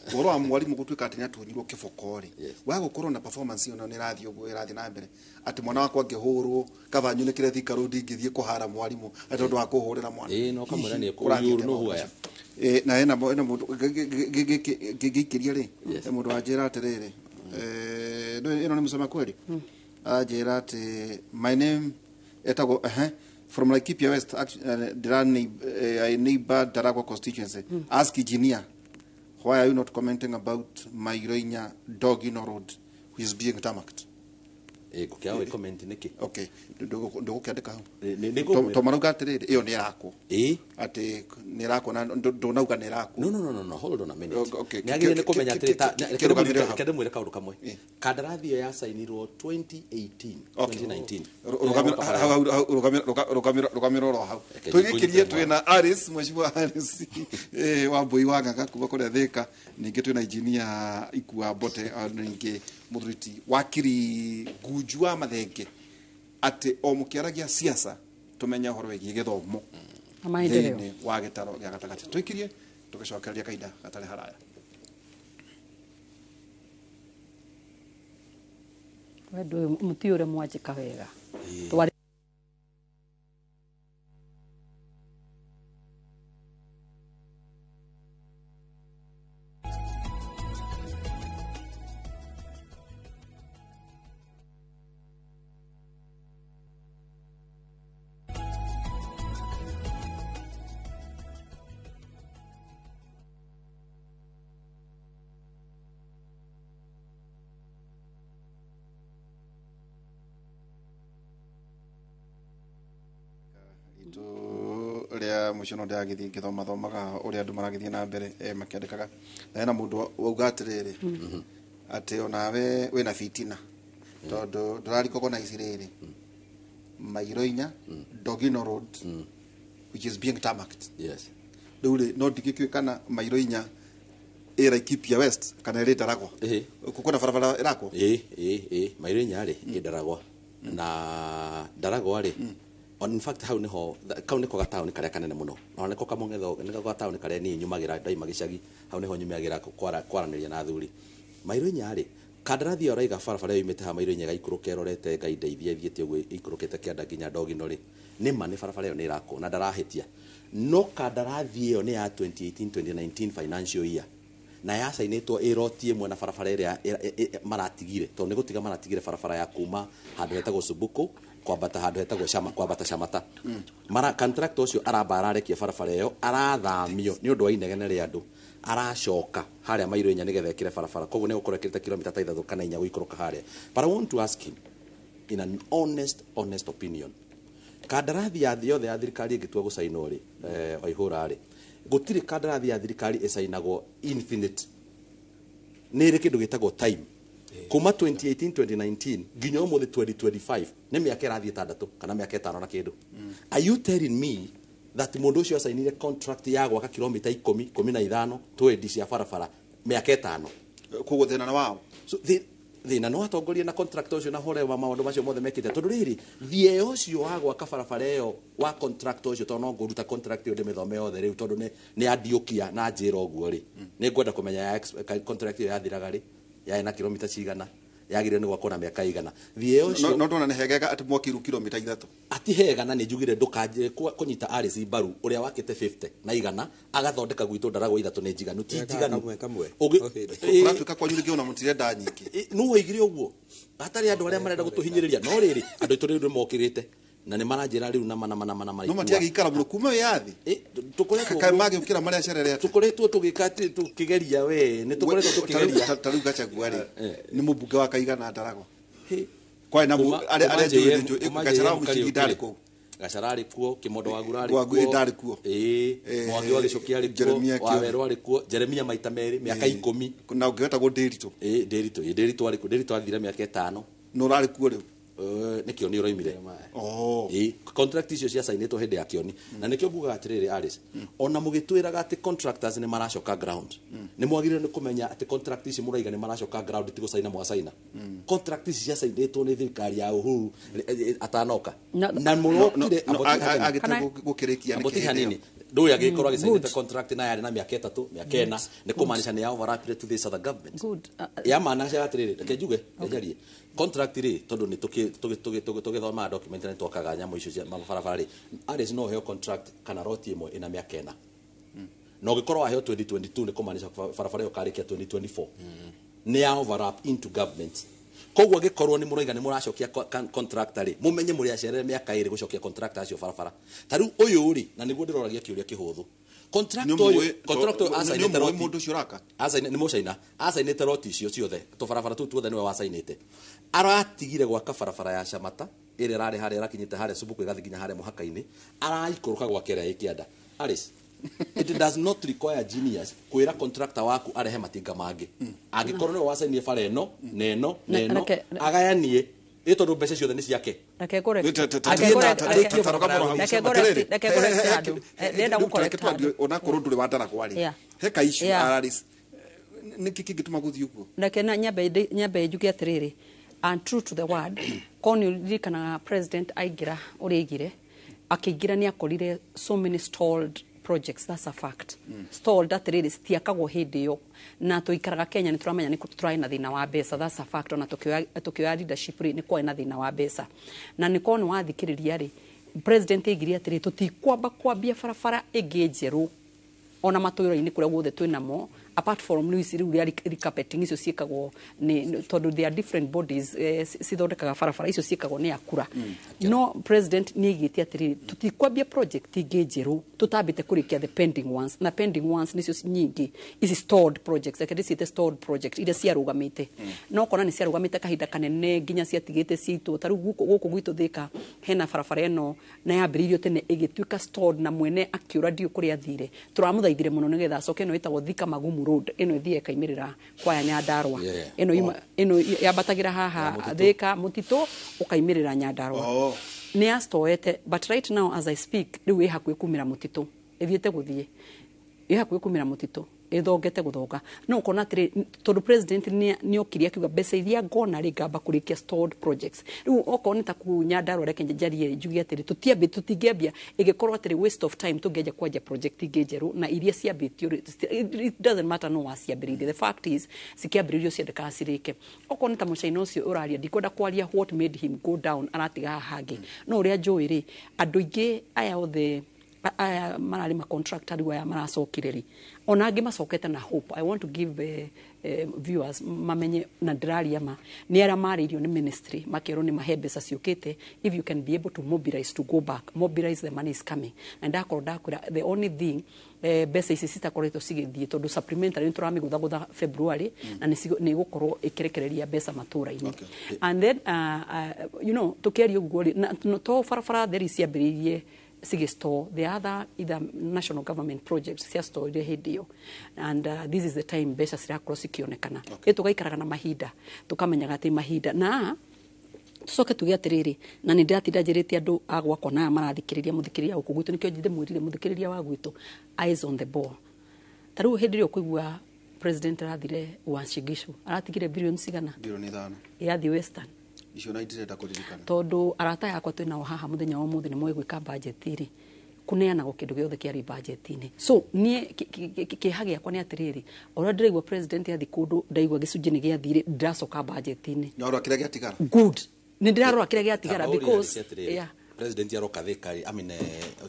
Ũhoro wa mwarimũ gũtuĩka atĩ nĩatunyirwo kĩboko rĩ, wa gũkorwo na performance ĩyo nĩ ĩrathiĩ ũguo ĩrathiĩ na mbere, atĩ mwana wakwa angĩhũrwo kaba nyunĩkĩre Thika Road ingĩthiĩ kũhara mwarimũ atĩ tondũ wa kũhũrĩra mwana. Ĩĩ, no kamwĩra nĩ you know who I am. Na hena mũndũ ngĩikĩria rĩ, he mũndũ wanjĩra atĩrĩrĩ, ĩno nĩ mũcema kweli? Anjĩra atĩ my name etagwo from Laikipia West, I neighbor Ndaragwa constituency. Ask engineer, why are you not commenting about Mairoinya Dogino Road, which is being tarmacked? Ngũkĩaga comment nĩkĩ? Okay, ndũgũkĩandĩka hau. To marauga atĩrĩrĩ, ĩyo nĩ ĩrakwo. Atĩ nĩ ĩrakwo na ndũnauga nĩ ĩrakwo. No, hold on a minute. Nĩ agĩrĩire nĩ kũmenya atĩrĩ, reke ndĩmwĩre kaũndũ kamwe. Kandarathi ĩyo yacainirwo 2018, 2019. Rũgamĩra oro hau. Tũgĩkĩrie twĩna Alice, Mheshimiwa Alice wa Mbui wa Ng'ang'a kuma kũrĩa Thĩka, ningĩ twĩna engineer Ikua Mbote, ningĩ mũthuri wakiri Ngunju wa Mathenge, atĩ o mũkĩaragia siasa tũmenye ũhoro wĩgiĩ gĩthomo thĩinĩ wa gĩtaro gĩa gatagatĩ. Tũikirie tũgĩcokereria kahinda gatarĩ haraya. Wendo mũti ũrĩa mwanjĩka wega. Gitũ rĩa mũico no ndĩragĩthiĩ ngĩthomathomaga ũrĩa andũ maragĩthiĩ na mbere makĩandĩkaga, na hena mũndũ wauga atĩrĩrĩ atĩ onawe wĩna fitina tondũ ndũraricognize rĩrĩ mairo 4 Dogino Road which is being tarmacked. Rĩu rĩ, no ndingĩkĩũĩ kana mairo 4 ĩ Laikipia West kana ĩrĩ Ndaragwa. Kwĩna barabara ĩrakwo. Ĩ mairo 4 rĩ, ĩ Ndaragwa, na Ndaragwa rĩ, in fact hau niho kau niko gataũni karĩa kanene mũno, na nĩko kamũng'etho, nĩko gataũni karĩa niĩ nyumagĩra ndaima gĩcagi, hau niho nyumagĩra kwaranĩria na athuri. Mairo 4 rĩ, kandarathi ĩyo ũraiga barabara ĩyo yumĩte haha mairo 4 ĩgaikũrũka ĩrorete Ngai ndeithie ĩthiĩte ũguo ĩikũrũkĩte kĩanda nginya Ndogino rĩ, nĩma nĩ barabara ĩyo nĩ ĩrakwo na ndarahĩtia, no kandarathi ĩyo nĩ ya 2018-2019 financial year na yacainĩtwo ĩ roti ĩmwe na barabara ĩrĩa maratigire, tondũ nĩ gũtiga maratigire barabara ya kuma handũ hetagwo Subuku kwambata handũ hetagwo Shama, kwambata Shamata. Mara contract ũcio aramba ararekia barabara ĩyo, arathamio nĩ ũndũ wa inegene rĩa andũ, aracoka harĩa mairo 4 nĩgetha ĩkĩre barabara, koguo nĩ gũkorwo ĩkĩrĩte kilomita ta 3 kana 4 gũikũrũka harĩa. But I want to ask him in an honest opinion, kandarathi ya thĩ yothe ya thirikari ĩngĩtua gũcainwo rĩ, Waihũra rĩ, gũtirĩ kandarathi ya thirikari ĩcainagwo infinite, nĩ ĩrĩ kĩndũ gĩtagwo time. Kuma 2018 2019 nginya ũmũthĩ 2025 nĩ mĩaka ĩrathiĩ 6 kana mĩaka 5 na kĩndũ. Are you telling me that mũndũ ũcio acainire contract ya gwaka kilomita 10 15 twendi cia barabara mĩaka 5? Koguo thĩna nĩ wao. So thĩna no atongoria na contract ũcio na hore wa maũndũ macio mothe mekĩte, tondũ rĩrĩ thiĩ ũcio wa gwaka barabara ĩyo wa contract ũcio, tondũ no ngũruta contract ĩyo ndĩmĩthome yothe rĩu, tondũ nĩ andiũkia na njĩra ũguo rĩ, nĩ ngwenda kũmenya ya contract ĩyo yathiraga rĩ, yarĩ na kilomita cigana, yagĩrĩirwo nĩ gwakwo na mĩaka igana. Thiĩ ũcio no ndona nĩ hegega atĩ mwakiru kilomita 3. Ati hega, na nĩ njugire ndũkanjĩre kũnyita RC mbaru ũrĩa wakĩte 50 na igana agathondeka gwitũ Ndaragwa 3 nĩ njiganu, ti njiganu. Ũratuĩka kwanyu rĩngĩ ona mũtirenda nyingĩ. Nũ waigire ũguo hatarĩ andũ arĩa marenda gũtũhinyĩrĩria, no rĩrĩ andũ aitũ rĩu nĩ mokĩrĩte na nĩ maranjĩra rĩu nama nama nama nama. No matiagĩikara mũno kuma wĩyathi. Tũkoretwo kaĩ magĩũkĩra marĩa acerere atĩa? Tũkoretwo tũgĩka atĩ tũkĩgeria we, nĩ tũkoretwo tũkĩgeria. Ta rĩu Gachagua rĩ, nĩ mũmbunge wa kaigana Ndaragwa. Kwarĩ na arĩa njũĩ Gachara Mũcigi ndarĩ kũu. Gachara arĩ kuo, Kĩmondo Wagura arĩ kuo. Ndarĩ kuo. Mwangi wa Gĩcũkĩ arĩ kuo, Wawerũ arĩ kuo, Jeremia maita merĩ mĩaka 10. Na ũngĩ wetagwo Ndĩritũ. Ndĩritũ, Ndĩritũ arĩ kuo, Ndĩritũ athire mĩaka 5. No ũrarĩ kuo rĩu? Nĩ Kĩoni ũroimire. Contract icio ciacainĩtwo hĩndĩ ya Kĩoni. Na nĩkĩo ngugaga atĩrĩrĩ Alice, ona mũgĩtwĩraga atĩ contractors nĩ maracoka ground, nĩ mwagĩrĩirwo nĩ kũmenya atĩ contract ici mũraiga nĩ maracoka ground ti gũcaina mwacaina. Contract ici ciacainĩtwo nĩ thirikari ya Uhuru atanoka. Na mũrokire agĩte gũkĩrĩkia nĩkĩ hanini. Ndũĩ agĩkorwo agĩcainĩte contract na yarĩ na mĩaka 3, mĩaka 4, nĩ kũmaanisha nĩ ya overlap to this other government. Ya maanisha atĩrĩrĩ, reke njuge, njarie. Contract rĩ, tondũ nĩ tũgĩthomaga document nĩ twakaga nyamũ icio cia mabarabara rĩ, Alice no ũheo contract kana roti ĩmwe ĩna mĩaka 4. Na ũngĩkorwo waheo 2022 nĩ kũmaanisha barabara ĩyo ĩkarĩkia 2024. Nĩ ya overlap into government. Koguo angĩkorwo nĩ mũraiga nĩ mũracokia contractor rĩ, mũmenye mũrĩ acerere mĩaka 2 gũcokia contractor acio barabara. Ta rĩu ũyũ rĩ, na nĩguo ndĩroragia kĩũria kĩhũthũ. Contractor ũyũ, contractor acainĩte roti. Mũndũ ũcio ũraka? Acainĩ, nĩ mũcaina. Acainĩte roti icio ciothe. Tũbarabara tũu tuothe nĩwe wacainĩte. Aratigire gwaka barabara ya Shamata, ĩrĩa ĩrarĩ harĩa ĩrakinyĩte harĩa Subuku ĩgathiĩ nginya harĩa mũhaka-inĩ, araikũrũka gwake ĩrĩa ĩ kĩanda. Alice, it does not require genius kwĩra contractor waku arehe matinga mangĩ. Angĩkorwo nĩwe wacainire bara ĩno, na ĩno, na ĩno, agayanie, ĩ tondũ mbeca ciothe nĩ ciake. Reke correct. Reke correct handũ. Ndĩrenda gũ correct handũ. Onakorwo ndũrĩ wa Ndaragwa rĩ, he ka issue Alice, nĩkĩ kĩngĩtũma gũthiĩ ũguo? Reke na nyambe njuge atĩrĩrĩ, and true to the word, korwo nĩ ũririkanaga president aingĩra ũrĩa aigire, akĩingĩra nĩ akorire so many stalled projects, that's a fact. Stalled atĩrĩrĩ citiakagwo hĩndĩ ĩyo, na tũikaraga Kenya nĩ tũramenya nĩ tũrarĩ na thĩna wa mbeca, that's a fact. Ona tũkĩoya leadership rĩ, nĩ kwarĩ na thĩna wa mbeca, na nĩ korwo nĩ wathikĩrĩria rĩ, president aigire atĩrĩrĩ tũtikwamba kwambia barabara ĩngĩ njerũ ona matũra-inĩ kũrĩa guothe twĩnamo Apart from rĩu ici rĩu rĩa recarpeting icio ciĩkagwo nĩ tondũ they are different bodies, cithondekaga barabara icio ciĩkagwo nĩ akura. No president nĩ aigĩte atĩrĩrĩ, tũtikwambia project ingĩ njerũ tũtambĩte kũrĩkia the pending ones, na pending ones nĩcio nyingĩ ici stalled projects. Reke ndĩciĩte stalled project, iria ciarũgamĩte, no kona nĩ ciarũgamĩte kahinda kanene nginya ciatigĩte ciitwo. Ta rĩu gũkũ gwitũ Thĩka hena barabara ĩno na yambĩrĩirio tene ĩgĩtuĩka stalled na mwene akĩũra, ndiũ kũrĩa athire. Tũramũthaithire mũno nĩgetha acoke. Ĩno ĩtagwo Thika Magumu Road, ĩno ĩthiĩ ĩkaimĩrĩra kwaya Nyandarũa. Ĩno ĩno yambatagĩra haha Thĩka mũtitũ ũkaimĩrĩra Nyandarũa. Nĩ yastoete, but right now as I speak rĩu ĩ hakuhĩ kumĩra mũtitũ, ĩthiĩte gũthiĩ ĩ hakuhĩ kumĩra mũtitũ, ĩthongete gũthonga. No ũkona atĩrĩ, tondũ president nĩ okire akiuga mbeca iria ngona rĩ, ngamba kũrĩkia stalled projects. Rĩu okorwo nĩ ta kũu Nyandarũa, reke njarie njuge atĩrĩ, tũtiambĩ tũtingĩambia, ĩgĩkorwo atĩrĩ waste of time tũngĩanjia kwanjia project ingĩ njerũ na iria ciambĩtio rĩ, it doesn't matter no waciambĩrĩirie. The fact is cikĩambĩrĩrio ciendekaga cirĩke. Okorwo nĩ ta mũcaina ũcio ũraria, ndikwenda kwaria what made him go down, aratiga haha hangĩ. No ũrĩa njũĩ rĩ, andũ aingĩ aya othe aya mararĩ ma contractor rĩu aya maracokire rĩ, ona angĩ macokete na hope. I want to give viewers mamenye na ndĩraria ma nĩ arĩa marĩirio nĩ ministry makerwo nĩ mahe mbeca ciũkĩte. If you can be able to mobilize to go back, mobilize, the money is coming. Na ndakorwo ndakwĩra the only thing, mbeca ici citakoretwo cigĩthiĩ tondũ supplementary nĩ tũramĩgũthagũtha February na nĩ ĩgũkorwo ĩkĩrekereria mbeca matũra-inĩ. And then tũkĩaria ũguo rĩ, na to barabara theri ciambĩrĩirie cigĩ the other either national government projects cia store hĩndĩ ĩyo, and this is the time mbeca cirakorwo cikĩonekana. Ĩ tũgaikaraga na mahinda, tũkamenyaga atĩ mahinda na tucoke tuge atĩrĩrĩ, na nĩ ndĩratinda njĩrĩte andũ a gwakwa na aya marathikĩrĩria, mũthikĩrĩria gũkũ gwitũ, nĩkĩo ndĩmwĩrire mũthikĩrĩria wa gwitũ, eyes on the ball. Ta rĩu hĩndĩ ĩrĩa ũkũigua president arathire Uasin Gishu, aratigire bilioni cigana? Bilioni 5. Yathiĩ Western. Icio na itirenda kũririkana. Tondũ arata yakwa twĩ nao haha mũthenya wa ũmũthĩ nĩ moĩ gwĩka budget rĩ, kũneanagwo kĩndũ gĩothe kĩarĩ budget-inĩ. So niĩ kĩeha gĩakwa nĩ atĩrĩrĩ, o ũrĩa ndĩraigua president athiĩ kũndũ, ndaigua gĩcunjĩ nĩ gĩathire, ndĩracoka budget-inĩ. Na ũrora kĩrĩa gĩatigara. Good, nĩ ndĩrarora kĩrĩa gĩatigara because yeah. President aroka Thika rĩ, I mean,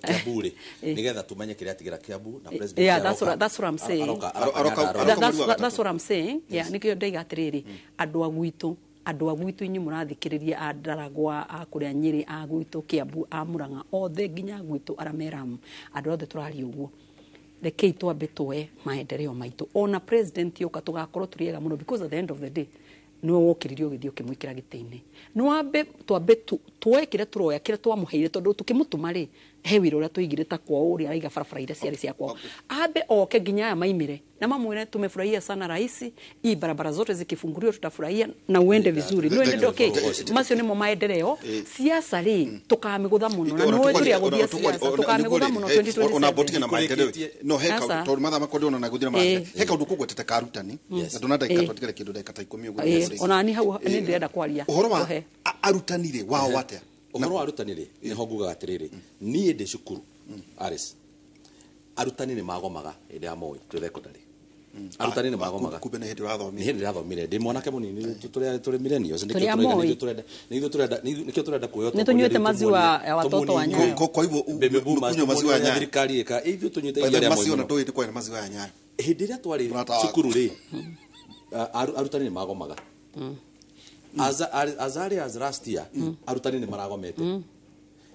Kiambu rĩ, nigetha tumenye kĩrĩa atigĩra Kiambu na president Yeah, that's what I'm saying. Aroka That's what I'm saying. Yeah, nĩkĩo ndaiga atĩrĩrĩ, andũ a gwitũ inyuĩ mũrathikĩrĩria, a Ndaragwa, a kũrĩa Nyĩrĩ, a gwitũ Kiambu, a Murang'a, othe nginya gwitũ Arameramu, andũ othe tũraria ũguo, rekei twambe tuoe maendeleo maitũ. Ona president yoka tũgakorwo tũrĩ ega mũno, because at the end of the day nĩwe wokĩririe ũgĩthiĩ ũkĩmwĩkĩra gĩtĩ-inĩ. Nĩ wambe twambe tuoe kĩrĩa tũroya, kĩrĩa twamũheire, tondũ tũkĩmũtũma rĩ, he wĩra ũrĩa tũigire ta kwao, ũrĩa araiga barabara iria ciarĩ cia kwao. Ambe oke nginya aya maimire na mamwĩre, "Tumefurahia sana rais, hii barabara zote zikifunguliwa tutafurahia na uende vizuri." Nĩ wende okay, macio nĩmo maendeleo. Siasa rĩ, tũkamĩgũtha mũno na nĩwe tũrĩa gũthiĩ siasa tũkamĩgũtha mũno Ona 2027. botige na maendeleo no he Asa. kaundu, tondũ mathaa makwa ndĩrona na gũthira mathira, he kaundu kũgwetete ka arutani na ndona ndagĩka twatigare kĩndũ ndagĩka ta 10 ũguo. Ona ni hau nĩ ndĩrenda kwaria. Ũhoro wa Ũhe. Arutani rĩ, wao atĩa? Ũhoro wa arutani rĩ, nĩho ngugaga atĩrĩrĩ, niĩ ndĩ cukuru Aris, arutani nĩ magomaga hĩndĩ ya Moi twĩ secondary, arutani nĩ magomaga. Kumbe nĩ hĩndĩ Nĩ ũrathomire. Hĩndĩ ndĩrathomire ndĩ mwanake mũnini, tũrĩ millennials, nĩkĩo Tũrĩ a tũraiga, Moi. nĩkĩo nĩkĩo tũrenda kuoya Nĩ tũnyuĩte maziwa ya watoto wa Nyayo. Kwa hivyo Baby boomers, kunywa maziwa ya tumuonie Nyayo. Thirikari ĩka ithuĩ tũnyuĩte By the iria way, rĩa Moi macio na mũno. ndũĩ nĩ kwarĩ na maziwa ya Nyayo. Hĩndĩ ĩrĩa twarĩ Mũrata wakwa. cukuru rĩ, arutani nĩ magomaga as early as last year, arutani nĩ maragomete.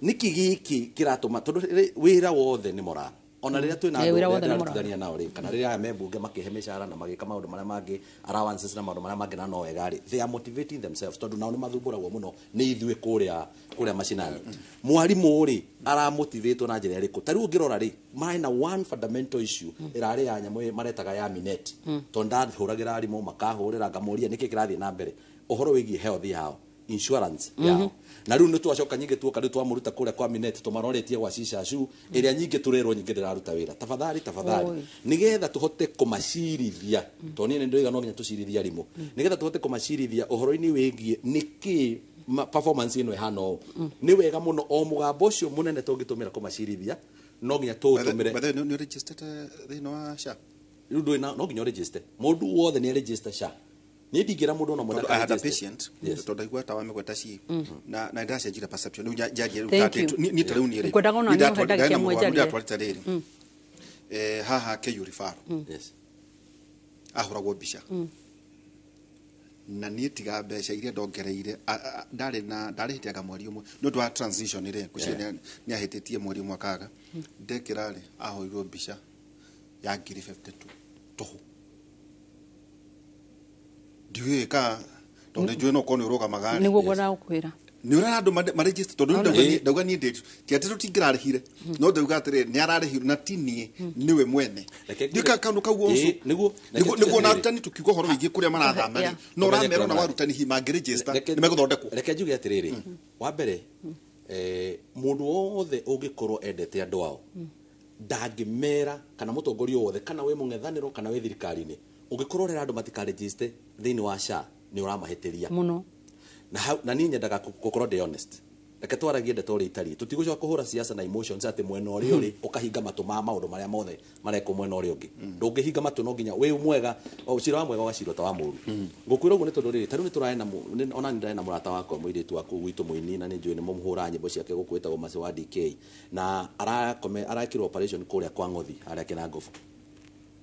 Nĩkĩ gĩkĩ kĩratũma? Tondũ wĩra wothe nĩ moral, ona rĩrĩa twĩna andũ Wĩra wothe rĩrĩa nĩ moral. ndĩrarutithania nao rĩ, kana rĩrĩa aya me mbunge makĩhe mĩcara na magĩka maũndũ marĩa mangĩ, allowances na maũndũ marĩa mangĩ, na no wega rĩ, they are motivating themselves, tondũ nao nĩ mathumbũragwo mũno nĩ ithuĩ kũrĩa macinani. Mwarimũ rĩ, aramotivatwo na njĩra ĩrĩkũ? Ta rĩu ũngĩrora rĩ, marĩ na one fundamental issue ĩrarĩ ya nyamũ maretaga ya minet, tondũ ndahũragĩra arimũ makahũrĩra ngamoria nĩkĩ kĩrathiĩ na mbere, ũhoro wĩgiĩ health yao, insurance yao. Na rĩu nĩ twacoka nyingĩ tuoka rĩu twamũruta kũrĩa kwa minet, tũmaroretie gwa cicashu ĩrĩa nyingĩ tũrerwo nyingĩ ndĩraruta wĩra. Tafadhali, tafadhali, Oi. nĩgetha tũhote kũmacirithia, tondũ niĩ nĩ ndĩroiga no nginya tũcirithie arimũ, nĩgetha tũhote kũmacirithia ũhoro-inĩ wĩgiĩ nĩkĩ performance ĩno ĩhana ũũ, nĩ wega mũno o mũgambo ũcio mũnene tũngĩtũmĩra kũmacirithia no nginya tũũtũmĩre. By the way, nĩ registered thĩinĩ wa SHA? Rĩu ndũĩ no nginya ũregister, mũndũ wothe nĩ register SHA, niĩ ndingĩra mũndũ ona ũmwe Tondũ I had a ndakaregister. patient, tondũ ndaigua ta wamĩgweta ci na ndĩracenjire perception rĩu njarie rĩu. Thank you. Niĩ ta rĩu niĩ rĩ, Ngwendaga ona niĩ niĩ ũhe ndagĩka ndarĩ na ĩmwe mũrwaru, njarie. ndatwarĩte rĩrĩ haha KU referral. Ahũragwo mbica. Na niĩ tiga mbeca iria ndongereire, ndarĩ na ndarĩhĩtiaga mweri ũmwe nĩ ũndũ wa transition rĩ, ngwĩciria nĩ ahĩtĩtie mweri ũmwe akaga ndekĩra rĩ, ahũrirwo mbica ya 52,000 tũhũ. Ndiũĩ ka tondũ nĩ njũĩ no ũkorwo nĩ ũrũgamaga rĩ. Nĩguo ngwendaga gũkwĩra. Nĩ ũrera andũ maregister tondũ ndauga niĩ ndĩ ti atĩ tũtingĩrarĩhire, no ndauga atĩrĩrĩ nĩ ararĩhirwo na ti niĩ, nĩwe mwene. Reke Ndiũĩ ka kaũndũ kau also. Nĩguo Nĩguo nĩguo na arutani tũkiuga ũhoro wĩgiĩ kũrĩa marathama rĩ, no Ũmenye ũramera kũrĩa ona marathiĩ. warutani hihi mangĩregister nĩ megũthondekwo. Reke njuge atĩrĩrĩ, wa mbere, mũndũ wothe ũngĩkorwo endete andũ ao ndangĩmera, kana mũtongoria wothe, kana wĩ mũng'ethanĩro kana wĩ thirikari-inĩ, ũngĩkorwo ũrera andũ matikaregister thĩinĩ wa SHA, nĩ ũramahĩtĩria mũno. Na hau na niĩ nyendaga gũkorwo ndĩ honest. Reke twaragie ndeto ũrĩa itariĩ, tũtigũcoka kũhũra siasa na emotions atĩ mwena ũrĩa ũrĩ ũkahinga matũ ma maũndũ marĩa mothe marekwo mwena ũrĩa ũngĩ. Ndũngĩhinga matũ, no nginya wĩ mwega, o cira wa mwega ũgacirwo ta wa mũru. Ngũkwĩra ũguo nĩ tondũ rĩrĩ, ta rĩu nĩ tũrarĩ na ona nĩ ndĩrarĩ na mũrata wakwa mũirĩtu wa kũu gwitũ mũini, na nĩ njũĩ nĩ mũmũhũraga nyĩmbo ciake gũkũ, wĩtagwo Mercy wa DK, na arekirwo operation kũrĩa kwa Ng'othi harĩa Kĩnangobu,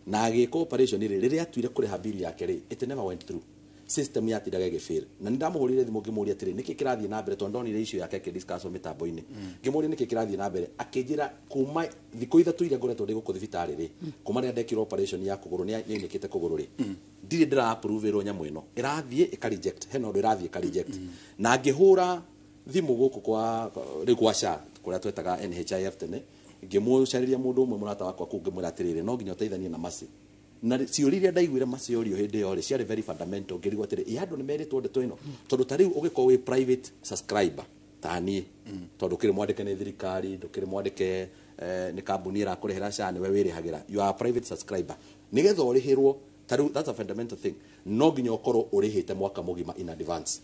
na agĩkwo operation rĩ, rĩrĩa atuire kũrĩha bill yake rĩ, it never went through, system yatindaga ĩgĩfail. Na nĩ ndamũhũrĩire thimũ ngĩmũria atĩrĩ, nĩkĩ kĩrathiĩ na mbere, tondũ ndonire issue yake ĩkĩdiscusswo mĩtambo-inĩ. Ngĩmũria nĩkĩ kĩrathiĩ na mbere, akĩnjĩra kuma thikũ 3 iria ngoretwo ndĩ gũkũ thibitarĩ rĩ, kuma rĩrĩa ndekirwo operation ya kũgũrũ, nĩ nĩainĩkĩte kũgũrũ rĩ, ndirĩ ndĩra approve-ĩrwo nyamũ ĩno, ĩrathiĩ ĩka reject, hena ũndũ ĩrathiĩ ĩka reject. Na ngĩhũra thimũ gũkũ kwa rĩu kwa SHA kũrĩa twetaga NHIF tene, ngĩmũcarĩria mũndũ ũmwe mũrata wakwa kũu, ngĩmwĩra atĩrĩrĩ, no nginya ũteithanie na Mercy. Na ciũria iria ndaiguire Mercy orio hĩndĩ ĩyo rĩ, ciarĩ very fundamental. Ngĩrigwo atĩrĩ, ĩ andũ nĩ merĩtwo ndeto ĩno? Tondũ ta rĩu ũgĩkorwo wĩ private subscriber ta niĩ, tondũ ndũkĩrĩ mwandĩke nĩ thirikari, ndũkĩrĩ mwandĩke nĩ kambuni ĩrakũrĩhĩra SHA, nĩwe wĩrĩhagĩra, you are a private subscriber, nĩgetha ũrĩhĩrwo ta rĩu, that's a fundamental thing, no nginya ũkorwo ũrĩhĩte mwaka mũgima in advance.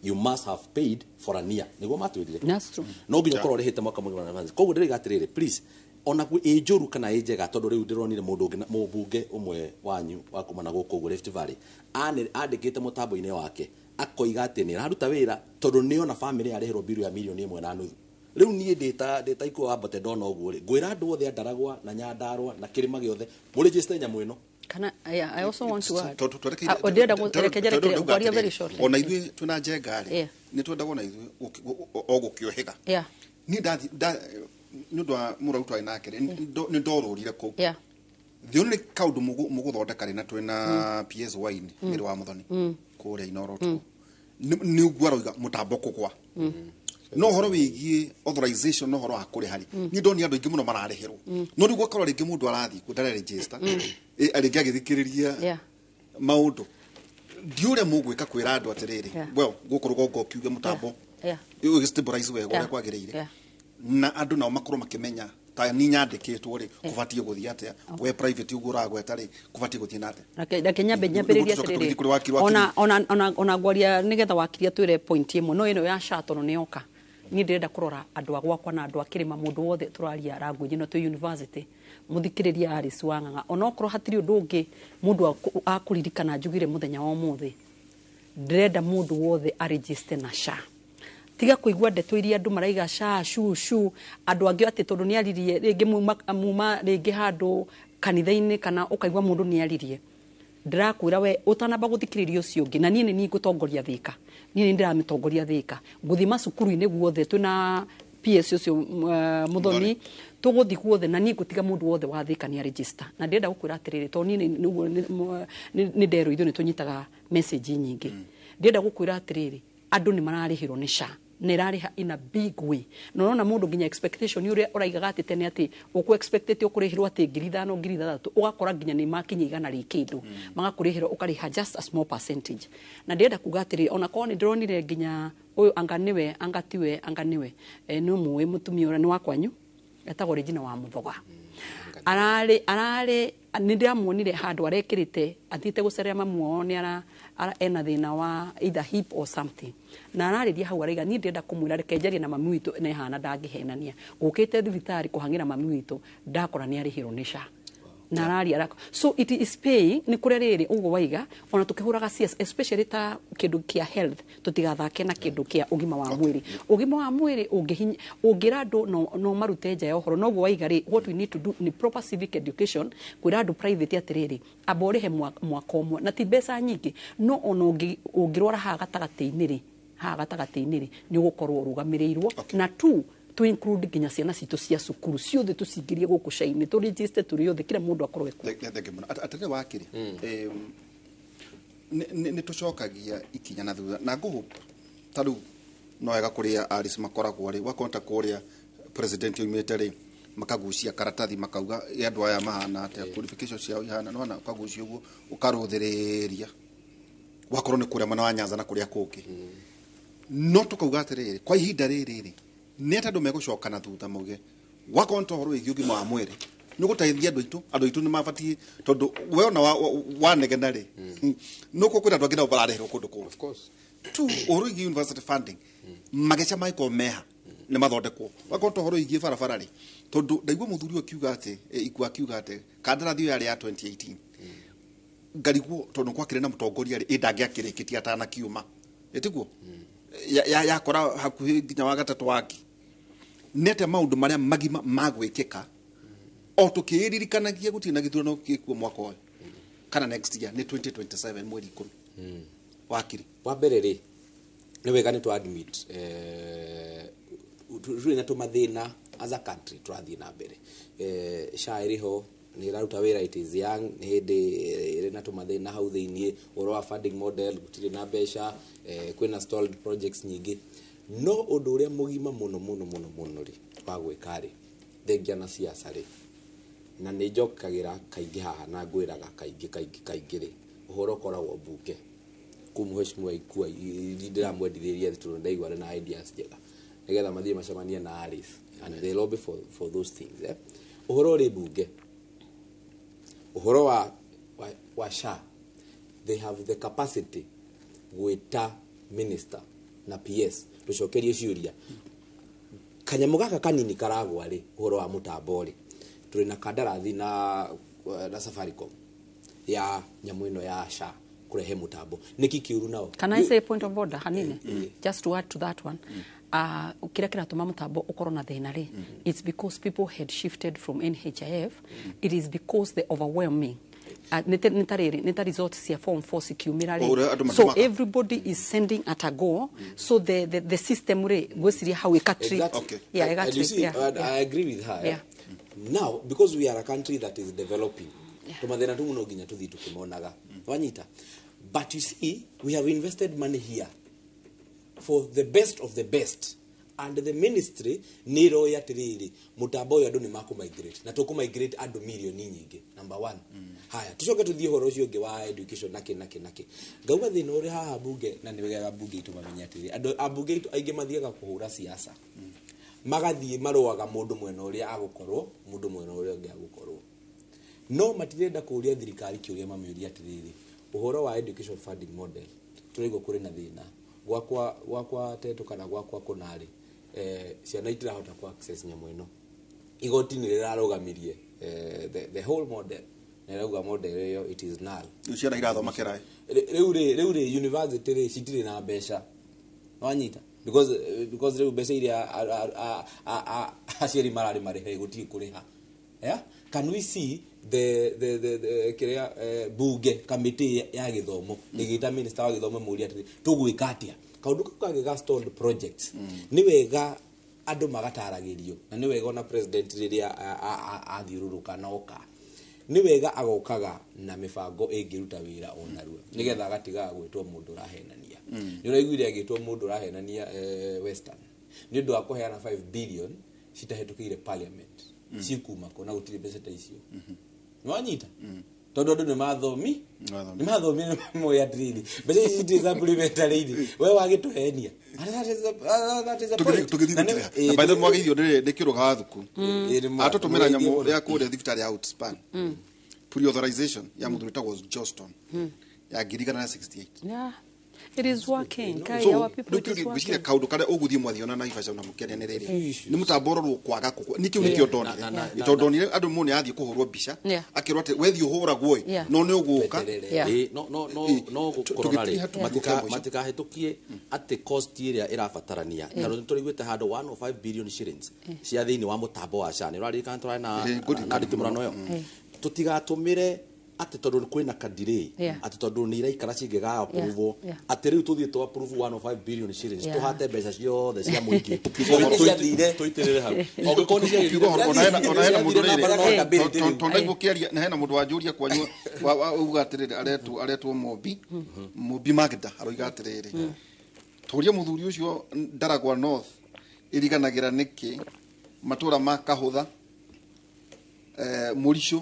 You must have paid for a year, nĩguo matwĩrire. That's true. No nginya ũkorwo ũrĩhĩte mwaka mũgima in advance. Koguo ndĩraiga atĩrĩrĩ, please, ona ĩ njũru kana ĩ njega, tondũ rĩu ndĩronire mũndũ ũngĩ mũmbunge ũmwe wanyu wa kuma na gũkũ ũguo Rift Valley andĩkĩte mũtambo-inĩ wake akoiga atĩ nĩ ĩraruta wĩra tondũ nĩona famĩlĩ yarĩhĩrwo biru ya 1.5 million. Rĩu niĩ ndĩta ikuo wambate ndona ũguo rĩ, ngwĩra andũ othe a Ndaragwa na Nyandarua na kĩrĩma gĩothe mũregister nyamũ ĩno. Kana yeah, I also want to add. Tondũ Ah, ndĩrenda reke njerekere, ngwaria very shortly. Ona ithuĩ twĩna njenga rĩ, nĩ twendagwo na ithuĩ o gũkĩũhĩga. Niĩ ndathi nĩ ũndũ wa mũrwaru twarĩ nake rĩ, nĩ ndorũrire kũu. The only kaũndũ mũgũthondeka rĩ, na twĩna PS Wine Mĩrĩ wa Mũthoni kũrĩa Inooro ũtukũ, nĩ ũguo aroiga mũtambo kũgwa, no ũhoro wĩgiĩ authorization na ũhoro wa kũrĩha rĩ, niĩ ndonire andũ aingĩ mũno mararĩhĩrwo, no rĩu gwakorwo rĩngĩ mũndũ arathiĩ kũ ndaregister, rĩngĩ agĩthikĩrĩria maũndũ, ndiũrĩa mũgwĩka kwĩra andũ atĩrĩrĩ, well, gũkũ rũgongo ũkiuge mũtambo ũgĩstabilize wega ũrĩa kwagĩrĩire, na andũ nao makorwo makĩmenya ta ni nyandĩkĩtwo rĩ, kũbatiĩ gũthiĩ atĩa, we private ũguo ũragweta rĩ, kũbatiĩ gũthiĩ na atĩa? Reke nyambe nyambĩrĩrie Nĩguo tũcoke atĩrĩrĩ, tũgĩthiĩ kũrĩ wakiri, wakiri. Ona ngwaria nĩgetha wakiri atwĩre point ĩmwe, no ĩno ya SHA tondũ nĩ yoka, niĩ ndĩrenda kũrora andũ a gwakwa na andũ a kĩrĩma, mũndũ wothe tũraria language ĩno twĩ university, mũthikĩrĩria Alice Wang'ang'a, onokorwo hatirĩ ũndũ ũngĩ mũndũ akũririkana njugire mũthenya wa ũmũthĩ, ndĩrenda mũndũ wothe aregister na SHA. Tiga kũigua ndeto iria andũ maraiga SHA shu shu, andũ angĩ atĩ tondũ nĩ aririe rĩngĩ muma rĩngĩ handũ kanitha-inĩ, kana ũkaigua mũndũ nĩ aririe. Ndĩrakwĩra we ũtanamba gũthikĩrĩria ũcio ũngĩ, na niĩ nĩ niĩ ngũtongoria Thĩka, niĩ nĩ ndĩramĩtongoria Thĩka, ngũthiĩ macukuru-inĩ guothe twĩna PS ũcio Mũthoni, tũgũthiĩ guothe, na niĩ ngũtiga mũndũ wothe wa Thĩka nĩ aregister. Na ndĩrenda gũkwĩra atĩrĩrĩ, tondũ niĩ nĩ nderwo ithuĩ nĩ tũnyitaga message nyingĩ, ndĩrenda gũkwĩra atĩrĩrĩ, andũ nĩ mararĩhĩrwo nĩ SHA, na ĩrarĩha in a big way, na ũrona mũndũ nginya expectation ũrĩa ũraigaga atĩ tene atĩ ũkũ expected ũkũrĩhĩrwo atĩ 5,000, 6,000, ũgakora nginya nĩ makinya igana rĩ kĩndũ magakũrĩhĩra, ũkarĩha just a small percentage. Na ndĩrenda kuga atĩrĩrĩ, ona korwo nĩ ndĩronire nginya ũyũ, anga nĩwe, anga tiwe, anga nĩwe, nĩ mũĩ mũtumia ũrĩa nĩ wa kwanyu etagwo Regina wa Mũthoga, ararĩ nĩ ndĩramuonire handũ arekĩrĩte athiĩte gũcerera mamu wao, nĩ ara ena thĩna wa either hip or something, na ararĩria hau araiga niĩ ndĩrenda kũmwĩra reke njarie na mami witũ nehana ndangĩhenania, gũkĩte thibitarĩ kũhang'ĩra mami witũ, ndakora nĩ arĩhĩrwo nĩ SHA. Na araria so it is paying nĩ kũrĩa rĩrĩ ũguo waiga ona tũkĩhũraga CS especially ta kĩndũ kĩa health tũtigathake na kĩndũ kĩa ũgima wa mwĩrĩ. Ũgima wa mwĩrĩ ũngĩra andũ no marute nja ya ũhoro noguo waiga rĩ, what we need to do ni proper civic education kwĩra andũ private atĩrĩrĩ amba ũrĩhe mwaka ũmwe na ti mbeca nyingĩ no ona ũngĩrwara haha gatagatĩ-inĩ rĩ, haha gatagatĩ-inĩ rĩ nĩ ũgũkorwo ũrũgamĩrĩirwo. Na two, to include nginya ciana citũ cia cukuru ciothe tũcingĩrie gũkũ SHA-inĩ tũ register tũrĩ othe kila mũndũ akorwo ekuo. Thengi mũno. Atĩrĩrĩ wakiri, nĩ tũcokagia ikinya na thutha na ngũhũ ta rĩu no wega kũrĩa Alice makoragwo rĩ, wakorwo ta kũrĩa president oimĩte rĩ makagucia karatathi makauga andũ aya mahana atĩa, qualification ciao ihana nĩwona, ũkagucia ũguo ũkarũthĩrĩria wakorwo nĩ kũrĩa mwena wa Nyanza na kũrĩa kũngĩ. No tũkauga atĩrĩrĩ kwa ihinda rĩrĩ rĩ nĩ atĩ andũ megũcoka na thutha mauge wakorwo nĩ ta ũhoro wĩgiĩ ũgima wa mwĩrĩ nĩ ũgũteithia andũ aitũ, andũ aitũ nĩ mabatiĩ tondũ we ona wanegena rĩ nĩ ũkũkwĩra andũ angĩ nao mararĩhĩrwo kũndũ kũngĩ. Of course. Two, ũhoro wĩgiĩ university funding mageca mangĩkorwo meha nĩ mathondekwo. Wakorwo ta ũhoro wĩgiĩ barabara rĩ, tondũ ndaigua mũthuri ũyũ akiuga atĩ Ikua akiuga atĩ kandarathi ĩyo yarĩ ya 2018 ngarigwo tondũ kwakĩrĩ na mũtongoria rĩ ĩ ndangĩakĩrĩkĩtie atanakiuma ĩtiguo yakora hakuhĩ nginya wa gatatũ waki nĩ atĩa maũndũ marĩa magima magwĩkĩka o tũkĩĩririkanagia gũtirĩ na gĩthurano gĩkuo mwaka ũyũ kana next year nĩ 2027 mweri 10 wakiri. Wa mbere rĩ nĩ wega nĩ tũ admit tũrĩ na tũmathĩna as a country tũrathiĩ na mbere. SHA ĩrĩ ho nĩ ĩraruta wĩra, it is young, nĩ hĩndĩ ĩrĩ na tũmathĩna hau thĩiniĩ ũhoro wa funding model gũtirĩ na mbeca, kwĩna stalled projects nyingĩ. No ũndũ ũrĩa mũgima mũno mũno mũno mũno rĩ wa gwĩka rĩ thengia na siasa rĩ, na nĩ njokagĩra kaingĩ haha na ngwĩraga kaingĩ kaingĩ kaingĩ rĩ ũhoro ũkoragwo mbunge kũu mheshimiwa Ikua ndĩramwendithĩria tondũ ndaigua arĩ na ideas njega nĩgetha mathiĩ macemanie na Alice and they lobby for those things. Ũhoro ũrĩ mbunge, ũhoro wa SHA, they have the capacity gwĩta minister na PS tũcokerie ciũria. Kanyamũ gaka kanini karagwa rĩ ũhoro wa mũtambo rĩ tũrĩ na kandarathi na Safaricom ya nyamũ ĩno ya SHA kũrehe mũtambo nĩkĩ kĩũru nao. Can I say point of order hanini? Just to add to that one. Kĩrĩa kĩratũma mũtambo ũkorwo na thĩna rĩ, it's because people had shifted from NHIF. It is because the overwhelming nĩ ta results cia form 4 cikiumĩra rĩ, so everybody is sending at a go, so the system rĩ ngwĩciria hau ĩka trick. Okay. Yeah, ĩka trick. I agree with her. Yeah. Now because we are a country that is developing, tũmathĩna tũmwe no nginya tũthiĩ tũkĩmonaga wanyita, but you see we have invested money here for the best of the best and the ministry nĩ ĩroĩ atĩrĩrĩ mũtambo ũyũ andũ nĩ makũ-migrate na tũkũ-migrate andũ mirioni nyingĩ number one. Haya tũcoke tũthiĩ ũhoro ũcio ũngĩ wa education nakĩ nakĩ nakĩ ngauga thĩna ũrĩ haha bunge na nĩ wega bunge itũ mamenye atĩrĩrĩ andũ a bunge itũ aingĩ mathiaga kũhũra siasa magathiĩ marũaga mũndũ mwena ũrĩa agũkorwo mũndũ mwena ũrĩa ũngĩ agũkorwo no matirenda kũũria thirikari kĩũria mamĩũria atĩrĩrĩ ũhoro wa education funding model tũraigua kũrĩ na thĩna gwakwa teto kana gwakwa kũnarĩ ciana itirahota ku access nyamũ ĩno igoti nĩ rĩrarũgamirie the whole model na rĩrauga model ĩyo it is null. Ciana irathoma kĩraĩ rĩu rĩ university rĩ citirĩ na mbeca wanyita because rĩu mbeca iria aciari mararĩ marĩhe gũtirĩ kũrĩha. Yeah? Can we see the kĩrĩa bunge kamĩtĩ ya gĩthomo ĩgĩta minister wa gĩthomo mũũria atĩrĩ tũgwĩka atĩa kaũndũ kau kangĩ ga stalled projects nĩ wega andũ magataragĩrio na nĩ wega ona president rĩrĩa athiũrũrũka na oka nĩ wega agokaga na mĩbango ĩngĩruta wĩra ona rua nĩgetha agatigaga gwĩtwo mũndũ ũrahenania. Nĩ ũraiguire agĩtwo mũndũ ũrahenania Western nĩ ũndũ wa kũheana 5 billion citahĩtũkĩire parliament cikuma kũ na gũtirĩ mbeca ta icio nĩwanyita tondũ andũ nĩ mathomi nĩ moĩ atĩrĩrĩ mbeca ici citirĩ supplementary we wagĩtũhenia. Na by the way mwagĩithio nĩ kĩrũga wa thuku atũtũmĩra nyamũ ya kũrĩa thibitarĩ ya Outspan pre-authorization ya mũthuri wĩtagwo Johnston ya 1968. Yeah. It is working. Kai, So our people, it is ngwĩciria working. kaũndũ karĩa ũgũthiĩ mwathiona Naivasha na mũkĩaria nĩ rĩrĩ, nĩ mũtambo ũrorwo kwaga kũkũ nĩkĩo nĩkĩo ndonire, tondũ ndonire andũ mũndũ nĩ athiĩ kũhũrwo mbica akĩrwo atĩ wethiĩ ũhũragwo ĩ, no nĩ ũgũka. Ĩ, no no no no gũkorora rĩ, Tũgĩtiha tũgĩũka mũico. Matikahĩtũkie atĩ cost ĩrĩa ĩrabatarania, tondũ nĩ tũraiguĩte handũ 105 billion shillings cia thĩinĩ wa mũtambo wa SHA. Nĩ ũraririkana tũrarĩ na Ngũririkana. na nditimũrano ĩyo, tũtigatũmĩre atĩ tondũ kwĩna ka-delay, atĩ tondũ nĩ iraikara cingĩga approve, atĩ rĩu tũthiĩ tũ approve 105 billion shillings, tũhate mbeca ciothe cia mũingĩ ciathire. Tũitĩrĩre hau. Ũngĩkorwo nĩ Kiugo ona hena mũndũ ciathire rĩrĩ, namba no accountability rĩu. tondũ ndaigua ũkĩaria na hena mũndũ wanjũria kwanyu uga atĩrĩrĩ, aretwo Mũmbi Magda, aroiga atĩrĩrĩ, tũria mũthuri ũcio Ndaragwa North ĩriganagĩra nĩkĩ matũra ma Kahũtha, Mũricũ,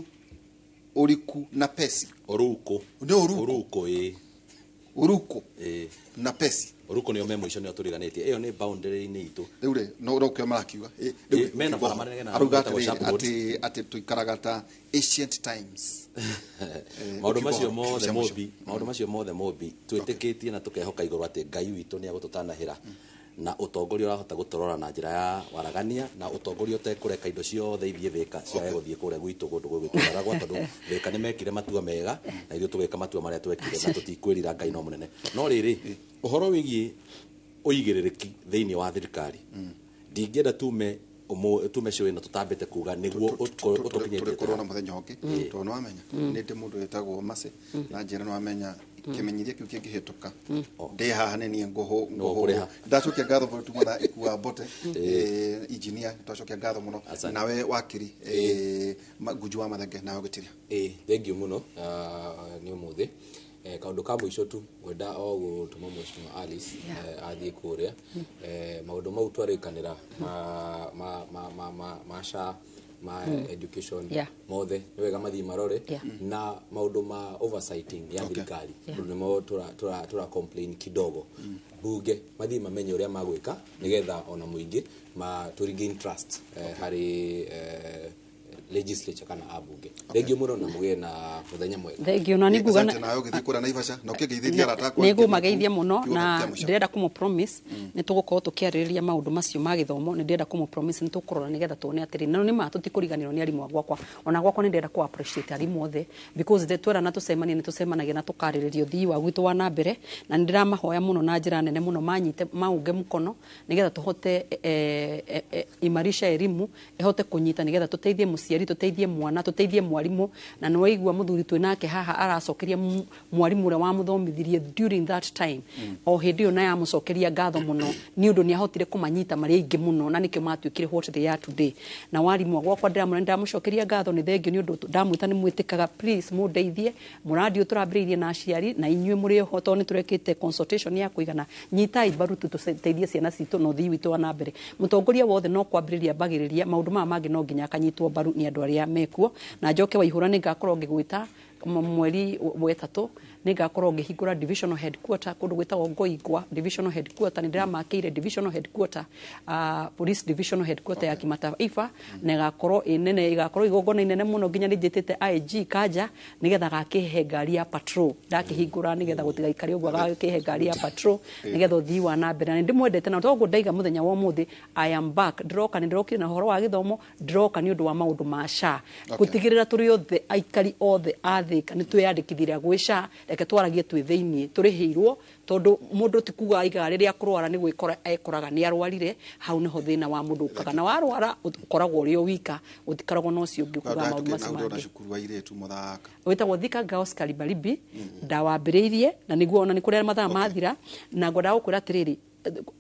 Ũriku na Pesi. Oruko. Nĩ Oruko. Oruko, ĩ. Ũruku Ĩ. na Pesi. Oruko nĩo me mũico, nĩo tũriganĩtie, ĩyo nĩ boundary-inĩ itũ. Rĩu rĩ, no kĩo marakiuga. Rĩu Ĩ, mena kiugo bara manene na arauga metagwo atĩrĩrĩ, Sharp Road. atĩ tũikaraga ta ancient times. Maũndũ ũkiuga macio ũhoro, mothe cia mũico. Mũmbi, maũndũ macio mothe Mũmbi, twĩtĩkĩtie na tũkehoka igũrũ atĩ Ngai witũ nĩ agũtũtanahĩra na ũtongoria ũrahota gũtũrora na njĩra ya waragania, na ũtongoria ũtekũreka indo ciothe ithiĩ Thĩka ciage gũthiĩ kũrĩa gwitũ kũndũ gũgwĩtwo Ndaragwa, tondũ Thĩka nĩ mekire matua mega na ithuĩ tũgĩka matua marĩa twekire na tũtikwĩrira. Ngai no mũnene. No rĩrĩ, ũhoro wĩgiĩ ũigĩrĩrĩki thĩinĩ wa thirikari, ndingĩenda tume show ĩno tũtambĩte kuga nĩguo ũtũkinyĩtie. Tũrĩkorwo na mũthenya ũngĩ, tondũ nĩ wamenya nĩ ndĩ mũndũ wĩtagwo Mace na njĩra, nĩ wamenya kĩmenyithia kĩu kĩngĩhĩtũka ndĩ haha nĩ niĩ ngũhũ. Ũkũrĩha. Ndacokia ngatho mũno tuma na Ikua Mbote, engineer, twacokia ngatho mũno. Asante. Nawe wakiri Ngunju wa Mathenge, nawe gũtiria. Ĩ, thank you mũno nĩ ũmũthĩ. Kaũndũ ka mũico tu ngwenda o gũtũma Mheshimiwa Alice athiĩ kũrĩa maũndũ mau twarĩkanĩra ma SHA, ma education, mothe nĩ wega mathiĩ marore na maũndũ ma oversighting ya thirikari, tondũ nĩmo tũra complain kidogo. Bunge mathiĩ mamenye ũrĩa magwĩka nĩgetha ona mũingĩ ma to regain trust harĩ legislature kana abunge. Thank you mũno na mũgĩe na mũthenya mwega. Thank you, na nĩ nguga Asante, nawe ũgĩthiĩ kũrĩa Naivasha na ũkĩngeithĩria arata akwa. Nĩ ngũmageithia mũno. Kiugo Na kĩa mũico. ndĩrenda kũmũ promise nĩ tũgũkorwo tũkĩarĩrĩria maũndũ macio ma gĩthomo. Nĩ ndĩrenda kũmũ promise nĩ tũkũrora nĩgetha tuone atĩrĩ, no nĩ ma tũtikũriganĩrwo nĩ arimũ a gwakwa. Ona gwakwa nĩ ndĩrenda kũ appreciate arimũ othe, because the twerana tũcemanie nĩ tũcemanagia na tũkarĩrĩria ũthii wa gwitũ wa na mbere, na nĩ ndĩramahoya mũno na njĩra nene mũno manyite maunge mũkono nĩgetha tũhote imarisha elimu ĩhote kũnyita, nĩgetha tũteithie mũciari, tũteithie mwana, tũteithie mwarimũ. Na nĩ waigua mũthuri twĩ nake haha aracokeria mwarimũ ũrĩa wamũthomithirie during that time, o hĩndĩ ĩyo, na yamũcokeria ngatho mũno nĩ ũndũ nĩ ahotire kũmanyita marĩ aingĩ mũno, na nĩkĩo matuĩkire what they are today. Na warimũ a gwakwa ndĩramwĩra nĩ ndamũcokeria ngatho, nĩ thengio nĩ ũndũ ndamwĩta nĩ mwĩtĩkaga. Please mũndeithie mũrandi ũyũ tũrambĩrĩirie na aciari na inyuĩ mũrĩ ho, tondũ nĩ tũrekĩte consultation ya kũigana. Nyitai mbaru tu tũteithie ciana citũ na ũthii witũ wa na mbere. Mũtongoria wothe no kwambĩrĩria ambagĩrĩria maũndũ maya mangĩ, no nginya akanyitwo mbaru nĩ andũ arĩa mekuo. Na njoke Waihũra, nĩ ngakorwo ngĩgwĩta mweri wetatũ, nĩ ngakorwo ngĩhingũra divisional headquarter kũndũ gwĩtagwo Ngoingwa. Divisional headquarter nĩ ndĩramakĩire divisional headquarter, police divisional headquarter ya kimataifa, na ĩgakorwo ĩ nene, ĩgakorwo igongona inene mũno, nginya nĩ njĩtĩte IG Kanja nĩgetha gakĩhe ngari ya patrol. Ndakĩhingũra nĩgetha gũtigaikare ũguo, agakĩhe ngari ya patrol nĩgetha ũthii wa na mbere. Na nĩ ndĩmwendete, na toguo ndaiga mũthenya wa ũmũthĩ, I am back. Ndĩroka, nĩ ndĩrokire na ũhoro wa gĩthomo, ndĩroka nĩ ũndũ wa maũndũ ma SHA, gũtigĩrĩra tũrĩ othe, aikari othe a Thĩka nĩ twĩyandĩkithirie gwĩ SHA. Reke twaragie twĩ thĩiniĩ tũrĩhĩirwo, tondũ mũndũ ti kuga aigaga rĩrĩa akũrwara nĩ gwĩkora ekoraga nĩ arwarire. Hau nĩho thĩna wa mũndũ ũkaga, na warwara ũkoragwo ũrĩ o wika, ũtikoragwo na ũcio ũngĩ ũkugaga maũndũ macio Na mangĩ. Cukuru wa irĩtu mũthaka. Wĩtagwo Thika Girls Karibaribi, ndawambĩrĩirie na nĩguo ona nĩ kũrĩa mathaa mathira, na ngwendaga gũkwĩra atĩrĩrĩ,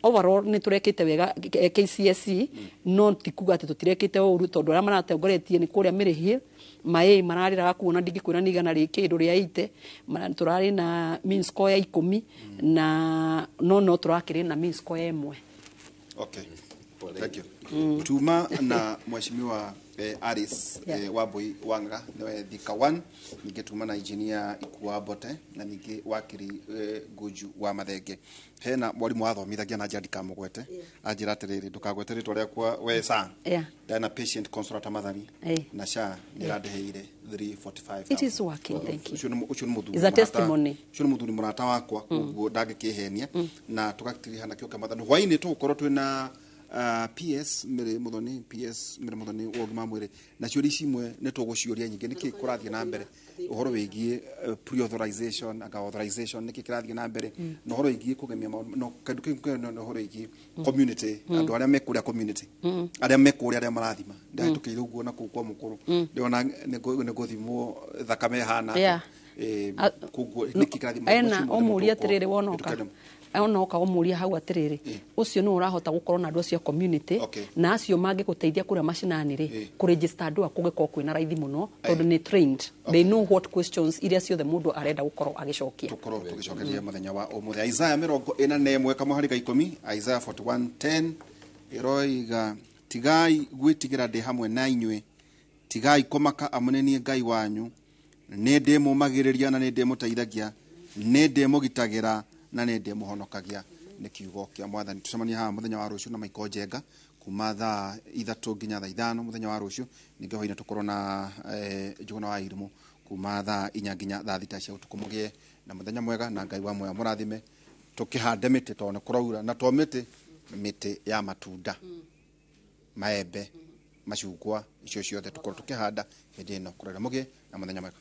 overall nĩ tũrekĩte wega KCSE, no ti kuga atĩ tũtirekĩte ũru, tondũ arĩa maratongoretie nĩ kũrĩa Mĩrĩ Hill maĩ mararĩraga kuona ndingĩkwĩra nĩ igana rĩ kĩndũ rĩa 80. Tũrarĩ na mean score ya 10 na no tũrakĩrĩ na mean score ya 1. Okay. Thank you. Tuma na Mheshimiwa Alice Wambui Wanga, niwe Thika 1, ningĩ tuma na engineer Ikua Mbote, na ningĩ wakiri Ngunju wa Mathenge. Hena mwarimũ wathomithagia na njĩra ndikamũgwete, anjĩra atĩrĩrĩ, ndũkagwete rĩtwa rĩakwa we sa. Ndana patient Consolata Mathari na SHA nĩ ĩrandeheire 345. It is working, thank you. Ũcio nĩ mũthuri It's a mũrata- testimony. Ũcio nĩ mũthuri mũrata wakwa, koguo ndangĩkĩhenia na tũgatirihana kĩo kĩa Mwathani. Hwaĩ-inĩ tũgũkorwo twĩna PS Mary Muthoni, PS Mary Muthoni wa ũgima wa mwĩrĩ, na ciũria ici imwe nĩ tũgũciũria nyingĩ, nĩkĩ kũrathiĩ na mbere ũhoro wĩgiĩ pre-authorization anga authorization, nĩkĩ kĩrathiĩ na mbere na ũhoro wĩgiĩ kũgemia maũndũ, no kĩndũ kĩu kĩo nĩ ũhoro wĩgiĩ community, andũ arĩa me kũrĩa community, arĩa me kũrĩa, arĩa marathima. Ndahĩtũkĩire ũguo na kũu kwa mũkũrũ, ndĩrona nĩ ngũthimwo thakame ĩhana atĩa. Koguo nĩkĩ kĩrathiĩ maũndũ Ena macio mothe ũmũrie nĩtũgũkorwo atĩrĩrĩ, wonoka tũkĩaria. Onoka ũmũrie hau atĩrĩrĩ, ũcio nĩ ũrahota gũkorwo na andũ acio a community na acio mangĩgũteithia kũrĩa macinani rĩ, kũregister andũ a kũgĩkorwo kwĩna raithi mũno tondũ nĩ trained, they know what questions iria ciothe mũndũ arenda gũkorwo agĩcokia. Tũkorwo tũgĩcokeria mũthenya wa ũmũthĩ. Isaya 41 kamũhari ga 10, Isaya 41:10 ĩroiga, "Tigai gwĩtigĩra, ndĩ hamwe na inyuĩ; tigai kũmaka, amu nĩ niĩ Ngai wanyu. Nĩ ndĩmũmagĩrĩria na nĩ ndĩmũteithagia, nĩ ndĩmũgitagĩra na nĩ ndĩmũhonokagia." Nĩ kiugo kĩa Mwathani. Tũcemanie haha mũthenya wa rũciũ na Michael Njenga kuma thaa 3 nginya thaa 5 mũthenya wa rũciũ. Ningĩ hwaĩ-inĩ tũkorwo na Njũgũna wa Irimũ kuma thaa 4 nginya thaa 6 cia ũtukũ. Mũgĩe na mũthenya mwega na Ngai wa muoyo mũrathime. Tũkĩhande mĩtĩ tondũ nĩ kũraura, na to mĩtĩ, mĩtĩ ya matunda, maembe, macungwa, icio ciothe tũkorwo tũkĩhanda hĩndĩ ĩno kũraura. Mũgĩe na mũthenya mwega.